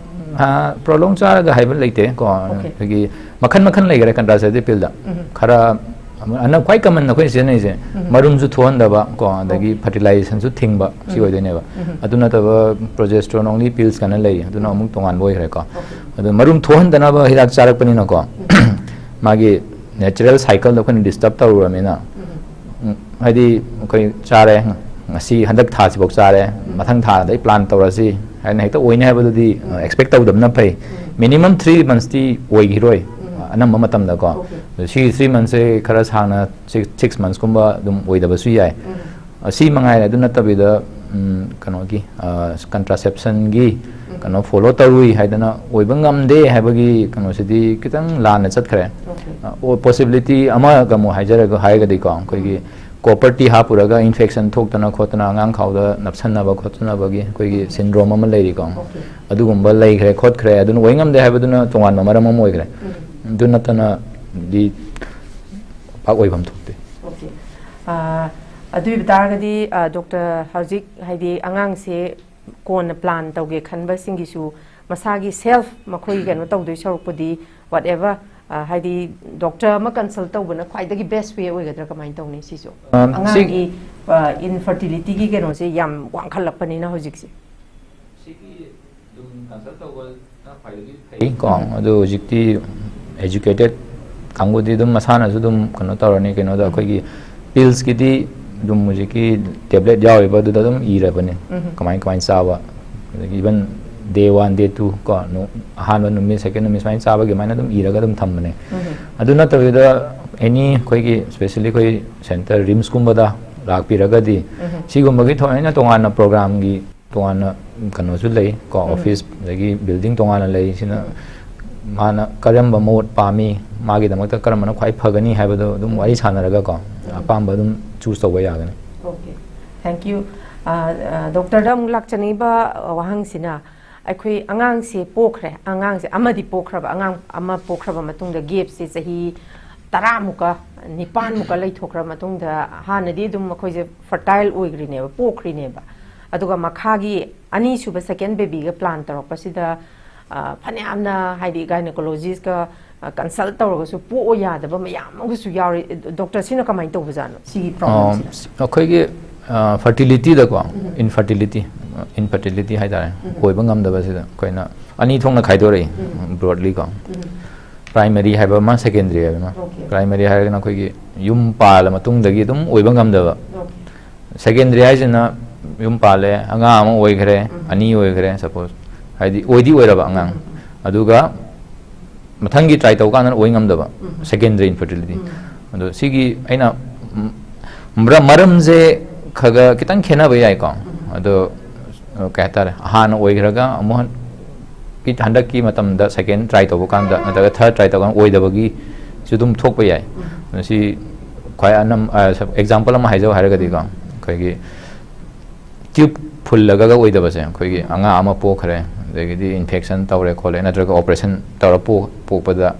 ꯑꯥ, prolong ꯆꯥꯔꯒ ꯍꯥꯏꯕ ꯂꯩꯇꯦ ꯀꯣ꯫ ꯑꯣꯀꯦ꯫ ꯑꯩꯈꯣꯏꯒꯤ ꯃꯈꯟ ꯃꯈꯟ ꯂꯩꯈꯔꯦ contraceptive pillꯗ꯫ ꯎꯝ꯫ ꯈꯔ ꯑꯅ-, ꯈ꯭ꯋꯥꯏ common ꯑꯩꯈꯣꯏꯅ ꯁꯤꯖꯤꯟꯅꯔꯤꯁꯦ ꯎꯝ꯫ ꯃꯔꯨꯝꯁꯨ ꯊꯣꯛꯍꯟꯗꯕ ꯀꯣ, ꯑꯗꯒꯤ ꯑꯣꯀꯦ꯫ Fertilizationꯁꯨ ꯊꯤꯡꯕ, ꯁꯤ ꯎꯝ꯫ ꯑꯣꯏꯗꯣꯏꯅꯦꯕ꯫ ꯎꯝ꯫ ꯑꯗꯨ ꯅꯠꯇꯕ progesterone only pills ꯀꯥꯏꯅ ꯂꯩ, ꯑꯗꯨꯅ ꯎꯝ꯫ ꯑꯃꯨꯛ ꯇꯣꯉꯥꯟꯕ ꯑꯣꯏꯈ꯭ꯔꯦꯀꯣ꯫ ꯑꯣꯀꯦ꯫ ꯑꯗꯨ ꯃꯔꯨꯝ ꯊꯣꯛꯍꯟꯗꯅꯕ ꯍꯤꯗꯥꯛ ꯆꯥꯔꯛꯄꯅꯤꯅꯀꯣ, ꯎꯝ꯫ ꯃꯥꯒꯤ natural cycleꯗꯣ ꯑꯩꯈꯣꯏꯅ disturb ꯇꯧꯔꯨꯔꯕꯅꯤꯅ, ꯎꯝ꯫ ꯎꯝ, ꯍꯥꯏꯗꯤ ꯑꯩꯈꯣꯏ ꯆꯥꯔꯦ, ꯉꯁꯤ ꯍꯟꯗꯛ ꯊꯥꯁꯤꯐꯥꯎ ꯆꯥꯔꯦ, ꯎꯝ꯫ ꯃꯊꯪ ꯊꯥꯗ ꯑꯩ plan ꯇꯧꯔꯁꯤ ꯍꯥꯏꯅ ꯍꯦꯛꯇ ꯑꯣꯏꯅꯤ ꯍꯥꯏꯕꯗꯨꯗꯤ, ꯎꯝ꯫ Expect ꯇꯧꯗꯕꯅ ꯐꯩ꯫ ꯎꯝ꯫ Minimum three monthsꯇꯤ ꯑꯣꯏꯈꯤꯔꯣꯏ꯫ ꯎꯝ꯫ ꯑꯅꯝꯕ ꯃꯇꯝꯗꯀꯣ꯫ ꯑꯗꯣ ꯁꯤꯒꯤ ꯊ꯭ꯔꯤ ꯃꯟꯁꯁꯦ ꯈꯔ ꯁꯥꯡꯅ ꯁꯤꯛꯁ ꯃꯟꯁꯀꯨꯝꯕ ꯑꯗꯨꯝ ꯑꯣꯏꯗꯕꯁꯨ ꯌꯥꯏ꯫ ꯑꯁꯤ ꯃꯉꯥꯏꯔꯦ꯫ ꯑꯗꯨ ꯅꯠꯇꯕꯤꯗ ꯎꯝ, ꯀꯩꯅꯣꯒꯤ ꯀꯟꯇ꯭ꯔꯥꯁꯦꯞꯁꯟꯒꯤ ꯀꯩꯅꯣ ꯐꯣꯂꯣ ꯇꯧꯔꯨꯏ ꯍꯥꯏꯗꯅ ꯑꯣꯏꯕ ꯉꯝꯗꯦ ꯍꯥꯏꯕꯒꯤ ꯀꯩꯅꯣꯁꯤꯗꯤ ꯈꯤꯇꯪ ꯂꯥꯟꯅ ꯆꯠꯈ꯭ꯔꯦ꯫ ꯄꯣꯁꯤꯕꯤꯂꯤꯇꯤ ꯑꯃꯒ ꯑꯃꯨꯛ ꯍꯥꯏꯖꯔꯒ ꯍꯥꯏꯔꯒꯗꯤꯀꯣ, ꯑꯩꯈꯣꯏꯒꯤ ꯀꯣꯄꯔ ꯇꯤ ꯍꯥꯞꯄꯨꯔꯒ ꯏꯟꯐꯦꯛꯁꯟ ꯊꯣꯛꯇꯅ ꯈꯣꯠꯇꯅ ꯑꯉꯥꯡ ꯈꯥꯎꯗ ꯅꯞꯁꯟꯅꯕ ꯈꯣꯠꯆꯟꯅꯕꯒꯤ ꯑꯩꯈꯣꯏꯒꯤ ꯁꯤꯟꯗ꯭ꯔꯣꯝ ꯑꯃ ꯂꯩꯔꯤꯀꯣ꯫ ꯑꯗꯨꯒꯨꯝꯕ ꯂꯩꯈ꯭ꯔꯦ ꯈꯣꯠꯈ꯭ꯔꯦ, ꯑꯗꯨꯅ ꯑꯣꯏ ꯉꯝꯗꯦ ꯍꯥꯏꯕꯗꯨꯅ ꯇꯣꯉꯥꯟꯕ ꯃꯔꯝ ꯑꯃ ꯑꯣꯏꯈ꯭ꯔꯦ꯫ ꯑꯗꯨ ꯅꯠꯇꯅꯗꯤ ꯄꯥꯛ ꯑꯣꯏꯐꯝ ꯊꯣꯛꯇꯦ꯫ ꯑꯣꯀꯦ꯫ ꯑ, ꯑꯗꯨ ꯑꯣꯏꯕ ꯇꯥꯔꯒꯗꯤ, ꯑ, ꯗꯣꯛꯇꯔ, ꯍꯧꯖꯤꯛ ꯍꯥꯏꯗꯤ ꯑꯉꯥꯡꯁꯦ ꯀꯣꯟꯅ ꯄ꯭ꯂꯥꯟ ꯇꯧꯒꯦ ꯈꯟꯕꯁꯤꯡꯒꯤꯁꯨ ꯃꯁꯥꯒꯤ ꯁꯦꯜꯐ ꯃꯈꯣꯏ ꯀꯩꯅꯣ ꯇꯧꯗꯣꯏ ꯁꯔꯨꯛꯄꯨꯗꯤ, ꯋꯥꯠ ꯑꯦꯚꯔ, ꯍꯥꯏꯗꯤ ꯗꯣꯛꯇꯔ ꯑꯃ ꯀꯟꯁꯜ ꯇꯧꯕꯅ ꯈ꯭ꯋꯥꯏꯗꯒꯤ ꯕꯦꯁ ꯋꯦ ꯑꯣꯏꯒꯗ꯭ꯔꯥ? ꯀꯃꯥꯏꯅ ꯇꯧꯅꯤ ꯁꯤꯁꯨ? ꯑ, ꯁꯤ- ꯑꯉꯥꯡꯒꯤ ꯏꯟꯐꯔꯇꯤꯂꯤꯇꯤꯒꯤ ꯀꯩꯅꯣꯁꯦ ꯌꯥꯝ ꯋꯥꯡꯈꯠꯂꯛꯄꯅꯤꯅ ꯍꯧꯖꯤꯛꯁꯦ꯫ ꯁꯤꯒꯤ ꯑꯗꯨꯝ ꯀꯟꯁꯜ ꯇꯧꯕꯅ ꯈ꯭ꯋꯥꯏꯗꯒꯤ ꯐꯩ ꯀꯣ꯫ ꯑꯗꯣ ꯍꯧꯖꯤꯛꯇꯤ ꯑꯦꯖꯨꯀꯦꯇꯦꯠ ꯀꯥꯡꯕꯨꯗꯤ ꯑꯗꯨꯝ ꯃꯁꯥꯅꯁꯨ ꯑꯗꯨꯝ ꯀꯩꯅꯣ ꯇꯧꯔꯅꯤ꯫ ꯀꯩꯅꯣꯗ ꯑꯩꯈꯣꯏꯒꯤ ꯄꯤꯜꯁꯀꯤꯗꯤ ꯑꯗꯨꯝ ꯍꯧꯖꯤꯛꯀꯤ ꯇꯦꯕ꯭ꯂꯦꯠ ꯌꯥꯎꯔꯤꯕ ꯑꯗꯨꯗ ꯑꯗꯨꯝ ꯏꯔꯕꯅꯤ, ꯀꯃꯥꯏ ꯀꯃꯥꯏꯅ ꯆꯥꯕ꯫ ꯑꯗꯒꯤ ꯏꯚꯟ ꯗꯦ ꯋꯥꯟ, ꯗꯦ ꯇꯨ ꯀꯣ, ꯅꯨ-, ꯑꯍꯥꯟꯕ ꯅꯨꯃꯤꯠ, ꯁꯦꯀꯦꯟ ꯅꯨꯃꯤꯠ ꯁꯨꯃꯥꯏꯅ ꯆꯥꯕꯒꯤ ꯑꯗꯨꯃꯥꯏꯅ ꯑꯗꯨꯝ ꯏꯔꯒ ꯑꯗꯨꯝ ꯊꯝꯕꯅꯦ꯫ ꯑꯗꯨ ꯅꯠꯇꯕꯤꯗ ꯑꯦꯅꯤ ꯑꯩꯈꯣꯏꯒꯤ, ꯁ꯭ꯄꯦꯁꯦꯜꯂꯤ ꯑꯩꯈꯣꯏ ꯁꯦꯟꯇꯔ ꯔꯤꯝꯁꯀꯨꯝꯕꯗ ꯂꯥꯛꯄꯤꯔꯒꯗꯤ ꯁꯤꯒꯨꯝꯕꯒꯤ ꯊꯣꯏꯅ ꯇꯣꯉꯥꯟꯅ ꯄ꯭ꯔꯣꯒ꯭ꯔꯥꯝꯒꯤ ꯇꯣꯉꯥꯟꯅ ꯀꯩꯅꯣꯁꯨ ꯂꯩ ꯀꯣ, ꯑꯣꯐꯤꯁ ꯑꯗꯒꯤ ꯕꯤꯜꯗꯤꯡ ꯇꯣꯉꯥꯟꯅ ꯂꯩ꯫ ꯁꯤꯅ ꯃꯥꯅ ꯀꯔꯝꯕ ꯃꯣꯠ ꯄꯥꯝꯃꯤ, ꯃꯥꯒꯤꯗꯃꯛꯇ ꯀꯔꯝꯕꯅ ꯈ꯭ꯋꯥꯏ ꯐꯒꯅꯤ ꯍꯥꯏꯕꯗꯣ ꯑꯗꯨꯝ ꯋꯥꯔꯤ ꯁꯥꯟꯅꯔꯒ ꯀꯣ, ꯑꯄꯥꯝꯕ ꯑꯗꯨꯝ ꯆꯨꯁ ꯇꯧꯕ ꯌꯥꯒꯅꯤ꯫ Okay, thank you. ꯗꯣꯛꯇꯔꯗ ꯑꯃꯨꯛ ꯂꯥꯛꯆꯅꯤꯡꯕ ꯋꯥꯍꯪꯁꯤꯅ, ꯑꯩꯈꯣꯏ ꯑꯉꯥꯡꯁꯦ ꯄꯣꯛꯈ꯭ꯔꯦ, ꯑꯉꯥꯡꯁꯦ ꯑꯃꯗꯤ ꯄꯣꯛꯈ꯭ꯔꯕ, ꯑꯉꯥꯡ ꯑꯃ ꯄꯣꯛꯈ꯭ꯔꯕ ꯃꯇꯨꯡꯗ ꯒꯦꯞꯁꯦ ꯆꯍꯤ ꯇꯔꯥꯃꯨꯛꯀ, ꯅꯤꯄꯥꯟꯃꯨꯛꯀ ꯂꯩꯊꯣꯛꯈ꯭ꯔ ꯃꯇꯨꯡꯗ, ꯍꯥꯟꯅꯗꯤ ꯑꯗꯨꯝ ꯑꯩꯈꯣꯏꯁꯦ ꯐꯔꯇꯥꯏꯜ ꯑꯣꯏꯈ꯭ꯔꯤꯅꯦꯕ, ꯄꯣꯛꯈ꯭ꯔꯤꯅꯦꯕ꯫ ꯑꯗꯨꯒ ꯃꯈꯥꯒꯤ ꯑꯅꯤꯁꯨꯕ, ꯁꯦꯀꯦꯟ ꯕꯦꯕꯤꯒ ꯄ꯭ꯂꯥꯟ ꯇꯧꯔꯛꯄꯁꯤꯗ, ꯑ, ꯐꯅꯌꯥꯝꯅ ꯍꯥꯏꯗꯤ ꯒꯥꯏꯅꯣꯀꯣꯂꯣꯖꯤꯁꯀ ꯀꯟꯁꯜ ꯇꯧꯔꯒꯁꯨ ꯄꯣꯛꯑꯣ ꯌꯥꯗꯕ ꯃꯌꯥꯝ ꯑꯃꯒꯁꯨ ꯌꯥꯎꯔꯤ꯫ ꯗꯣꯛꯇꯔ, ꯁꯤꯅ ꯀꯃꯥꯏꯅ ꯇꯧꯕꯖꯥꯠꯅꯣ, ꯁꯤꯒꯤ ꯄ꯭ꯔꯣꯕ꯭ꯂꯦꯝꯁꯤꯅ? ꯑꯩꯈꯣꯏꯒꯤ ꯐꯔꯇꯤꯂꯤꯇꯤꯗꯀꯣ, ꯏꯟꯐꯔꯇꯤꯂꯤꯇꯤ, ꯏꯟꯐꯔꯇꯤꯂꯤꯇꯤ ꯍꯥꯏꯇꯥꯔꯦ, ꯑꯣꯏꯕ ꯉꯝꯗꯕꯁꯤꯗ ꯑꯩꯈꯣꯏꯅ ꯑꯅꯤ ꯊꯣꯛꯅ ꯈꯥꯏꯗꯣꯔꯛꯏ, ꯕ꯭ꯔꯣꯗꯂꯤ ꯀꯣ꯫ ꯄ꯭ꯔꯥꯏꯃꯔꯤ ꯍꯥꯏꯕ ꯑꯃ, ꯁꯦꯀꯦꯟꯗꯔꯤ ꯍꯥꯏꯕ ꯑꯃ꯫ ꯑꯣꯀꯦ꯫ ꯄ꯭ꯔꯥꯏꯃꯔꯤ ꯍꯥꯏꯔꯒꯅ ꯑꯩꯈꯣꯏꯒꯤ ꯌꯨꯝ ꯄꯥꯜꯂ ꯃꯇꯨꯡꯗꯒꯤ ꯑꯗꯨꯝ ꯑꯣꯏꯕ ꯉꯝꯗꯕ꯫ ꯑꯣꯀꯦ꯫ ꯁꯦꯀꯦꯟꯗꯔꯤ ꯍꯥꯏꯁꯤꯅ ꯌꯨꯝ ꯄꯥꯜꯂꯦ, ꯑꯉꯥꯡ ꯑꯃ ꯑꯣꯏꯈ꯭ꯔꯦ, ꯑꯅꯤ ꯑꯣꯏꯈ꯭ꯔꯦ, ꯁꯄꯣꯁ, ꯍꯥꯏꯗꯤ ꯑꯣꯏꯗꯤ ꯑꯣꯏꯔꯕ ꯑꯉꯥꯡ, ꯑꯗꯨꯒ ꯃꯊꯪꯒꯤ ꯇ꯭ꯔꯥꯏ ꯇꯧꯕ ꯀꯥꯟꯗꯅ ꯑꯣꯏ ꯉꯝꯗꯕ, ꯁꯦꯀꯦꯟꯗꯔꯤ ꯏꯟꯐꯔꯇꯤꯂꯤꯇꯤ꯫ ꯑꯗꯣ ꯁꯤꯒꯤ ꯑꯩꯅ ꯃꯔꯝꯁꯦ ꯈꯔ ꯈꯤꯇꯪ ꯈꯦꯠꯅꯕ ꯌꯥꯏꯀꯣ꯫ ꯑꯗꯣ ꯀꯩ ꯍꯥꯏꯇꯥꯔꯦ, ꯍꯥꯟꯅ ꯑꯣꯏꯈ꯭ꯔꯒ ꯑꯃꯨꯛ ꯍꯟꯗꯛꯀꯤ ꯃꯇꯝꯗ ꯁꯦꯀꯦꯟ ꯇ꯭ꯔꯥꯏ ꯇꯧꯕ ꯀꯥꯟꯗ ꯅꯠꯇ꯭ꯔꯒ ꯊꯥꯔꯠ ꯇ꯭ꯔꯥꯏ ꯇꯧꯕ ꯀꯥꯟꯗ ꯑꯣꯏꯗꯕꯒꯤꯁꯨ ꯑꯗꯨꯝ ꯊꯣꯛꯄ ꯌꯥꯏ꯫ ꯃꯁꯤ ꯈ꯭ꯋꯥꯏ ꯑꯅꯝ ꯑꯦꯛꯖꯥꯝꯄꯜ ꯑꯃ ꯍꯥꯏꯖꯧ ꯍꯥꯏꯔꯒꯗꯤꯀꯣ, ꯑꯩꯈꯣꯏꯒꯤ ꯇ꯭ꯌꯨꯕ ꯐꯨꯜꯂꯒ ꯑꯣꯏꯗꯕꯁꯦ, ꯑꯩꯈꯣꯏꯒꯤ ꯑꯉꯥꯡ ꯑꯃ ꯄꯣꯛꯈ꯭ꯔꯦ, ꯑꯗꯒꯤꯗꯤ ꯏꯟꯐꯦꯛꯁꯟ ꯇꯧꯔꯦ ꯈꯣꯠꯂꯦ, ꯅꯠꯇ꯭ꯔꯒ ꯑꯣꯄꯔꯦꯁꯟ ꯇꯧꯔ ꯄꯣꯛꯄꯗ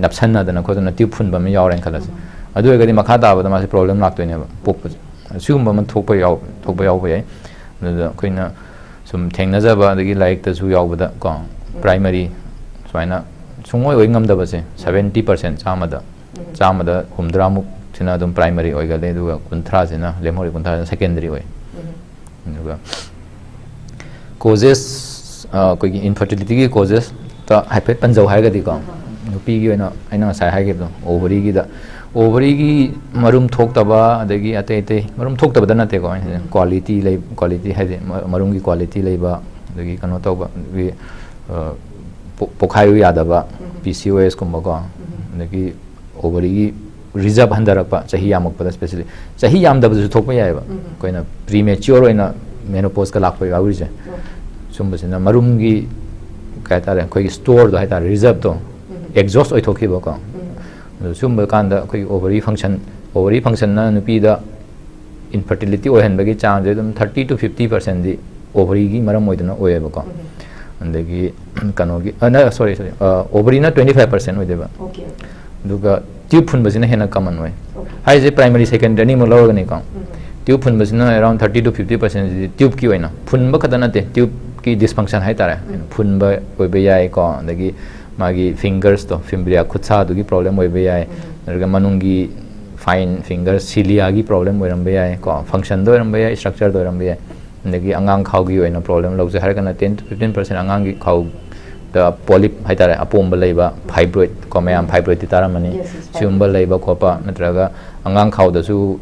ꯅꯞꯁꯟꯅꯗꯅ ꯈꯣꯠꯇꯅ ꯇ꯭ꯌꯨꯕ ꯐꯨꯟꯕ ꯑꯃ ꯌꯥꯎꯔꯦꯅ ꯈꯜꯂꯁꯦ꯫ ꯑꯗꯨ ꯑꯣꯏꯔꯒꯗꯤ ꯃꯈꯥ ꯇꯥꯕꯗ ꯃꯥꯁꯦ ꯄ꯭ꯔꯣꯕ꯭ꯂꯦꯝ ꯂꯥꯛꯇꯣꯏꯅꯦꯕ ꯄꯣꯛꯄꯁꯦ꯫ ꯁꯤꯒꯨꯝꯕ ꯑꯃ ꯊꯣꯛꯄ ꯌꯥꯎ ꯊꯣꯛꯄ ꯌꯥꯎꯕ ꯌꯥꯏ꯫ ꯑꯗꯨꯗ ꯑꯩꯈꯣꯏꯅ ꯁꯨꯝ ꯊꯦꯡꯅꯖꯕ, ꯑꯗꯒꯤ ꯂꯥꯏꯔꯤꯛꯇꯁꯨ ꯌꯥꯎꯕꯗ ꯀꯣ, ꯄ꯭ꯔꯥꯏꯃꯔꯤ ꯁꯨꯃꯥꯏꯅ ꯁꯨꯡꯑꯣꯏ ꯑꯣꯏ ꯉꯝꯗꯕꯁꯦ, ꯁꯕꯦꯟꯇꯤ ꯄꯥꯔꯁꯦꯟ, ꯆꯥꯝꯃꯗ ꯆꯥꯝꯃꯗ ꯍꯨꯝꯗ꯭ꯔꯥꯃꯨꯛꯁꯤꯅ ꯑꯗꯨꯝ ꯄ꯭ꯔꯥꯏꯃꯔꯤ ꯑꯣꯏꯒꯜꯂꯦ, ꯑꯗꯨꯒ ꯀꯨꯟꯊ꯭ꯔꯥꯁꯤꯅ, ꯂꯦꯝꯍꯧꯔꯤ ꯀꯨꯟꯊ꯭ꯔꯥꯁꯤꯅ ꯁꯦꯀꯦꯟꯗꯔꯤ ꯑꯣꯏ꯫ ꯑꯗꯨꯒ ꯀꯣꯖꯦꯁ, ꯑꯩꯈꯣꯏꯒꯤ ꯏꯟꯐꯔꯇꯤꯂꯤꯇꯤꯒꯤ ꯀꯣꯖꯦꯁꯇ ꯍꯥꯏꯐꯦꯠ ꯄꯟꯖꯧ ꯍꯥꯏꯔꯒꯗꯤꯀꯣ, ꯅꯨꯄꯤꯒꯤ ꯑꯣꯏꯅ ꯑꯩꯅ ꯉꯁꯥꯏ ꯍꯥꯏꯈꯤꯕꯗꯣ, ꯑꯣꯚꯔꯤꯒꯤꯗ, ꯑꯣꯚꯔꯤꯒꯤ ꯃꯔꯨꯝ ꯊꯣꯛꯇꯕ, ꯑꯗꯒꯤ ꯑꯇꯩ ꯑꯇꯩ ꯃꯔꯨꯝ ꯊꯣꯛꯇꯕꯗ ꯅꯠꯇꯦꯀꯣ, ꯑꯩꯅ ꯍꯥꯏꯁꯦ, ꯀ꯭ꯋꯥꯂꯤꯇꯤ ꯂꯩ, ꯀ꯭ꯋꯥꯂꯤꯇꯤ ꯍꯥꯏꯗꯤ ꯃꯔꯨꯝꯒꯤ ꯀ꯭ꯋꯥꯂꯤꯇꯤ ꯂꯩꯕ, ꯑꯗꯒꯤ ꯀꯩꯅꯣ ꯇꯧꯕ, ꯑꯗꯒꯤ ꯄꯣꯛꯈꯥꯏꯌꯨ ꯌꯥꯗꯕ, ꯄꯤ ꯁꯤ ꯑꯣ ꯑꯦꯁꯀꯨꯝꯕꯀꯣ, ꯑꯗꯒꯤ ꯑꯣꯚꯔꯤꯒꯤ ꯔꯤꯖꯔꯕ ꯍꯟꯊꯔꯛꯄ ꯆꯍꯤ ꯌꯥꯝꯃꯛꯄꯗ, ꯁ꯭ꯄꯦꯁꯦꯜꯂꯤ ꯆꯍꯤ ꯌꯥꯝꯗꯕꯗꯁꯨ ꯊꯣꯛꯄ ꯌꯥꯏꯑꯕ꯫ ꯑꯩꯈꯣꯏꯅ ꯄ꯭ꯔꯤ ꯃꯦꯆꯤꯌꯣꯔ ꯑꯣꯏꯅ ꯃꯦꯅꯣꯄꯣꯁꯀ ꯂꯥꯛꯄ ꯌꯥꯎꯔꯤꯁꯦ, ꯁꯨꯝꯕꯁꯤꯅ ꯃꯔꯨꯝꯒꯤ ꯀꯩ ꯍꯥꯏꯇꯥꯔꯦ, ꯑꯩꯈꯣꯏꯒꯤ ꯁ꯭ꯇꯣꯔꯗꯣ ꯍꯥꯏꯇꯥꯔꯦ, ꯔꯤꯖꯔꯕꯇꯣ ꯑꯦꯛꯖꯣꯁ ꯑꯣꯏꯊꯣꯛꯈꯤꯕꯀꯣ꯫ ꯑꯗꯨ ꯁꯨꯝꯕ ꯀꯥꯟꯗ ꯑꯩꯈꯣꯏꯒꯤ ꯑꯣꯚꯔꯤ ꯐꯪꯁꯟ, ꯑꯣꯚꯔꯤ ꯐꯪꯁꯟꯅ ꯅꯨꯄꯤꯗ ꯏꯟꯐꯔꯇꯤꯂꯤꯇꯤ ꯑꯣꯏꯍꯟꯕꯒꯤ ꯆꯥꯡꯁꯦ ꯑꯗꯨꯝ ꯊꯥꯔꯇꯤ ꯇꯨ ꯐꯤꯐꯇꯤ ꯄꯥꯔꯁꯦꯟꯗꯤ ꯑꯣꯚꯔꯤꯒꯤ ꯃꯔꯝ ꯑꯣꯏꯗꯅ ꯑꯣꯏꯌꯦꯕꯀꯣ꯫ ꯑꯗꯒꯤ ꯀꯩꯅꯣꯒꯤ, ꯁꯣꯔꯤ ꯁꯣꯔꯤ, ꯑꯣꯚꯔꯤꯅ ꯇ꯭ꯋꯦꯟꯇꯤ ꯐꯥꯏꯚ ꯄꯥꯔꯁꯦꯟ ꯑꯣꯏꯗꯣꯏꯕ꯫ ꯑꯗꯨꯒ ꯇ꯭ꯌꯨꯕ ꯐꯨꯟꯕꯁꯤꯅ ꯍꯦꯟꯅ ꯀꯃꯟ ꯑꯣꯏ꯫ ꯍꯥꯏꯁꯦ ꯄ꯭ꯔꯥꯏꯃꯔꯤ ꯁꯦꯀꯦꯟꯗꯔꯤ ꯑꯅꯤꯃꯛ ꯂꯧꯔꯒꯅꯤꯀꯣ꯫ ꯇ꯭ꯌꯨꯕ ꯐꯨꯟꯕꯁꯤꯅ ꯑꯦꯔꯥꯎꯟ ꯊꯥꯔꯇꯤ ꯇꯨ ꯐꯤꯐꯇꯤ ꯄꯥꯔꯁꯦꯟꯁꯤꯗꯤ ꯇ꯭ꯌꯨꯕꯀꯤ ꯑꯣꯏꯅ, ꯐꯨꯟꯕ ꯈꯛꯇ ꯅꯠꯇꯦ, ꯇ꯭ꯌꯨꯕꯀꯤ ꯗꯤꯁꯐꯪꯁꯟ ꯍꯥꯏꯇꯥꯔꯦ, ꯐꯨꯟꯕ ꯑꯣꯏꯕ ꯌꯥꯏꯀꯣ, ꯑꯗꯒꯤ ꯃꯥꯒꯤ ꯐꯤꯡꯒꯔꯁꯇꯣ, ꯐꯤꯝꯕ꯭ꯔꯤꯌꯥ ꯈꯨꯠꯁꯥꯗꯨꯒꯤ ꯄ꯭ꯔꯣꯕ꯭ꯂꯦꯝ ꯑꯣꯏꯕ ꯌꯥꯏ, ꯅꯠꯇ꯭ꯔꯒ ꯃꯅꯨꯡꯒꯤ ꯐꯥꯏꯟ ꯐꯤꯡꯒꯔ ꯁꯤꯂꯤꯌꯥꯒꯤ ꯄ꯭ꯔꯣꯕ꯭ꯂꯦꯝ ꯑꯣꯏꯔꯝꯕ ꯌꯥꯏ ꯀꯣ, ꯐꯪꯁꯟꯗ ꯑꯣꯏꯔꯝꯕ ꯌꯥꯏ, ꯁ꯭ꯇ꯭ꯔꯛꯆꯔꯗ ꯑꯣꯏꯔꯝꯕ ꯌꯥꯏ, ꯑꯗꯒꯤ ꯑꯉꯥꯡ ꯈꯥꯎꯒꯤ ꯑꯣꯏꯅ ꯄ꯭ꯔꯣꯕ꯭ꯂꯦꯝ ꯂꯧꯖꯩ ꯍꯥꯏꯔꯒꯅ ꯇꯦꯟ ꯇꯨ ꯐꯤꯐꯇꯤꯟ ꯄꯥꯔꯁꯦꯟ ꯑꯉꯥꯡꯒꯤ ꯈꯥꯎꯗ ꯄꯣꯂꯤꯞ ꯍꯥꯏꯇꯥꯔꯦ, ꯑꯄꯣꯝꯕ ꯂꯩꯕ, ꯐꯥꯏꯕ꯭ꯔꯣꯏꯗ ꯀꯣ, ꯃꯌꯥꯝ ꯐꯥꯏꯕ꯭ꯔꯣꯏꯗꯇꯤ ꯇꯥꯔꯝꯃꯅꯤ꯫ ꯁꯤꯒꯨꯝꯕ ꯂꯩꯕ ꯈꯣꯠꯄ, ꯅꯠꯇ꯭ꯔꯒ ꯑꯉꯥꯡ ꯈꯥꯎꯗꯁꯨ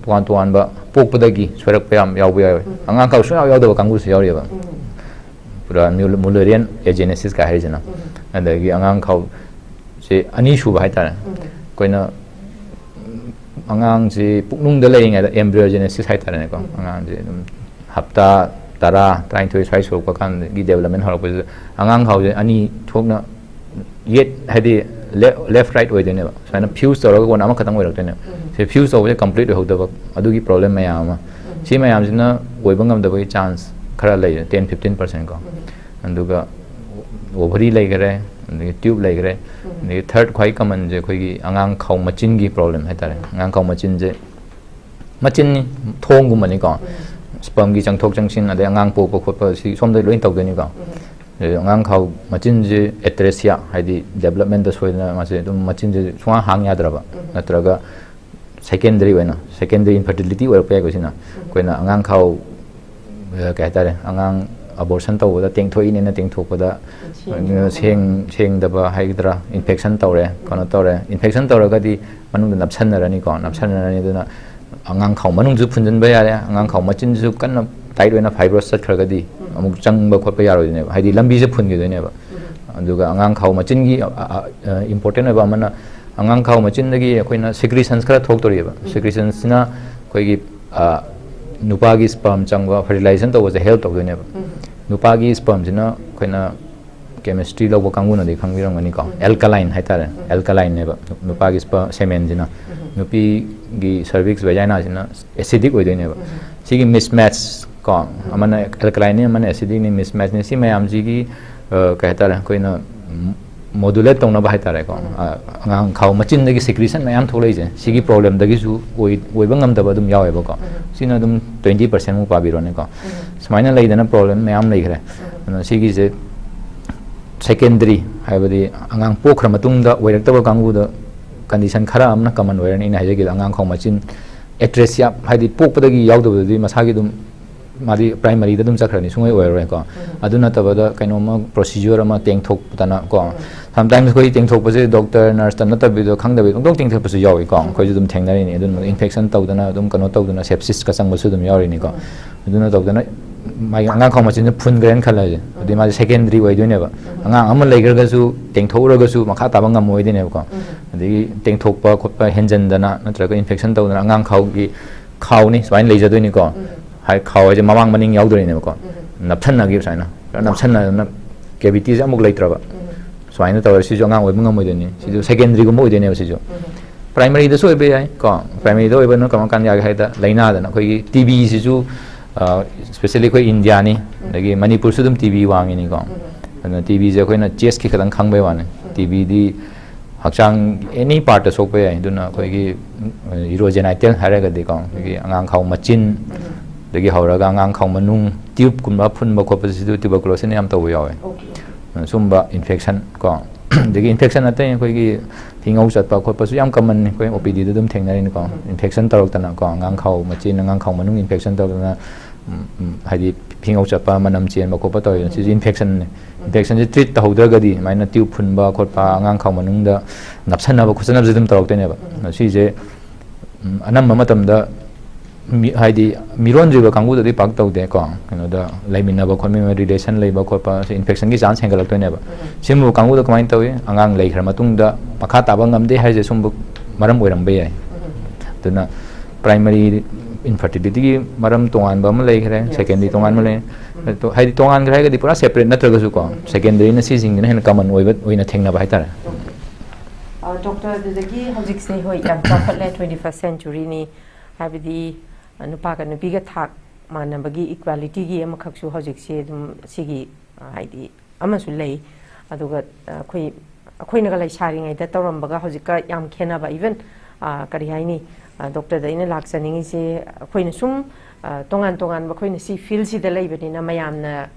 ꯇꯣꯉꯥꯟ ꯇꯣꯉꯥꯟꯕ ꯄꯣꯛꯄꯗꯒꯤ ꯁꯣꯏꯔꯛꯄ ꯌꯥꯝ ꯌꯥꯎꯕ ꯌꯥꯎꯋꯦ꯫ ꯑꯉꯥꯡ ꯈꯥꯎ ꯁꯨꯡꯌꯥꯎ ꯌꯥꯎꯗꯕ ꯀꯥꯡꯕꯨꯁꯨ ꯌꯥꯎꯔꯤꯑꯕ꯫ ꯄꯨꯔꯥ ꯃꯨꯂꯦꯔꯤꯌꯟ ꯑꯦꯖꯦꯅꯦꯁꯤꯁꯀ ꯍꯥꯏꯔꯤꯁꯤꯅ꯫ ꯑꯗꯒꯤ ꯑꯉꯥꯡ ꯈꯥꯎꯁꯦ ꯑꯅꯤ ꯁꯨꯕ ꯍꯥꯏꯇꯥꯔꯦ꯫ ꯑꯩꯈꯣꯏꯅ, ꯎꯝ, ꯑꯉꯥꯡꯁꯤ ꯄꯨꯛꯅꯨꯡꯗ ꯂꯩꯔꯤꯉꯩꯗ embryogenesis ꯍꯥꯏꯇꯥꯔꯦꯅꯦꯀꯣ, ꯎꯝ, ꯑꯉꯥꯡꯁꯦ ꯑꯗꯨꯝ ꯍꯞꯇꯥ ꯇꯔꯥ, ꯇꯔꯥꯅꯤꯊꯣꯏ ꯁ꯭ꯋꯥꯏ ꯁꯨꯔꯛꯄ ꯀꯥꯟꯗꯒꯤ development ꯍꯧꯔꯛꯄꯁꯤꯗ ꯑꯉꯥꯡ ꯈꯥꯎꯁꯦ ꯑꯅꯤ ꯊꯣꯛꯅ ꯌꯦꯠ, ꯍꯥꯏꯗꯤ left right ꯑꯣꯏꯗꯣꯏꯅꯦꯕ, ꯁꯨꯃꯥꯏꯅ fuse ꯇꯧꯔꯒ ꯀꯣꯟꯅ ꯑꯃꯈꯛꯇꯪ ꯑꯣꯏꯔꯛꯇꯣꯏꯅꯦꯕ꯫ ꯎꯝ꯫ ꯁꯤ fuse ꯇꯧꯕꯁꯦ complete ꯑꯣꯏꯍꯧꯗꯕ, ꯑꯗꯨꯒꯤ problem ꯃꯌꯥꯝ ꯑꯃ, ꯎꯝ, ꯁꯤ ꯃꯌꯥꯝꯁꯤꯅ ꯑꯣꯏꯕ ꯉꯝꯗꯕꯒꯤ chance ꯈꯔ ꯂꯩꯔꯦ, ten fifteen percent ꯀꯣ꯫ ꯎꯝ꯫ ꯑꯗꯨꯒ ovary ꯂꯩꯈꯔꯦ, ꯑꯗꯒꯤ tube ꯂꯩꯈꯔꯦ, ꯎꯝ, ꯑꯗꯒꯤ third ꯈ꯭ꯋꯥꯏ commonꯁꯦ ꯑꯩꯈꯣꯏꯒꯤ ꯑꯉꯥꯡ ꯈꯥꯎ ꯃꯆꯤꯟꯒꯤ problem ꯍꯥꯏꯇꯥꯔꯦ꯫ ꯎꯝ꯫ ꯑꯉꯥꯡ ꯈꯥꯎ ꯃꯆꯤꯟꯁꯦ, ꯃꯆꯤꯟꯅꯤ, ꯊꯣꯡꯒꯨꯝꯕꯅꯤꯀꯣ꯫ ꯎꯝ꯫ Spermꯒꯤ ꯆꯪꯊꯣꯛ ꯆꯪꯁꯤꯟ, ꯑꯗꯩ ꯑꯉꯥꯡ ꯄꯣꯛꯄ ꯈꯣꯠꯄ, ꯁꯤ ꯁꯣꯝꯗ ꯂꯣꯏ ꯇꯧꯗꯣꯏꯅꯤꯀꯣ꯫ ꯎꯝ꯫ ꯑꯗꯩ ꯑꯉꯥꯡ ꯈꯥꯎ ꯃꯆꯤꯟꯁꯦ atresia, ꯍꯥꯏꯗꯤ developmentꯇ ꯁꯣꯏꯗꯅ ꯃꯥꯁꯦ ꯑꯗꯨꯝ ꯃꯆꯤꯟꯁꯦ ꯁꯨꯡꯍꯥꯡ ꯍꯥꯡ ꯌꯥꯗ꯭ꯔꯕ, ꯎꯝ, ꯅꯠꯇ꯭ꯔꯒ secondary ꯑꯣꯏꯅ, secondary infertility ꯑꯣꯏꯔꯛꯄ ꯌꯥꯏꯀꯣ ꯁꯤꯅ꯫ ꯎꯝ꯫ ꯑꯩꯈꯣꯏꯅ ꯑꯉꯥꯡ ꯈꯥꯎ, ꯑ, ꯀꯩ ꯍꯥꯏꯇꯥꯔꯦ, ꯑꯉꯥꯡ abortion ꯇꯧꯕꯗ ꯇꯦꯡꯊꯣꯛꯏꯅꯦꯅ ꯇꯦꯡꯊꯣꯛꯄꯗ, ꯁꯦꯡ-, ꯑ, ꯁꯦꯡ-, ꯁꯦꯡꯗꯕ ꯍꯥꯏꯒꯗ꯭ꯔꯥ, infection ꯇꯧꯔꯦ, ꯀꯩꯅꯣ ꯇꯧꯔꯦ, infection ꯇꯧꯔꯒꯗꯤ ꯃꯅꯨꯡꯗ ꯅꯞꯁꯟꯅꯔꯅꯤꯀꯣ, ꯅꯞꯁꯟꯅꯔꯅꯤ꯫ ꯑꯗꯨꯅ ꯑꯉꯥꯡ ꯈꯥꯎ ꯃꯅꯨꯡꯁꯨ ꯐꯨꯟꯖꯤꯟꯕ ꯌꯥꯔꯦ, ꯑꯉꯥꯡ ꯈꯥꯎ ꯃꯆꯤꯟꯁꯨ ꯀꯟꯅ tight ꯑꯣꯏꯅ fibrous ꯆꯠꯈ꯭ꯔꯒꯗꯤ ꯎꯝ꯫ ꯑꯃꯨꯛ ꯆꯪꯕ ꯈꯣꯠꯄ ꯌꯥꯔꯣꯏꯗꯣꯏꯅꯦꯕ, ꯍꯥꯏꯗꯤ ꯂꯝꯕꯤꯁꯦ ꯐꯨꯟꯈꯤꯗꯣꯏꯅꯦꯕ꯫ ꯎꯝ꯫ ꯑꯗꯨꯒ ꯑꯉꯥꯡ ꯈꯥꯎ ꯃꯆꯤꯟꯒꯤ, ꯑ, ꯑ, ꯑ, important ꯑꯣꯏꯕ ꯑꯃꯅ, ꯑꯉꯥꯡ ꯈꯥꯎ ꯃꯆꯤꯟꯗꯒꯤ ꯑꯩꯈꯣꯏꯅ secretions ꯈꯔ ꯊꯣꯛꯇꯣꯔꯤꯑꯕ꯫ ꯎꯝ꯫ Secretionsꯁꯤꯅ ꯑꯩꯈꯣꯏꯒꯤ, ꯑ, ꯅꯨꯄꯥꯒꯤ sperm ꯆꯪꯕ, fertilization ꯇꯧꯕꯁꯦ help ꯇꯧꯗꯣꯏꯅꯦꯕ꯫ ꯎꯝ꯫ ꯅꯨꯄꯥꯒꯤ spermꯁꯤꯅ ꯑꯩꯈꯣꯏꯅ chemistry ꯂꯧꯕ ꯀꯥꯡꯕꯨꯅꯗꯤ ꯈꯪꯕꯤꯔꯝꯒꯅꯤꯀꯣ, ꯎꯝ꯫ Alkaline ꯍꯥꯏꯇꯥꯔꯦ, ꯎꯝ꯫ Alkalineꯅꯦꯕ ꯅꯨ-, ꯅꯨꯄꯥꯒꯤ sperm semenꯁꯤꯅ꯫ ꯎꯝ꯫ ꯅꯨꯄꯤꯒꯤ cervix vaginaꯁꯤꯅ acidic ꯑꯣꯏꯗꯣꯏꯅꯦꯕ꯫ ꯎꯝ꯫ ꯁꯤꯒꯤ mismatch ꯀꯣ, ꯎꯝ꯫ ꯑꯃꯅ alkalineꯅꯤ, ꯑꯃꯅ acidicꯅꯤ, mismatchꯅꯤ꯫ ꯁꯤ ꯃꯌꯥꯝꯁꯤꯒꯤ, ꯑ, ꯀꯩ ꯍꯥꯏꯇꯥꯔꯦ, ꯑꯩꯈꯣꯏꯅ modulate ꯇꯧꯅꯕ ꯍꯥꯏꯇꯥꯔꯦꯀꯣ, ꯎꯝ꯫ ꯑ, ꯑꯉꯥꯡ ꯈꯥꯎ ꯃꯆꯤꯟꯗꯒꯤ secretion ꯃꯌꯥꯝ ꯊꯣꯛꯂꯛꯏꯁꯦ, ꯁꯤꯒꯤ problemꯗꯒꯤꯁꯨ ꯑꯣꯏ-, ꯑꯣꯏꯕ ꯉꯝꯗꯕ ꯑꯗꯨꯝ ꯌꯥꯎꯋꯦꯕꯀꯣ꯫ ꯎꯝ꯫ ꯁꯤꯅ ꯑꯗꯨꯝ twenty percentꯃꯨꯛ ꯄꯥꯕꯤꯔꯣꯅꯦꯀꯣ꯫ ꯎꯝ꯫ ꯁꯨꯃꯥꯏꯅ ꯂꯩꯗꯅ problem ꯃꯌꯥꯝ ꯂꯩꯈ꯭ꯔꯦ꯫ ꯎꯝ꯫ ꯑꯗꯨꯅ ꯁꯤꯒꯤꯁꯦ secondary, ꯍꯥꯏꯕꯗꯤ ꯑꯉꯥꯡ ꯄꯣꯛꯈ꯭ꯔ ꯃꯇꯨꯡꯗ ꯑꯣꯏꯔꯛꯇꯕ ꯀꯥꯡꯕꯨꯗ condition ꯈꯔ ꯑꯃꯅ common ꯑꯣꯏꯔꯅꯤ꯫ ꯑꯩꯅ ꯍꯥꯏꯖꯈꯤꯕꯗꯣ, ꯑꯉꯥꯡ ꯈꯥꯎ ꯃꯆꯤꯟ atresia, ꯍꯥꯏꯗꯤ ꯄꯣꯛꯄꯗꯒꯤ ꯌꯥꯎꯗꯕꯗꯨꯗꯤ ꯃꯁꯥꯒꯤ ꯑꯗꯨꯝ, ꯃꯥꯗꯤ primaryꯗ ꯑꯗꯨꯝ ꯆꯠꯈ꯭ꯔꯅꯤ, ꯁꯨꯡꯑꯣꯏ ꯑꯣꯏꯔꯔꯣꯏꯀꯣ꯫ ꯎꯝ꯫ ꯑꯗꯨ ꯅꯠꯇꯕꯗ ꯀꯩꯅꯣꯝꯃ procedure ꯑꯃ ꯇꯦꯡꯊꯣꯛꯇꯅ ꯀꯣ, ꯎꯝ꯫ Sometimes ꯑꯩꯈꯣꯏ ꯇꯦꯡꯊꯣꯛꯄꯁꯦ doctor, nurseꯇ ꯅꯠꯇꯕꯤꯗ, ꯈꯪꯗꯕꯤꯗ ꯄꯪꯇꯧ ꯇꯦꯡꯊꯣꯛꯄꯁꯨ ꯌꯥꯎꯏꯀꯣ꯫ ꯎꯝ꯫ ꯑꯩꯈꯣꯏꯁꯨ ꯑꯗꯨꯝ ꯊꯦꯡꯅꯔꯤꯅꯤ꯫ ꯑꯗꯨꯅ infection ꯇꯧꯗꯅ, ꯑꯗꯨꯝ ꯀꯩꯅꯣ ꯇꯧꯗꯅ, sepsisꯀ ꯆꯪꯕꯁꯨ ꯑꯗꯨꯝ ꯌꯥꯎꯔꯤꯅꯤꯀꯣ꯫ ꯎꯝ꯫ ꯑꯗꯨꯅ ꯇꯧꯗꯅ ꯃꯥꯒꯤ ꯑꯉꯥꯡ ꯈꯥꯎ ꯃꯆꯤꯟꯗꯨ ꯐꯨꯟꯈ꯭ꯔꯦꯅ ꯈꯜꯂꯁꯦ, ꯑꯗꯨꯗꯤ ꯃꯥꯁꯦ ꯁꯦꯀꯦꯟꯗꯔꯤ ꯑꯣꯏꯗꯣꯏꯅꯦꯕ꯫ ꯑꯉꯥꯡ ꯑꯃ ꯂꯩꯈ꯭ꯔꯒꯁꯨ, ꯇꯦꯡꯊꯣꯛꯎꯔꯒꯁꯨ ꯃꯈꯥ ꯇꯥꯕ ꯉꯝꯃꯣꯏꯗꯣꯏꯅꯦꯕꯀꯣ꯫ ꯑꯗꯒꯤ ꯇꯦꯡꯊꯣꯛꯄ ꯈꯣꯠꯄ ꯍꯦꯟꯖꯟꯗꯅ ꯅꯠꯇ꯭ꯔꯒ ꯏꯟꯐꯦꯛꯁꯟ ꯇꯧꯗꯅ ꯑꯉꯥꯡ ꯈꯥꯎꯒꯤ, ꯈꯥꯎꯅꯤ ꯁꯨꯃꯥꯏꯅ ꯂꯩꯖꯗꯣꯏꯅꯤꯀꯣ꯫ ꯍꯥꯏ, ꯈꯥꯎ ꯍꯥꯏꯁꯦ ꯃꯃꯥꯡ ꯃꯅꯤꯡ ꯌꯥꯎꯗꯣꯏꯅꯦꯕꯀꯣ꯫ ꯅꯞꯁꯟꯅꯈꯤꯕ ꯁꯨꯃꯥꯏꯅ, ꯄꯨꯔꯥ ꯅꯞꯁꯟꯅꯗꯅ ꯀꯦꯕꯤꯇꯤꯁꯦ ꯑꯃꯨꯛ ꯂꯩꯇ꯭ꯔꯕ, ꯁꯨꯃꯥꯏꯅ ꯇꯧꯔ ꯁꯤꯁꯨ ꯑꯉꯥꯡ ꯑꯣꯏꯕ ꯉꯝꯃꯣꯏꯗꯣꯏꯅꯤ꯫ ꯁꯤꯁꯨ ꯁꯦꯀꯦꯟꯗꯔꯤꯒꯨꯝꯕ ꯑꯣꯏꯗꯣꯏꯅꯦꯕ ꯁꯤꯁꯨ꯫ ꯄ꯭ꯔꯥꯏꯃꯔꯤꯗꯁꯨ ꯑꯣꯏꯕ ꯌꯥꯏ ꯀꯣ꯫ ꯄ꯭ꯔꯥꯏꯃꯔꯤꯗ ꯑꯣꯏꯕꯅ ꯀꯔꯝ ꯀꯥꯟꯗ ꯌꯥꯒꯦ ꯍꯥꯏꯗ, ꯂꯥꯏꯅꯥꯗꯅ ꯑꯩꯈꯣꯏꯒꯤ ꯇꯤ ꯕꯤꯁꯤꯁꯨ, ꯏꯁꯄꯦꯁꯦꯜꯂꯤ ꯑꯩꯈꯣꯏ ꯏꯟꯗꯤꯌꯥꯅꯤ, ꯑꯗꯒꯤ ꯃꯅꯤꯄꯨꯔꯁꯨ ꯑꯗꯨꯝ ꯇꯤ ꯕꯤ ꯋꯥꯡꯉꯤꯅꯤꯀꯣ꯫ ꯑꯗꯨꯅ ꯇꯤ ꯕꯤꯁꯦ ꯑꯩꯈꯣꯏꯅ ꯆꯦꯁꯀꯤ ꯈꯛꯇꯪ ꯈꯪꯕꯩ ꯋꯥꯅꯤ꯫ ꯇꯤ ꯕꯤꯗꯤ ꯍꯛꯆꯥꯡ ꯑꯦꯅꯤ ꯄꯥꯔꯠꯇ ꯁꯣꯛꯄ ꯌꯥꯏ꯫ ꯑꯗꯨꯅ ꯑꯩꯈꯣꯏꯒꯤ, ꯎꯝ, ꯏꯔꯣꯖꯦꯅꯥꯏꯇꯦꯜ ꯍꯥꯏꯔꯒꯗꯤꯀꯣ, ꯑꯩꯈꯣꯏꯒꯤ ꯑꯉꯥꯡ ꯈꯥꯎ ꯃꯆꯤꯟ, ꯑꯗꯒꯤ ꯍꯧꯔꯒ ꯑꯉꯥꯡ ꯈꯥꯎ ꯃꯅꯨꯡ, ꯇ꯭ꯌꯨꯕꯀꯨꯝꯕ ꯐꯨꯟꯕ ꯈꯣꯠꯄꯁꯤꯁꯨ ꯇ꯭ꯌꯨꯕꯔꯀꯨꯂꯣꯁꯤꯁꯅ ꯌꯥꯝ ꯇꯧꯕ ꯌꯥꯎꯋꯦ꯫ ꯑꯣꯀꯦ꯫ ꯁꯨꯝꯕ ꯏꯟꯐꯦꯛꯁꯟ ꯀꯣ, ꯑꯗꯒꯤ ꯏꯟꯐꯦꯛꯁꯟ ꯑꯇꯩ ꯑꯩꯈꯣꯏꯒꯤ ꯐꯤꯉꯧ ꯆꯠꯄ ꯈꯣꯠꯄꯁꯨ ꯌꯥꯝ ꯀꯃꯟꯅꯤ꯫ ꯑꯩꯈꯣꯏ ꯑꯣ ꯄꯤ ꯗꯤꯗ ꯑꯗꯨꯝ ꯊꯦꯡꯅꯔꯤꯅꯤꯀꯣ꯫ ꯏꯟꯐꯦꯛꯁꯟ ꯇꯧꯔꯛꯇꯅꯀꯣ, ꯑꯉꯥꯡ ꯈꯥꯎ ꯃꯆꯤꯟ, ꯑꯉꯥꯡ ꯈꯥꯎ ꯃꯅꯨꯡ ꯏꯟꯐꯦꯛꯁꯟ ꯇꯧꯗꯅ, ꯎꯝ, ꯎꯝ, ꯍꯥꯏꯗꯤ ꯐꯤꯉꯧ ꯆꯠꯄ, ꯃꯅꯝ ꯆꯦꯟꯕ ꯈꯣꯠꯄ ꯇꯧꯔꯤꯗꯅ, ꯁꯤꯁꯨ ꯏꯟꯐꯦꯛꯁꯟꯅꯤ꯫ ꯏꯟꯐꯦꯛꯁꯟꯁꯦ ꯇ꯭ꯔꯤꯠ ꯇꯧꯍꯧꯗ꯭ꯔꯒꯗꯤ ꯑꯗꯨꯃꯥꯏꯅ ꯇ꯭ꯌꯨꯕ ꯐꯨꯟꯕ ꯈꯣꯠꯄ, ꯑꯉꯥꯡ ꯈꯥꯎ ꯃꯅꯨꯡꯗ ꯅꯞꯁꯟꯅꯕ ꯈꯣꯠꯆꯟꯅꯕꯁꯦ ꯑꯗꯨꯝ ꯇꯧꯔꯛꯇꯣꯏꯅꯦꯕ꯫ ꯁꯤꯁꯦ, ꯎꯝ, ꯑꯅꯝꯕ ꯃꯇꯝꯗ ꯃꯤ-, ꯍꯥꯏꯗꯤ ꯃꯤꯔꯣꯟꯗ꯭ꯔꯤꯕ ꯀꯥꯡꯕꯨꯗꯗꯤ ꯄꯥꯛ ꯇꯧꯗꯦꯀꯣ꯫ ꯀꯩꯅꯣꯗ ꯂꯩꯃꯤꯟꯅꯕ ꯈꯣꯠꯃꯤꯟꯅꯕ, ꯔꯤꯂꯦꯁꯟ ꯂꯩꯕ ꯈꯣꯠꯄ, ꯁꯤ ꯏꯟꯐꯦꯛꯁꯟꯒꯤ ꯆꯥꯟꯁ ꯍꯦꯟꯒꯠꯂꯛꯇꯣꯏꯅꯦꯕ꯫ ꯁꯤꯒꯨꯝꯕ ꯀꯥꯡꯕꯨꯗ ꯀꯃꯥꯏꯅ ꯇꯧꯏ? ꯑꯉꯥꯡ ꯂꯩꯈ꯭ꯔ ꯃꯇꯨꯡꯗ ꯃꯈꯥ ꯇꯥꯕ ꯉꯝꯗꯦ ꯍꯥꯏꯁꯦ ꯁꯨꯝꯕ ꯃꯔꯝ ꯑꯣꯏꯔꯝꯕ ꯌꯥꯏ꯫ ꯑꯗꯨꯅ ꯄ꯭ꯔꯥꯏꯃꯔꯤ ꯏꯟꯐꯔꯇꯤꯂꯤꯇꯤꯒꯤ ꯃꯔꯝ ꯇꯣꯉꯥꯟꯕ ꯑꯃ ꯂꯩꯈ꯭ꯔꯦ, ꯁꯦꯀꯦꯟꯗꯔꯤ ꯇꯣꯉꯥꯟꯕ ꯂꯩ꯫ ꯑꯗꯣ ꯍꯥꯏꯗꯤ ꯇꯣꯉꯥꯟꯈ꯭ꯔꯦ ꯍꯥꯏꯔꯒꯗꯤ ꯄꯨꯔꯥ ꯁꯦꯄꯔꯦꯠ ꯅꯠꯇ꯭ꯔꯒꯁꯨꯀꯣ, ꯁꯦꯀꯦꯟꯗꯔꯤꯅ ꯁꯤꯁꯤꯡꯁꯤꯅ ꯍꯦꯟꯅ ꯀꯃꯟ ꯑꯣꯏꯕ ꯑꯣꯏꯅ ꯊꯦꯡꯅꯕ ꯍꯥꯏꯇꯥꯔꯦ꯫ ꯗꯣꯛꯇꯔ, ꯑꯗꯨꯗꯒꯤ ꯍꯧꯖꯤꯛꯁꯦ, ꯍꯣꯏ, ꯌꯥꯝ ꯆꯥꯎꯈꯠꯂꯦ, ꯇ꯭ꯋꯦꯟꯇꯤ ꯐꯥꯔꯁ ꯁꯦꯟꯆꯨꯔꯤꯅꯤ꯫ ꯍꯥꯏꯕꯗꯤ, ꯑ, ꯅꯨꯄꯥꯒ ꯅꯨꯄꯤꯒ ꯊꯥꯛ ꯃꯥꯟꯅꯕꯒꯤ, ꯏꯀ꯭ꯋꯦꯂꯤꯇꯤꯒꯤ ꯑꯃꯈꯛꯁꯨ ꯍꯧꯖꯤꯛꯁꯦ ꯑꯗꯨꯝ ꯁꯤꯒꯤ, ꯑ, ꯍꯥꯏꯗꯤ, ꯑꯃꯁꯨ ꯂꯩ꯫ ꯑꯗꯨꯒ, ꯑ, ꯑꯩꯈꯣꯏ, ꯑꯩꯈꯣꯏꯅꯒ ꯂꯩꯁꯥꯔꯤꯉꯩꯗ ꯇꯧꯔꯝꯕꯒ ꯍꯧꯖꯤꯛꯀ ꯌꯥꯝ ꯈꯦꯠꯅꯕ꯫ ꯏꯚꯟ, ꯑ, ꯀꯔꯤ ꯍꯥꯏꯅꯤ, ꯑ, ꯗꯣꯛꯇꯔꯗ ꯑꯩꯅ ꯂꯥꯛꯆꯅꯤꯡꯉꯤꯁꯦ, ꯑꯩꯈꯣꯏꯅ ꯁꯨꯝ, ꯑ, ꯇꯣꯉꯥꯟ ꯇꯣꯉꯥꯟꯕ, ꯑꯩꯈꯣꯏꯅ ꯁꯤ ꯐꯤꯜꯁꯤꯗ ꯂꯩꯕꯅꯤꯅ ꯃꯌꯥꯝꯅ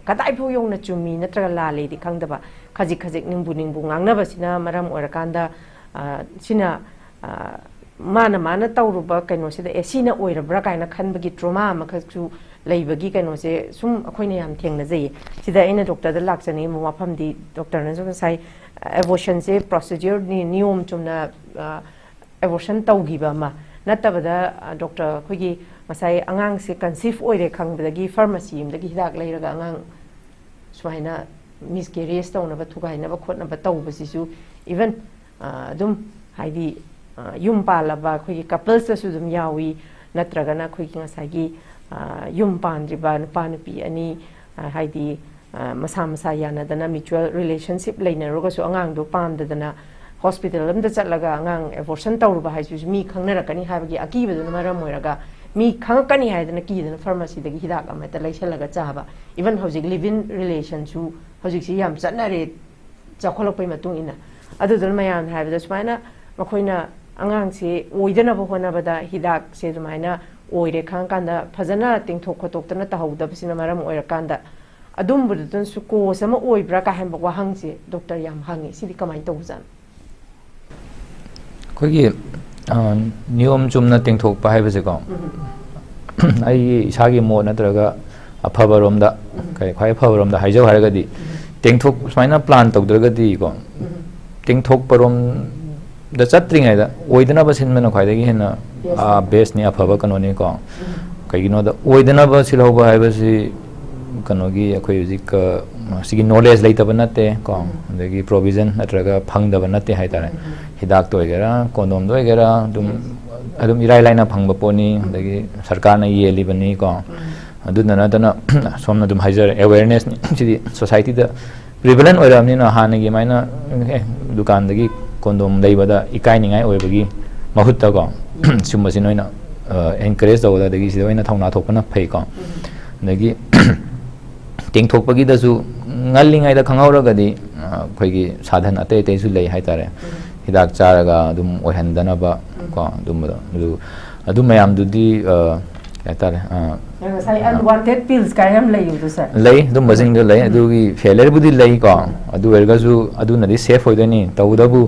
ꯀꯗꯥꯏꯐꯥꯎ ꯌꯧꯅ ꯆꯨꯝꯃꯤ ꯅꯠꯇ꯭ꯔꯒ ꯂꯥꯜꯂꯤꯗꯤ ꯈꯪꯗꯕ, ꯈꯖꯤꯛ ꯈꯖꯤꯛ ꯅꯤꯡꯕꯨ ꯅꯤꯡꯕꯨ ꯉꯥꯡꯅꯕꯁꯤꯅ ꯃꯔꯝ ꯑꯣꯏꯔꯀꯥꯟꯗ, ꯑ, ꯁꯤꯅ, ꯑ, ꯃꯥꯅ, ꯃꯥꯅ ꯇꯧꯔꯨꯕ ꯀꯩꯅꯣꯁꯤꯗ, "ꯑꯦ, ꯁꯤꯅ ꯑꯣꯏꯔꯕ꯭ꯔꯥ?" ꯀꯥꯏꯅ ꯈꯟꯕꯒꯤ ꯇ꯭ꯔꯣꯃꯥ ꯑꯃꯈꯛꯁꯨ ꯂꯩꯕꯒꯤ ꯀꯩꯅꯣꯁꯦ ꯁꯨꯝ ꯑꯩꯈꯣꯏꯅ ꯌꯥꯝ ꯊꯦꯡꯅꯖꯩꯌꯦ꯫ ꯁꯤꯗ ꯑꯩꯅ ꯗꯣꯛꯇꯔꯗ ꯂꯥꯛꯆꯅꯤꯡꯉꯤꯕ ꯋꯥꯐꯝꯗꯤ, ꯗꯣꯛꯇꯔꯅꯁꯨ ꯉꯁꯥꯏ, ꯑꯦꯕꯣꯔꯁꯟꯁꯦ ꯄ꯭ꯔꯣꯁꯤꯗ꯭ꯌꯨꯔ, ꯅꯤ-, ꯅꯤꯌꯣꯝ ꯆꯨꯝꯅ, ꯑ, ꯑꯦꯕꯣꯔꯁꯟ ꯇꯧꯈꯤꯕ ꯑꯃ ꯅꯠꯇꯕꯗ, ꯑ, ꯗꯣꯛꯇꯔ, ꯑꯩꯈꯣꯏꯒꯤ, ꯉꯁꯥꯏ ꯑꯉꯥꯡꯁꯦ ꯀꯟꯁꯤꯞ ꯑꯣꯏꯔꯦ ꯈꯪꯕꯗꯒꯤ ꯐꯥꯔꯃꯥꯁꯤ ꯑꯃꯗꯒꯤ ꯍꯤꯗꯥꯛ ꯂꯩꯔꯒ ꯑꯉꯥꯡ ꯁꯨꯃꯥꯏꯅ ꯃꯤꯁꯀꯦꯔꯤꯌꯦꯖ ꯇꯧꯅꯕ, ꯊꯨꯒꯥꯏꯅꯕ ꯈꯣꯠꯅꯕ ꯇꯧꯕꯁꯤꯁꯨ, ꯏꯚꯟ ꯑꯗꯨꯝ, ꯍꯥꯏꯗꯤ, ꯑ, ꯌꯨꯝ ꯄꯥꯜꯂꯕ ꯑꯩꯈꯣꯏꯒꯤ ꯀꯄꯜꯁꯇꯁꯨ ꯑꯗꯨꯝ ꯌꯥꯎꯏ, ꯅꯠꯇ꯭ꯔꯒꯅ ꯑꯩꯈꯣꯏꯒꯤ ꯉꯁꯥꯏꯒꯤ, ꯑ, ꯌꯨꯝ ꯄꯥꯟꯗ꯭ꯔꯤꯕ ꯅꯨꯄꯥ ꯅꯨꯄꯤ ꯑꯅꯤ, ꯑ, ꯍꯥꯏꯗꯤ, ꯑ, ꯃꯁꯥ ꯃꯁꯥ ꯌꯥꯅꯗꯅ ꯃ꯭ꯌꯨꯆꯨꯋꯦꯜ ꯔꯤꯂꯦꯁꯟꯁꯤꯞ ꯂꯩꯅꯔꯨꯔꯒꯁꯨ ꯑꯉꯥꯡꯗꯣ ꯄꯥꯝꯗꯗꯅ ꯍꯣꯁꯄꯤꯇꯥꯜ ꯑꯃꯗ ꯆꯠꯂꯒ ꯑꯉꯥꯡ ꯑꯦꯕꯣꯔꯁꯟ ꯇꯧꯔꯨꯕ ꯍꯥꯏꯁꯤꯁꯨ ꯃꯤ ꯈꯪꯅꯔꯛꯀꯅꯤ ꯍꯥꯏꯕꯒꯤ ꯑꯀꯤꯕꯗꯨꯅ ꯃꯔꯝ ꯑꯣꯏꯔꯒ, ꯃꯤ ꯈꯪꯉꯛꯀꯅꯤ ꯍꯥꯏꯗꯅ ꯀꯤꯗꯅ ꯐꯥꯔꯃꯥꯁꯤꯗꯒꯤ ꯍꯤꯗꯥꯛ ꯑꯃ ꯍꯦꯛꯇ ꯂꯩꯁꯜꯂꯒ ꯆꯥꯕ꯫ ꯏꯚꯟ ꯍꯧꯖꯤꯛ ꯂꯤꯚ ꯏꯟ ꯔꯤꯂꯦꯁꯟꯁꯨ ꯍꯧꯖꯤꯛꯁꯤ ꯌꯥꯝ ꯆꯠꯅꯔꯦ, ꯆꯥꯎꯈꯠꯂꯛꯄꯩ ꯃꯇꯨꯡ ꯏꯟꯅ꯫ ꯑꯗꯨꯗꯨꯅ ꯃꯌꯥꯝꯅ ꯍꯥꯏꯕꯗ ꯁꯨꯃꯥꯏꯅ ꯃꯈꯣꯏꯅ ꯑꯉꯥꯡꯁꯦ ꯑꯣꯏꯗꯅꯕ ꯍꯣꯠꯅꯕꯗ ꯍꯤꯗꯥꯛꯁꯦ ꯑꯗꯨꯃꯥꯏꯅ ꯑꯣꯏꯔꯦ ꯈꯪꯉꯀꯥꯟꯗ ꯐꯖꯅ ꯇꯦꯡꯊꯣꯛ ꯈꯣꯠꯇꯣꯛꯇꯅ ꯇꯧꯍꯧꯗꯕꯁꯤꯅ ꯃꯔꯝ ꯑꯣꯏꯔꯀꯥꯟꯗ ꯑꯗꯨꯝꯕꯗꯨꯗꯅꯁꯨ ꯀꯣꯁ ꯑꯃ ꯑꯣꯏꯕ꯭ꯔꯥ ꯀꯥꯏ ꯍꯥꯏꯕ ꯋꯥꯍꯪꯁꯦ ꯗꯣꯛꯇꯔ ꯌꯥꯝ ꯍꯪꯉꯦ꯫ ꯁꯤꯗꯤ ꯀꯃꯥꯏꯅ ꯇꯧꯕꯖꯥꯠꯅꯣ? ꯑꯩꯈꯣꯏꯒꯤ, ꯑ, ꯅꯤꯌꯣꯝ ꯆꯨꯝꯅ ꯇꯦꯡꯊꯣꯛꯄ ꯍꯥꯏꯕꯁꯦꯀꯣ, ꯑꯩꯒꯤ ꯏꯁꯥꯒꯤ ꯃꯣꯠ ꯅꯠꯇ꯭ꯔꯒ ꯑꯐꯕꯔꯣꯝꯗ, ꯀꯔꯤ, ꯈ꯭ꯋꯥꯏ ꯑꯐꯕꯔꯣꯝꯗ ꯍꯥꯏꯖꯧ ꯍꯥꯏꯔꯒꯗꯤ, ꯇꯦꯡꯊꯣꯛ-, ꯁꯨꯃꯥꯏꯅ ꯄ꯭ꯂꯥꯟ ꯇꯧꯗ꯭ꯔꯒꯗꯤꯀꯣ, ꯇꯦꯡꯊꯣꯛꯄꯔꯣꯝꯗ ꯆꯠꯇ꯭ꯔꯤꯉꯩꯗ ꯑꯣꯏꯗꯅꯕ ꯁꯤꯟꯕꯅ ꯈ꯭ꯋꯥꯏꯗꯒꯤ ꯍꯦꯟꯅ, ꯑ, ꯕꯦꯁꯅꯤ, ꯑꯐꯕ ꯀꯩꯅꯣꯅꯤꯀꯣ꯫ ꯀꯩꯒꯤꯅꯣꯗ ꯑꯣꯏꯗꯅꯕ ꯁꯤꯜꯍꯧꯕ ꯍꯥꯏꯕꯁꯤ ꯀꯩꯅꯣꯒꯤ, ꯑꯩꯈꯣꯏ ꯍꯧꯖꯤꯛ, ꯑ, ꯁꯤꯒꯤ ꯅꯣꯂꯦꯖ ꯂꯩꯇꯕ ꯅꯠꯇꯦ ꯀꯣ, ꯑꯗꯒꯤ ꯄ꯭ꯔꯣꯕꯤꯖꯟ ꯅꯠꯇ꯭ꯔꯒ ꯐꯪꯗꯕ ꯅꯠꯇꯦ ꯍꯥꯏꯇꯥꯔꯦ꯫ ꯍꯤꯗꯥꯛꯇ ꯑꯣꯏꯒꯦꯔꯥ, ꯀꯣꯟꯗꯣꯝꯗ ꯑꯣꯏꯒꯦꯔꯥ, ꯑꯗꯨꯝ, ꯑꯗꯨꯝ ꯏꯔꯥꯏ ꯂꯥꯏꯅ ꯐꯪꯕ ꯄꯣꯠꯅꯤ꯫ ꯑꯗꯒꯤ ꯁꯔꯀꯥꯔꯅ ꯌꯦꯜꯂꯤꯕꯅꯤ ꯀꯣ꯫ ꯑꯗꯨꯗ ꯅꯠꯇꯅ ꯁꯣꯝꯅ ꯑꯗꯨꯝ ꯍꯥꯏꯖꯔꯦ, ꯑꯦꯋꯦꯔꯅꯦꯁꯅꯤ꯫ ꯁꯤꯗꯤ ꯁꯣꯁꯥꯏꯇꯤꯗ ꯄ꯭ꯔꯤꯚꯦꯂꯦꯟ ꯑꯣꯏꯔꯕꯅꯤꯅ ꯍꯥꯟꯅꯒꯤ ꯑꯗꯨꯃꯥꯏꯅ, ꯑꯦ, ꯗꯨꯀꯥꯟꯗꯒꯤ ꯀꯣꯟꯗꯣꯝ ꯂꯩꯕꯗ ꯏꯀꯥꯏꯅꯤꯡꯉꯥꯏ ꯑꯣꯏꯕꯒꯤ ꯃꯍꯨꯠꯇꯀꯣ, ꯁꯨꯝꯕꯁꯤ ꯅꯣꯏꯅ, ꯑ, ꯑꯦꯟꯀꯔꯦꯖ ꯇꯧꯕꯗ, ꯑꯗꯒꯤ ꯁꯤꯗ ꯑꯣꯏꯅ ꯊꯧꯅꯥ ꯊꯣꯛꯄꯅ ꯐꯩꯀꯣ꯫ ꯑꯗꯒꯤ ꯇꯦꯡꯊꯣꯛꯄꯒꯤꯗꯁꯨ ꯉꯜꯂꯤꯉꯩꯗ ꯈꯪꯍꯧꯔꯒꯗꯤ, ꯑ, ꯑꯩꯈꯣꯏꯒꯤ ꯁꯥꯙꯟ ꯑꯇꯩ ꯑꯇꯩꯁꯨ ꯂꯩ ꯍꯥꯏꯇꯥꯔꯦ꯫ ꯍꯤꯗꯥꯛ ꯆꯥꯔꯒ ꯑꯗꯨꯝ ꯑꯣꯏꯍꯟꯗꯅꯕ ꯀꯣ, ꯑꯗꯨꯝꯕꯗꯣ꯫ ꯑꯗꯨ, ꯑꯗꯨ ꯃꯌꯥꯝꯗꯨꯗꯤ, ꯑ, ꯀꯩ ꯍꯥꯏꯇꯥꯔꯦ, ꯑ, ꯉꯁꯥꯏ ꯑꯟꯋꯥꯟꯇꯦꯗ ꯄꯤꯜꯁ ꯀꯥꯏꯅ ꯌꯥꯝ ꯂꯩꯕꯗꯣ, ꯁꯥꯔ? ꯂꯩ, ꯑꯗꯨꯝꯕꯁꯤꯡꯗꯣ ꯂꯩ꯫ ꯑꯗꯨꯒꯤ ꯐꯦꯂꯔꯕꯨꯗꯤ ꯂꯩꯀꯣ꯫ ꯑꯗꯨ ꯑꯣꯏꯔꯒꯁꯨ ꯑꯗꯨꯅꯗꯤ ꯁꯦꯐ ꯑꯣꯏꯗꯣꯏꯅꯤ꯫ ꯇꯧꯕꯇꯕꯨ,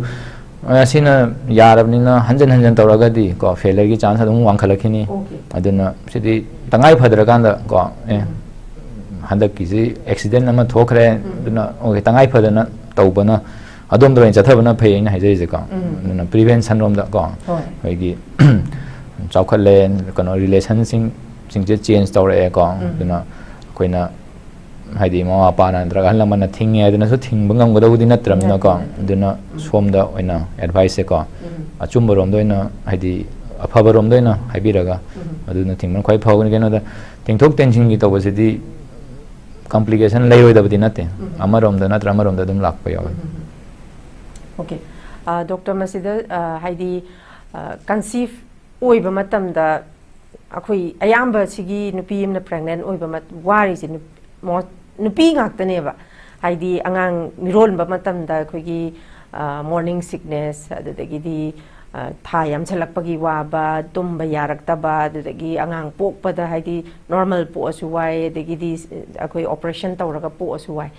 ꯑ, ꯁꯤꯅ ꯌꯥꯔꯕꯅꯤꯅ ꯍꯟꯖꯟ ꯍꯟꯖꯟ ꯇꯧꯔꯒꯗꯤ ꯀꯣ, ꯐꯦꯂꯔꯒꯤ ꯆꯥꯟꯁ ꯑꯗꯨꯝ ꯋꯥꯡꯈꯠꯂꯛꯈꯤꯅꯤ꯫ ꯑꯗꯨꯅ ꯁꯤꯗꯤ ꯇꯉꯥꯏ ꯐꯗ꯭ꯔꯀꯥꯟꯗ ꯀꯣ, ꯑꯦ, ꯍꯟꯗꯛꯀꯤꯁꯤ ꯑꯦꯛꯁꯤꯗꯦꯟ ꯑꯃ ꯊꯣꯛꯈ꯭ꯔꯦ, ꯑꯗꯨꯅ, ꯑꯣꯀꯦ, ꯇꯉꯥꯏ ꯐꯗꯅ ꯇꯧꯕꯅ ꯑꯗꯣꯝꯗ ꯑꯣꯏꯅ ꯆꯠꯊꯕꯅ ꯐꯩ ꯑꯩꯅ ꯍꯥꯏꯖꯔꯤꯁꯦꯀꯣ꯫ ꯑꯗꯨꯅ ꯄ꯭ꯔꯤꯚꯦꯟꯁꯟ ꯔꯣꯝꯗ ꯀꯣ, ꯑꯩꯈꯣꯏꯒꯤ ꯆꯥꯎꯈꯠꯂꯦ, ꯀꯩꯅꯣ, ꯔꯤꯂꯦꯁꯟꯁꯤꯡꯁꯤꯡꯁꯦ ꯆꯦꯟꯖ ꯇꯧꯔꯛꯑꯦꯀꯣ꯫ ꯑꯗꯨꯅ ꯑꯩꯈꯣꯏꯅ, ꯍꯥꯏꯗꯤ, ꯃꯃꯥ ꯃꯄꯥꯅ ꯅꯠꯇ꯭ꯔꯒ ꯑꯍꯜ ꯂꯃꯟꯅ ꯊꯤꯡꯉꯦ ꯍꯥꯏꯗꯅꯁꯨ ꯊꯤꯡꯕ ꯉꯝꯒꯗꯧꯕꯗꯤ ꯅꯠꯇ꯭ꯔꯕꯅꯤꯅꯀꯣ꯫ ꯑꯗꯨꯅ ꯁꯣꯝꯗ ꯑꯣꯏꯅ ꯑꯦꯗꯚꯥꯏꯁꯁꯦꯀꯣ, ꯑꯆꯨꯝꯕꯔꯣꯝꯗ ꯑꯣꯏꯅ, ꯍꯥꯏꯗꯤ, ꯑꯐꯕꯔꯣꯝꯗ ꯑꯣꯏꯅ ꯍꯥꯏꯕꯤꯔꯒ, ꯑꯗꯨꯅ ꯊꯤꯡꯕꯅ ꯈ꯭ꯋꯥꯏ ꯐꯒꯅꯤ꯫ ꯀꯩꯅꯣꯗ, ꯇꯦꯡꯊꯣꯛ ꯇꯦꯡꯁꯤꯟꯒꯤ ꯇꯧꯕꯁꯤꯗꯤ ꯀꯝꯄ꯭ꯂꯤꯀꯦꯁꯟ ꯂꯩꯔꯣꯏꯗꯕꯗꯤ ꯅꯠꯇꯦ꯫ ꯑꯃꯔꯣꯝꯗ ꯅꯠꯇ꯭ꯔ ꯑꯃꯔꯣꯝꯗ ꯑꯗꯨꯝ ꯂꯥꯛꯄ ꯌꯥꯎꯋꯤ꯫ ꯑꯣꯀꯦ꯫ ꯗꯣꯛꯇꯔ, ꯃꯁꯤꯗ, ꯑ, ꯍꯥꯏꯗꯤ, ꯀꯟꯁꯤꯞ ꯑꯣꯏꯕ ꯃꯇꯝꯗ ꯑꯩꯈꯣꯏ ꯑꯌꯥꯝꯕ ꯁꯤꯒꯤ ꯅꯨꯄꯤ ꯑꯃꯅ ꯄ꯭ꯔꯦꯒꯅꯦꯟ ꯑꯣꯏꯕ ꯃꯠ-, ꯋꯥꯔꯤꯁꯦ ꯅꯨꯞ-, ꯃꯣ-, ꯅꯨꯄꯤ ꯉꯥꯛꯇꯅꯦꯕ꯫ ꯍꯥꯏꯗꯤ ꯑꯉꯥꯡ ꯃꯤꯔꯣꯟꯕ ꯃꯇꯝꯗ ꯑꯩꯈꯣꯏꯒꯤ, ꯑ, ꯃꯣꯔꯅꯤꯡ ꯁꯤꯛꯅꯦꯁ, ꯑꯗꯨꯗꯒꯤꯗꯤ, ꯑ, ꯊꯥ ꯌꯥꯝꯁꯜꯂꯛꯄꯒꯤ ꯋꯥꯕ, ꯇꯨꯝꯕ ꯌꯥꯔꯛꯇꯕ, ꯑꯗꯨꯗꯒꯤ ꯑꯉꯥꯡ ꯄꯣꯛꯄꯗ, ꯍꯥꯏꯗꯤ, ꯅꯣꯔꯃꯦꯜ ꯄꯣꯛꯑꯁꯨ ꯋꯥꯏ, ꯑꯗꯒꯤꯗꯤ ꯑꯩꯈꯣꯏ ꯑꯣꯄꯔꯦꯁꯟ ꯇꯧꯔꯒ ꯄꯣꯛꯑꯁꯨ ꯋꯥꯏ꯫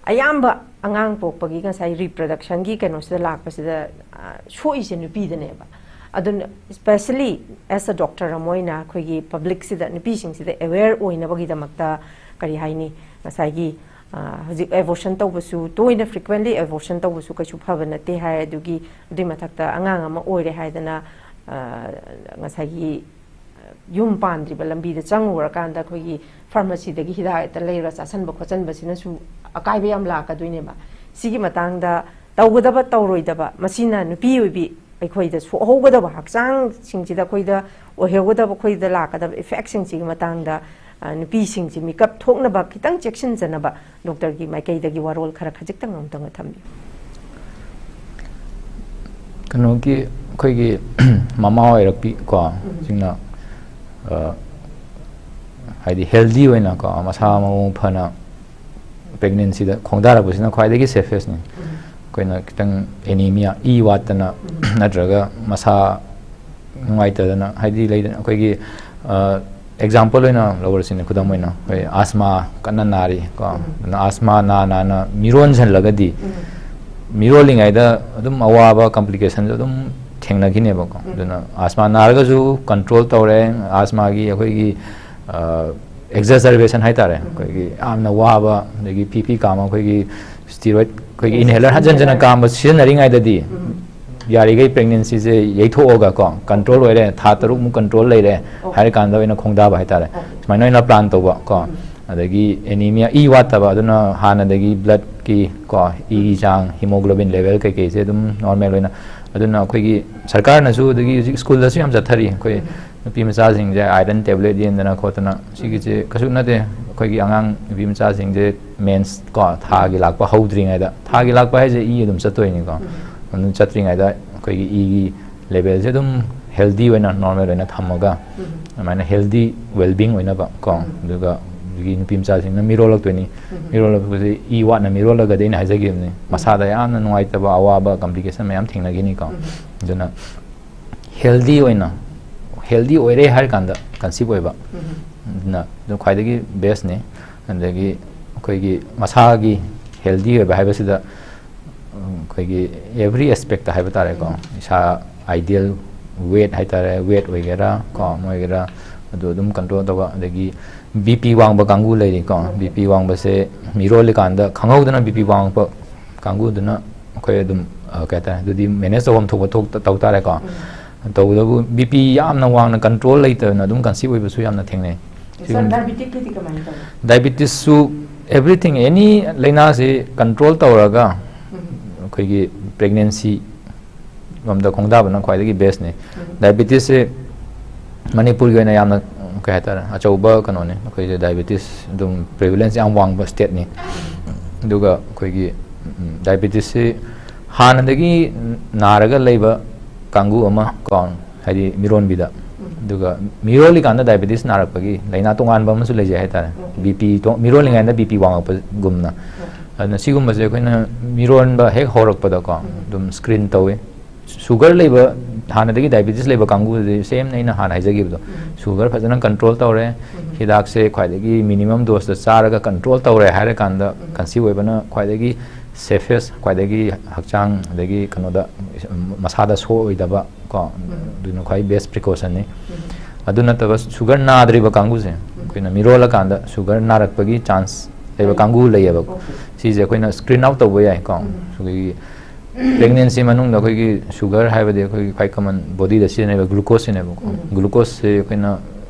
ꯑꯌꯥꯝꯕ ꯑꯉꯥꯡ ꯄꯣꯛꯄꯒꯤ ꯉꯁꯥꯏ ꯔꯤꯄ꯭ꯔꯗꯛꯁꯟꯒꯤ ꯀꯩꯅꯣꯁꯤꯗ ꯂꯥꯛꯄꯁꯤꯗ, ꯑ, ꯁꯣꯛꯏꯁꯦ ꯅꯨꯄꯤꯗꯅꯦꯕ꯫ ꯑꯗꯨꯅ, especially as a doctor ꯑꯃ ꯑꯣꯏꯅ, ꯑꯩꯈꯣꯏꯒꯤ ꯄꯕ꯭ꯂꯤꯛꯁꯤꯗ, ꯅꯨꯄꯤꯁꯤꯡꯁꯤꯗ ꯑꯦꯋꯦꯌꯔ ꯑꯣꯏꯅꯕꯒꯤꯗꯃꯛꯇ, ꯀꯔꯤ ꯍꯥꯏꯅꯤ, ꯉꯁꯥꯏꯒꯤ, ꯑ, ꯍꯧꯖꯤꯛ ꯑꯦꯕꯣꯔꯁꯟ ꯇꯧꯕꯁꯨ, ꯇꯣꯏꯅ, ꯐ꯭ꯔꯤꯀ꯭ꯋꯦꯟꯂꯤ ꯑꯦꯕꯣꯔꯁꯟ ꯇꯧꯕꯁꯨ ꯀꯩꯁꯨ ꯐꯕ ꯅꯠꯇꯦ ꯍꯥꯏ꯫ ꯑꯗꯨꯒꯤ, ꯑꯗꯨꯒꯤ ꯃꯊꯛꯇ ꯑꯉꯥꯡ ꯑꯃ ꯑꯣꯏꯔꯦ ꯍꯥꯏꯗꯅ, ꯑ, ꯉꯁꯥꯏꯒꯤ, ꯌꯨꯝ ꯄꯥꯟꯗ꯭ꯔꯤꯕ ꯂꯝꯕꯤꯗ ꯆꯪꯉꯨꯔꯀꯥꯟꯗ ꯑꯩꯈꯣꯏꯒꯤ ꯐꯥꯔꯃꯥꯁꯤꯗꯒꯤ ꯍꯤꯗꯥꯛ ꯍꯦꯛꯇ ꯂꯩꯔ ꯆꯥꯁꯟꯕ ꯈꯣꯠꯆꯟꯕꯁꯤꯅꯁꯨ ꯑꯀꯥꯏꯕ ꯌꯥꯝ ꯂꯥꯛꯀꯗꯣꯏꯅꯦꯕ꯫ ꯁꯤꯒꯤ ꯃꯇꯥꯡꯗ ꯇꯧꯒꯗꯕ, ꯇꯧꯔꯣꯏꯗꯕ, ꯃꯁꯤꯅ ꯅꯨꯄꯤ ꯑꯣꯏꯕꯤ ꯑꯩꯈꯣꯏꯗ ꯁꯣꯛꯍꯧꯒꯗꯕ, ꯍꯛꯆꯥꯡꯁꯤꯡꯁꯤꯗ ꯑꯩꯈꯣꯏꯗ ꯑꯣꯏꯍꯧꯒꯗꯕ, ꯑꯩꯈꯣꯏꯗ ꯂꯥꯛꯀꯗꯕ ꯏꯐꯦꯛꯁꯤꯡꯁꯤꯒꯤ ꯃꯇꯥꯡꯗ, ꯑ, ꯅꯨꯄꯤꯁꯤꯡꯁꯤ ꯃꯤꯀꯞ ꯊꯣꯛꯅꯕ, ꯈꯤꯇꯪ ꯆꯦꯛꯁꯤꯟꯖꯅꯕ ꯗꯣꯛꯇꯔꯒꯤ ꯃꯥꯏꯀꯩꯗꯒꯤ ꯋꯥꯔꯣꯜ ꯈꯔ ꯈꯖꯤꯛꯇꯪ ꯑꯃꯨꯛꯇꯪꯒ ꯊꯝꯕꯤꯌꯨ꯫ ꯀꯩꯅꯣꯒꯤ, ꯑꯩꯈꯣꯏꯒꯤ ꯃꯃꯥ ꯑꯣꯏꯔꯛꯄꯤ ꯀꯣ, ꯁꯤꯡꯅ, ꯑ, ꯍꯥꯏꯗꯤ ꯍꯦꯜꯗꯤ ꯑꯣꯏꯅ ꯀꯣ, ꯃꯁꯥ ꯃꯎ ꯐꯅ ꯄ꯭ꯔꯦꯒꯅꯦꯟꯁꯤꯗ ꯈꯣꯡꯗꯥꯔꯛꯄꯁꯤꯅ ꯈ꯭ꯋꯥꯏꯗꯒꯤ ꯁꯦꯐꯦꯁꯅꯤ꯫ ꯑꯩꯈꯣꯏꯅ ꯈꯤꯇꯪ ꯑꯦꯅꯤꯃꯤꯌꯥ, ꯏ ꯋꯥꯠꯇꯅ, ꯅꯠꯇ꯭ꯔꯒ ꯃꯁꯥ ꯅꯨꯡꯉꯥꯏꯇꯗꯅ, ꯍꯥꯏꯗꯤ, ꯂꯩꯗꯅ, ꯑꯩꯈꯣꯏꯒꯤ, ꯑ, ꯑꯦꯛꯖꯥꯝꯄꯜ ꯑꯣꯏꯅ ꯂꯧꯔꯁꯤꯅꯦ, ꯈꯨꯗꯝ ꯑꯣꯏꯅ, ꯑꯩꯈꯣꯏ ꯑꯁꯃꯥ ꯀꯟꯅ ꯅꯥꯔꯤ ꯀꯣ, ꯑꯗꯨꯅ ꯑꯁꯃꯥ ꯅꯥ ꯅꯥꯅ ꯃꯤꯔꯣꯟꯁꯜꯂꯒꯗꯤ, ꯃꯤꯔꯣꯜꯂꯤꯉꯩꯗ ꯑꯗꯨꯝ ꯑꯋꯥꯕ, ꯀꯝꯄ꯭ꯂꯤꯀꯦꯁꯟꯁꯨ ꯑꯗꯨꯝ ꯊꯦꯡꯅꯈꯤꯅꯦꯕꯀꯣ꯫ ꯑꯗꯨꯅ ꯑꯁꯃꯥ ꯅꯥꯔꯒꯁꯨ ꯀꯟꯇ꯭ꯔꯣꯜ ꯇꯧꯔꯦ, ꯑꯁꯃꯥꯒꯤ ꯑꯩꯈꯣꯏꯒꯤ, ꯑ, ꯑꯦꯛꯖꯖꯔꯕꯦꯁꯟ ꯍꯥꯏꯇꯥꯔꯦ, ꯑꯩꯈꯣꯏꯒꯤ ꯌꯥꯝꯅ ꯋꯥꯕ, ꯑꯗꯒꯤ ꯄꯤ ꯄꯤ ꯀꯥꯝꯕ, ꯑꯩꯈꯣꯏꯒꯤ ꯁ꯭ꯇꯤꯔꯣꯏꯗ, ꯑꯩꯈꯣꯏꯒꯤ ꯏꯟꯍꯦꯂꯔ ꯍꯟꯖꯟ ꯍꯟꯖꯟꯅ ꯀꯥꯝꯕ ꯁꯤꯖꯤꯟꯅꯔꯤꯉꯩꯗꯗꯤ, ꯌꯥꯔꯤꯈꯩ ꯄ꯭ꯔꯦꯒꯅꯦꯟꯁꯤꯁꯦ ꯌꯩꯊꯣꯛꯑꯒ ꯀꯣ, ꯀꯟꯇ꯭ꯔꯣꯜ ꯑꯣꯏꯔꯦ, ꯊꯥ ꯇꯔꯨꯛꯃꯨꯛ ꯀꯟꯇ꯭ꯔꯣꯜ ꯂꯩꯔꯦ ꯍꯥꯏꯔꯀꯥꯟꯗ ꯑꯣꯏꯅ ꯈꯣꯡꯗꯥꯕ ꯍꯥꯏꯇꯥꯔꯦ꯫ ꯁꯨꯃꯥꯏꯅ ꯑꯣꯏꯅ ꯄ꯭ꯂꯥꯟ ꯇꯧꯕ ꯀꯣ꯫ ꯑꯗꯒꯤ ꯑꯦꯅꯤꯃꯤꯌꯥ, ꯏ ꯋꯥꯠꯇꯕ, ꯑꯗꯨꯅ ꯍꯥꯟꯅꯗꯒꯤ ꯕ꯭ꯂꯠꯀꯤ ꯀꯣ, ꯏꯒꯤ ꯆꯥꯡ, ꯍꯤꯃꯣꯒ꯭ꯂꯣꯕꯤꯟ ꯂꯦꯚꯦꯜ ꯀꯩꯀꯩꯁꯦ ꯑꯗꯨꯝ ꯅꯣꯔꯃꯦꯜ ꯑꯣꯏꯅ, ꯑꯗꯨꯅ ꯑꯩꯈꯣꯏꯒꯤ ꯁꯔꯀꯥꯔꯅꯁꯨ ꯑꯗꯒꯤ ꯍꯧꯖꯤꯛ ꯁ꯭ꯀꯨꯜꯗꯁꯨ ꯌꯥꯝ ꯆꯠꯊꯔꯤ꯫ ꯑꯩꯈꯣꯏ ꯅꯨꯄꯤ ꯃꯆꯥꯁꯤꯡꯁꯦ ꯑꯥꯏꯔꯟ ꯇꯦꯕ꯭ꯂꯦꯠ ꯌꯦꯟꯗꯅ ꯈꯣꯠꯇꯅ, ꯁꯤꯒꯤꯁꯦ ꯀꯩꯁꯨ ꯅꯠꯇꯦ꯫ ꯑꯩꯈꯣꯏꯒꯤ ꯑꯉꯥꯡ ꯅꯨꯄꯤ ꯃꯆꯥꯁꯤꯡꯁꯦ ꯃꯦꯟꯁ ꯀꯣ, ꯊꯥꯒꯤ ꯂꯥꯛꯄ ꯍꯧꯗ꯭ꯔꯤꯉꯩꯗ, ꯊꯥꯒꯤ ꯂꯥꯛꯄ ꯍꯥꯏꯁꯦ ꯏ ꯑꯗꯨꯝ ꯆꯠꯇꯣꯏꯅꯤꯀꯣ꯫ ꯑꯗꯨ ꯆꯠꯇ꯭ꯔꯤꯉꯩꯗ ꯑꯩꯈꯣꯏꯒꯤ ꯏꯒꯤ ꯂꯦꯚꯦꯜꯁꯦ ꯑꯗꯨꯝ ꯍꯦꯜꯗꯤ ꯑꯣꯏꯅ, ꯅꯣꯔꯃꯦꯜ ꯑꯣꯏꯅ ꯊꯝꯃꯒ, ꯑꯗꯨꯃꯥꯏꯅ ꯍꯦꯜꯗꯤ ꯋꯦꯜꯕꯤꯡ ꯑꯣꯏꯅꯕ ꯀꯣ, ꯑꯗꯨꯒ ꯍꯧꯖꯤꯛꯀꯤ ꯅꯨꯄꯤ ꯃꯆꯥꯁꯤꯡꯅ ꯃꯤꯔꯣꯜꯂꯛꯇꯣꯏꯅꯤ꯫ ꯃꯤꯔꯣꯜꯂꯛꯄꯁꯦ ꯏ ꯋꯥꯠꯅ ꯃꯤꯔꯣꯜꯂꯒꯗꯤ, ꯑꯩꯅ ꯍꯥꯏꯖꯈꯤꯕꯅꯤ, ꯃꯁꯥꯗ ꯌꯥꯝꯅ ꯅꯨꯡꯉꯥꯏꯇꯕ, ꯑꯋꯥꯕ, ꯀꯝꯄ꯭ꯂꯤꯀꯦꯁꯟ ꯃꯌꯥꯝ ꯊꯦꯡꯅꯈꯤꯅꯤꯀꯣ꯫ ꯑꯗꯨꯅ ꯍꯦꯜꯗꯤ ꯑꯣꯏꯅ, ꯍꯦꯜꯗꯤ ꯑꯣꯏꯔꯦ ꯍꯥꯏꯔ ꯀꯥꯟꯗ ꯀꯟꯁꯤꯞ ꯑꯣꯏꯕ, ꯑꯗꯨꯅ ꯑꯗꯨ ꯈ꯭ꯋꯥꯏꯗꯒꯤ ꯕꯦꯁꯅꯤ꯫ ꯑꯗꯒꯤ ꯑꯩꯈꯣꯏꯒꯤ ꯃꯁꯥꯒꯤ ꯍꯦꯜꯗꯤ ꯑꯣꯏꯕ ꯍꯥꯏꯕꯁꯤꯗ, ꯎꯝ, ꯑꯩꯈꯣꯏꯒꯤ ꯑꯦꯚ꯭ꯔꯤ ꯑꯦꯁꯄꯦꯛꯇ ꯍꯥꯏꯕ ꯇꯥꯔꯦꯀꯣ, ꯏꯁꯥ ꯑꯥꯏꯗꯤꯌꯦꯜ ꯋꯦꯠ ꯍꯥꯏꯇꯥꯔꯦ, ꯋꯦꯠ ꯑꯣꯏꯒꯦꯔꯥ ꯀꯣ, ꯑꯃ ꯑꯣꯏꯒꯦꯔꯥ, ꯑꯗꯨ ꯑꯗꯨꯝ ꯀꯟꯇ꯭ꯔꯣꯜ ꯇꯧꯕ꯫ ꯑꯗꯒꯤ ꯕꯤ ꯄꯤ ꯋꯥꯡꯕ ꯀꯥꯡꯕꯨ ꯂꯩꯔꯤꯀꯣ, ꯕꯤ ꯄꯤ ꯋꯥꯡꯕꯁꯦ ꯃꯤꯔꯣꯜꯂꯤꯀꯥꯟꯗ ꯈꯪꯍꯧꯗꯅ ꯕꯤ ꯄꯤ ꯋꯥꯡꯉꯛꯄ ꯀꯥꯡꯕꯨꯗꯨꯅ ꯑꯩꯈꯣꯏ ꯑꯗꯨꯝ, ꯑ, ꯀꯩ ꯍꯥꯏꯇꯥꯔꯦ, ꯑꯗꯨꯗꯤ ꯃꯦꯅꯦꯖ ꯇꯧꯐꯝ ꯊꯣꯛꯄ ꯊꯣꯛ-, ꯇꯧ ꯇꯥꯔꯦꯀꯣ꯫ ꯇꯧꯕꯇꯕꯨ ꯕꯤ ꯄꯤ ꯌꯥꯝꯅ ꯋꯥꯡꯅ ꯀꯟꯇ꯭ꯔꯣꯜ ꯂꯩꯇꯗꯅ ꯑꯗꯨꯝ ꯀꯟꯁꯤꯞ ꯑꯣꯏꯕꯁꯨ ꯌꯥꯝꯅ ꯊꯦꯡꯅꯩ꯫ ꯁꯤꯒꯨꯝꯕ ꯗꯥꯏꯕꯤꯇꯤꯛꯀꯤꯗꯤ ꯀꯃꯥꯏꯅ ꯇꯧꯏ? ꯗꯥꯏꯕꯤꯇꯤꯁꯁꯨ, ꯑꯦꯚ꯭ꯔꯤꯊꯤꯡ, ꯑꯦꯅꯤ ꯂꯥꯏꯅꯥꯁꯤ ꯀꯟꯇ꯭ꯔꯣꯜ ꯇꯧꯔꯒ ꯑꯩꯈꯣꯏꯒꯤ ꯄ꯭ꯔꯦꯒꯅꯦꯟꯁꯤ ꯂꯣꯝꯗ ꯈꯣꯡꯗꯥꯕꯅ ꯈ꯭ꯋꯥꯏꯗꯒꯤ ꯕꯦꯁꯅꯤ꯫ ꯗꯥꯏꯕꯤꯇꯤꯁꯁꯦ ꯃꯅꯤꯄꯨꯔꯒꯤ ꯑꯣꯏꯅ ꯌꯥꯝꯅ, ꯀꯩ ꯍꯥꯏꯇꯥꯔꯦ, ꯑꯆꯧꯕ ꯀꯩꯅꯣꯅꯤ꯫ ꯑꯩꯈꯣꯏꯁꯦ ꯗꯥꯏꯕꯤꯇꯤꯁ ꯑꯗꯨꯝ ꯄ꯭ꯔꯤꯚꯦꯂꯦꯟꯁ ꯌꯥꯝ ꯋꯥꯡꯕ ꯁ꯭ꯇꯦꯠꯅꯤ꯫ ꯑꯗꯨꯒ ꯑꯩꯈꯣꯏꯒꯤ, ꯎꯝ, ꯗꯥꯏꯕꯤꯇꯤꯁꯁꯤ ꯍꯥꯟꯅꯗꯒꯤ ꯅꯥꯔꯒ ꯂꯩꯕ ꯀꯥꯡꯕꯨ ꯑꯃ ꯀꯣ, ꯍꯥꯏꯗꯤ ꯃꯤꯔꯣꯟꯕꯤꯗ꯫ ꯑꯗꯨꯒ ꯃꯤꯔꯣꯜꯂꯤꯀꯥꯟꯗ ꯗꯥꯏꯕꯤꯇꯤꯁ ꯅꯥꯔꯛꯄꯒꯤ ꯂꯥꯏꯅꯥ ꯇꯣꯉꯥꯟꯕ ꯑꯃꯁꯨ ꯂꯩꯖꯩ ꯍꯥꯏꯇꯥꯔꯦ꯫ ꯕꯤ ꯄꯤ ꯇꯣ-, ꯃꯤꯔꯣꯜꯂꯤꯉꯩꯗ ꯕꯤ ꯄꯤ ꯋꯥꯡꯉꯛꯄꯒꯨꯝꯅ꯫ ꯑꯗꯨꯅ ꯁꯤꯒꯨꯝꯕꯁꯦ ꯑꯩꯈꯣꯏꯅ ꯃꯤꯔꯣꯟꯕ ꯍꯦꯛ ꯍꯧꯔꯛꯄꯗꯀꯣ, ꯑꯗꯨꯝ ꯁ꯭ꯀ꯭ꯔꯤꯟ ꯇꯧꯋꯤ꯫ ꯁꯨꯒꯔ ꯂꯩꯕ, ꯍꯥꯟꯅꯗꯒꯤ ꯗꯥꯏꯕꯤꯇꯤꯁ ꯂꯩꯕ ꯀꯥꯡꯕꯨꯗꯗꯤ ꯁꯦꯝꯅ ꯑꯩꯅ ꯍꯥꯟꯅ ꯍꯥꯏꯖꯈꯤꯕꯗꯣ, ꯁꯨꯒꯔ ꯐꯖꯅ ꯀꯟꯇ꯭ꯔꯣꯜ ꯇꯧꯔꯦ, ꯍꯤꯗꯥꯛꯁꯦ ꯈ꯭ꯋꯥꯏꯗꯒꯤ ꯃꯤꯅꯤꯃꯝ ꯗꯣꯁꯇ ꯆꯥꯔꯒ ꯀꯟꯇ꯭ꯔꯣꯜ ꯇꯧꯔꯦ ꯍꯥꯏꯔꯀꯥꯟꯗ, ꯀꯟꯁꯤꯞ ꯑꯣꯏꯕꯅ ꯈ꯭ꯋꯥꯏꯗꯒꯤ ꯁꯦꯐꯦꯁ, ꯈ꯭ꯋꯥꯏꯗꯒꯤ ꯍꯛꯆꯥꯡ ꯑꯗꯒꯤ ꯀꯩꯅꯣꯗ, ꯃꯁꯥꯗ ꯁꯣꯛꯑꯣꯏꯗꯕ ꯀꯣ, ꯑꯗꯨꯅ ꯈ꯭ꯋꯥꯏ ꯕꯦꯁ ꯄ꯭ꯔꯤꯀꯣꯁꯟꯅꯤ꯫ ꯑꯗꯨ ꯅꯠꯇꯕ ꯁꯨꯒꯔ ꯅꯥꯗ꯭ꯔꯤꯕ ꯀꯥꯡꯕꯨꯁꯦ, ꯑꯩꯈꯣꯏꯅ ꯃꯤꯔꯣꯜꯂꯀꯥꯟꯗ ꯁꯨꯒꯔ ꯅꯥꯔꯛꯄꯒꯤ ꯆꯥꯟꯁ ꯂꯩꯕ ꯀꯥꯡꯕꯨ ꯂꯩꯌꯦꯕꯀꯣ꯫ ꯁꯤꯁꯦ ꯑꯩꯈꯣꯏꯅ ꯁ꯭ꯀ꯭ꯔꯤꯟ ꯑꯥꯎꯠ ꯇꯧꯕ ꯌꯥꯏꯀꯣ꯫ ꯑꯩꯈꯣꯏꯒꯤ ꯄ꯭ꯔꯦꯒꯅꯦꯟꯁꯤ ꯃꯅꯨꯡꯗ ꯑꯩꯈꯣꯏꯒꯤ ꯁꯨꯒꯔ ꯍꯥꯏꯕꯗꯤ ꯑꯩꯈꯣꯏꯒꯤ ꯈ꯭ꯋꯥꯏ ꯀꯃꯟ ꯕꯣꯗꯤꯗ ꯁꯤꯖꯤꯟꯅꯔꯤꯕ ꯒ꯭ꯂꯨꯀꯣꯁꯁꯤꯅꯦꯕꯀꯣ꯫ ꯒ꯭ꯂꯨꯀꯣꯁꯁꯦ ꯑꯩꯈꯣꯏꯅ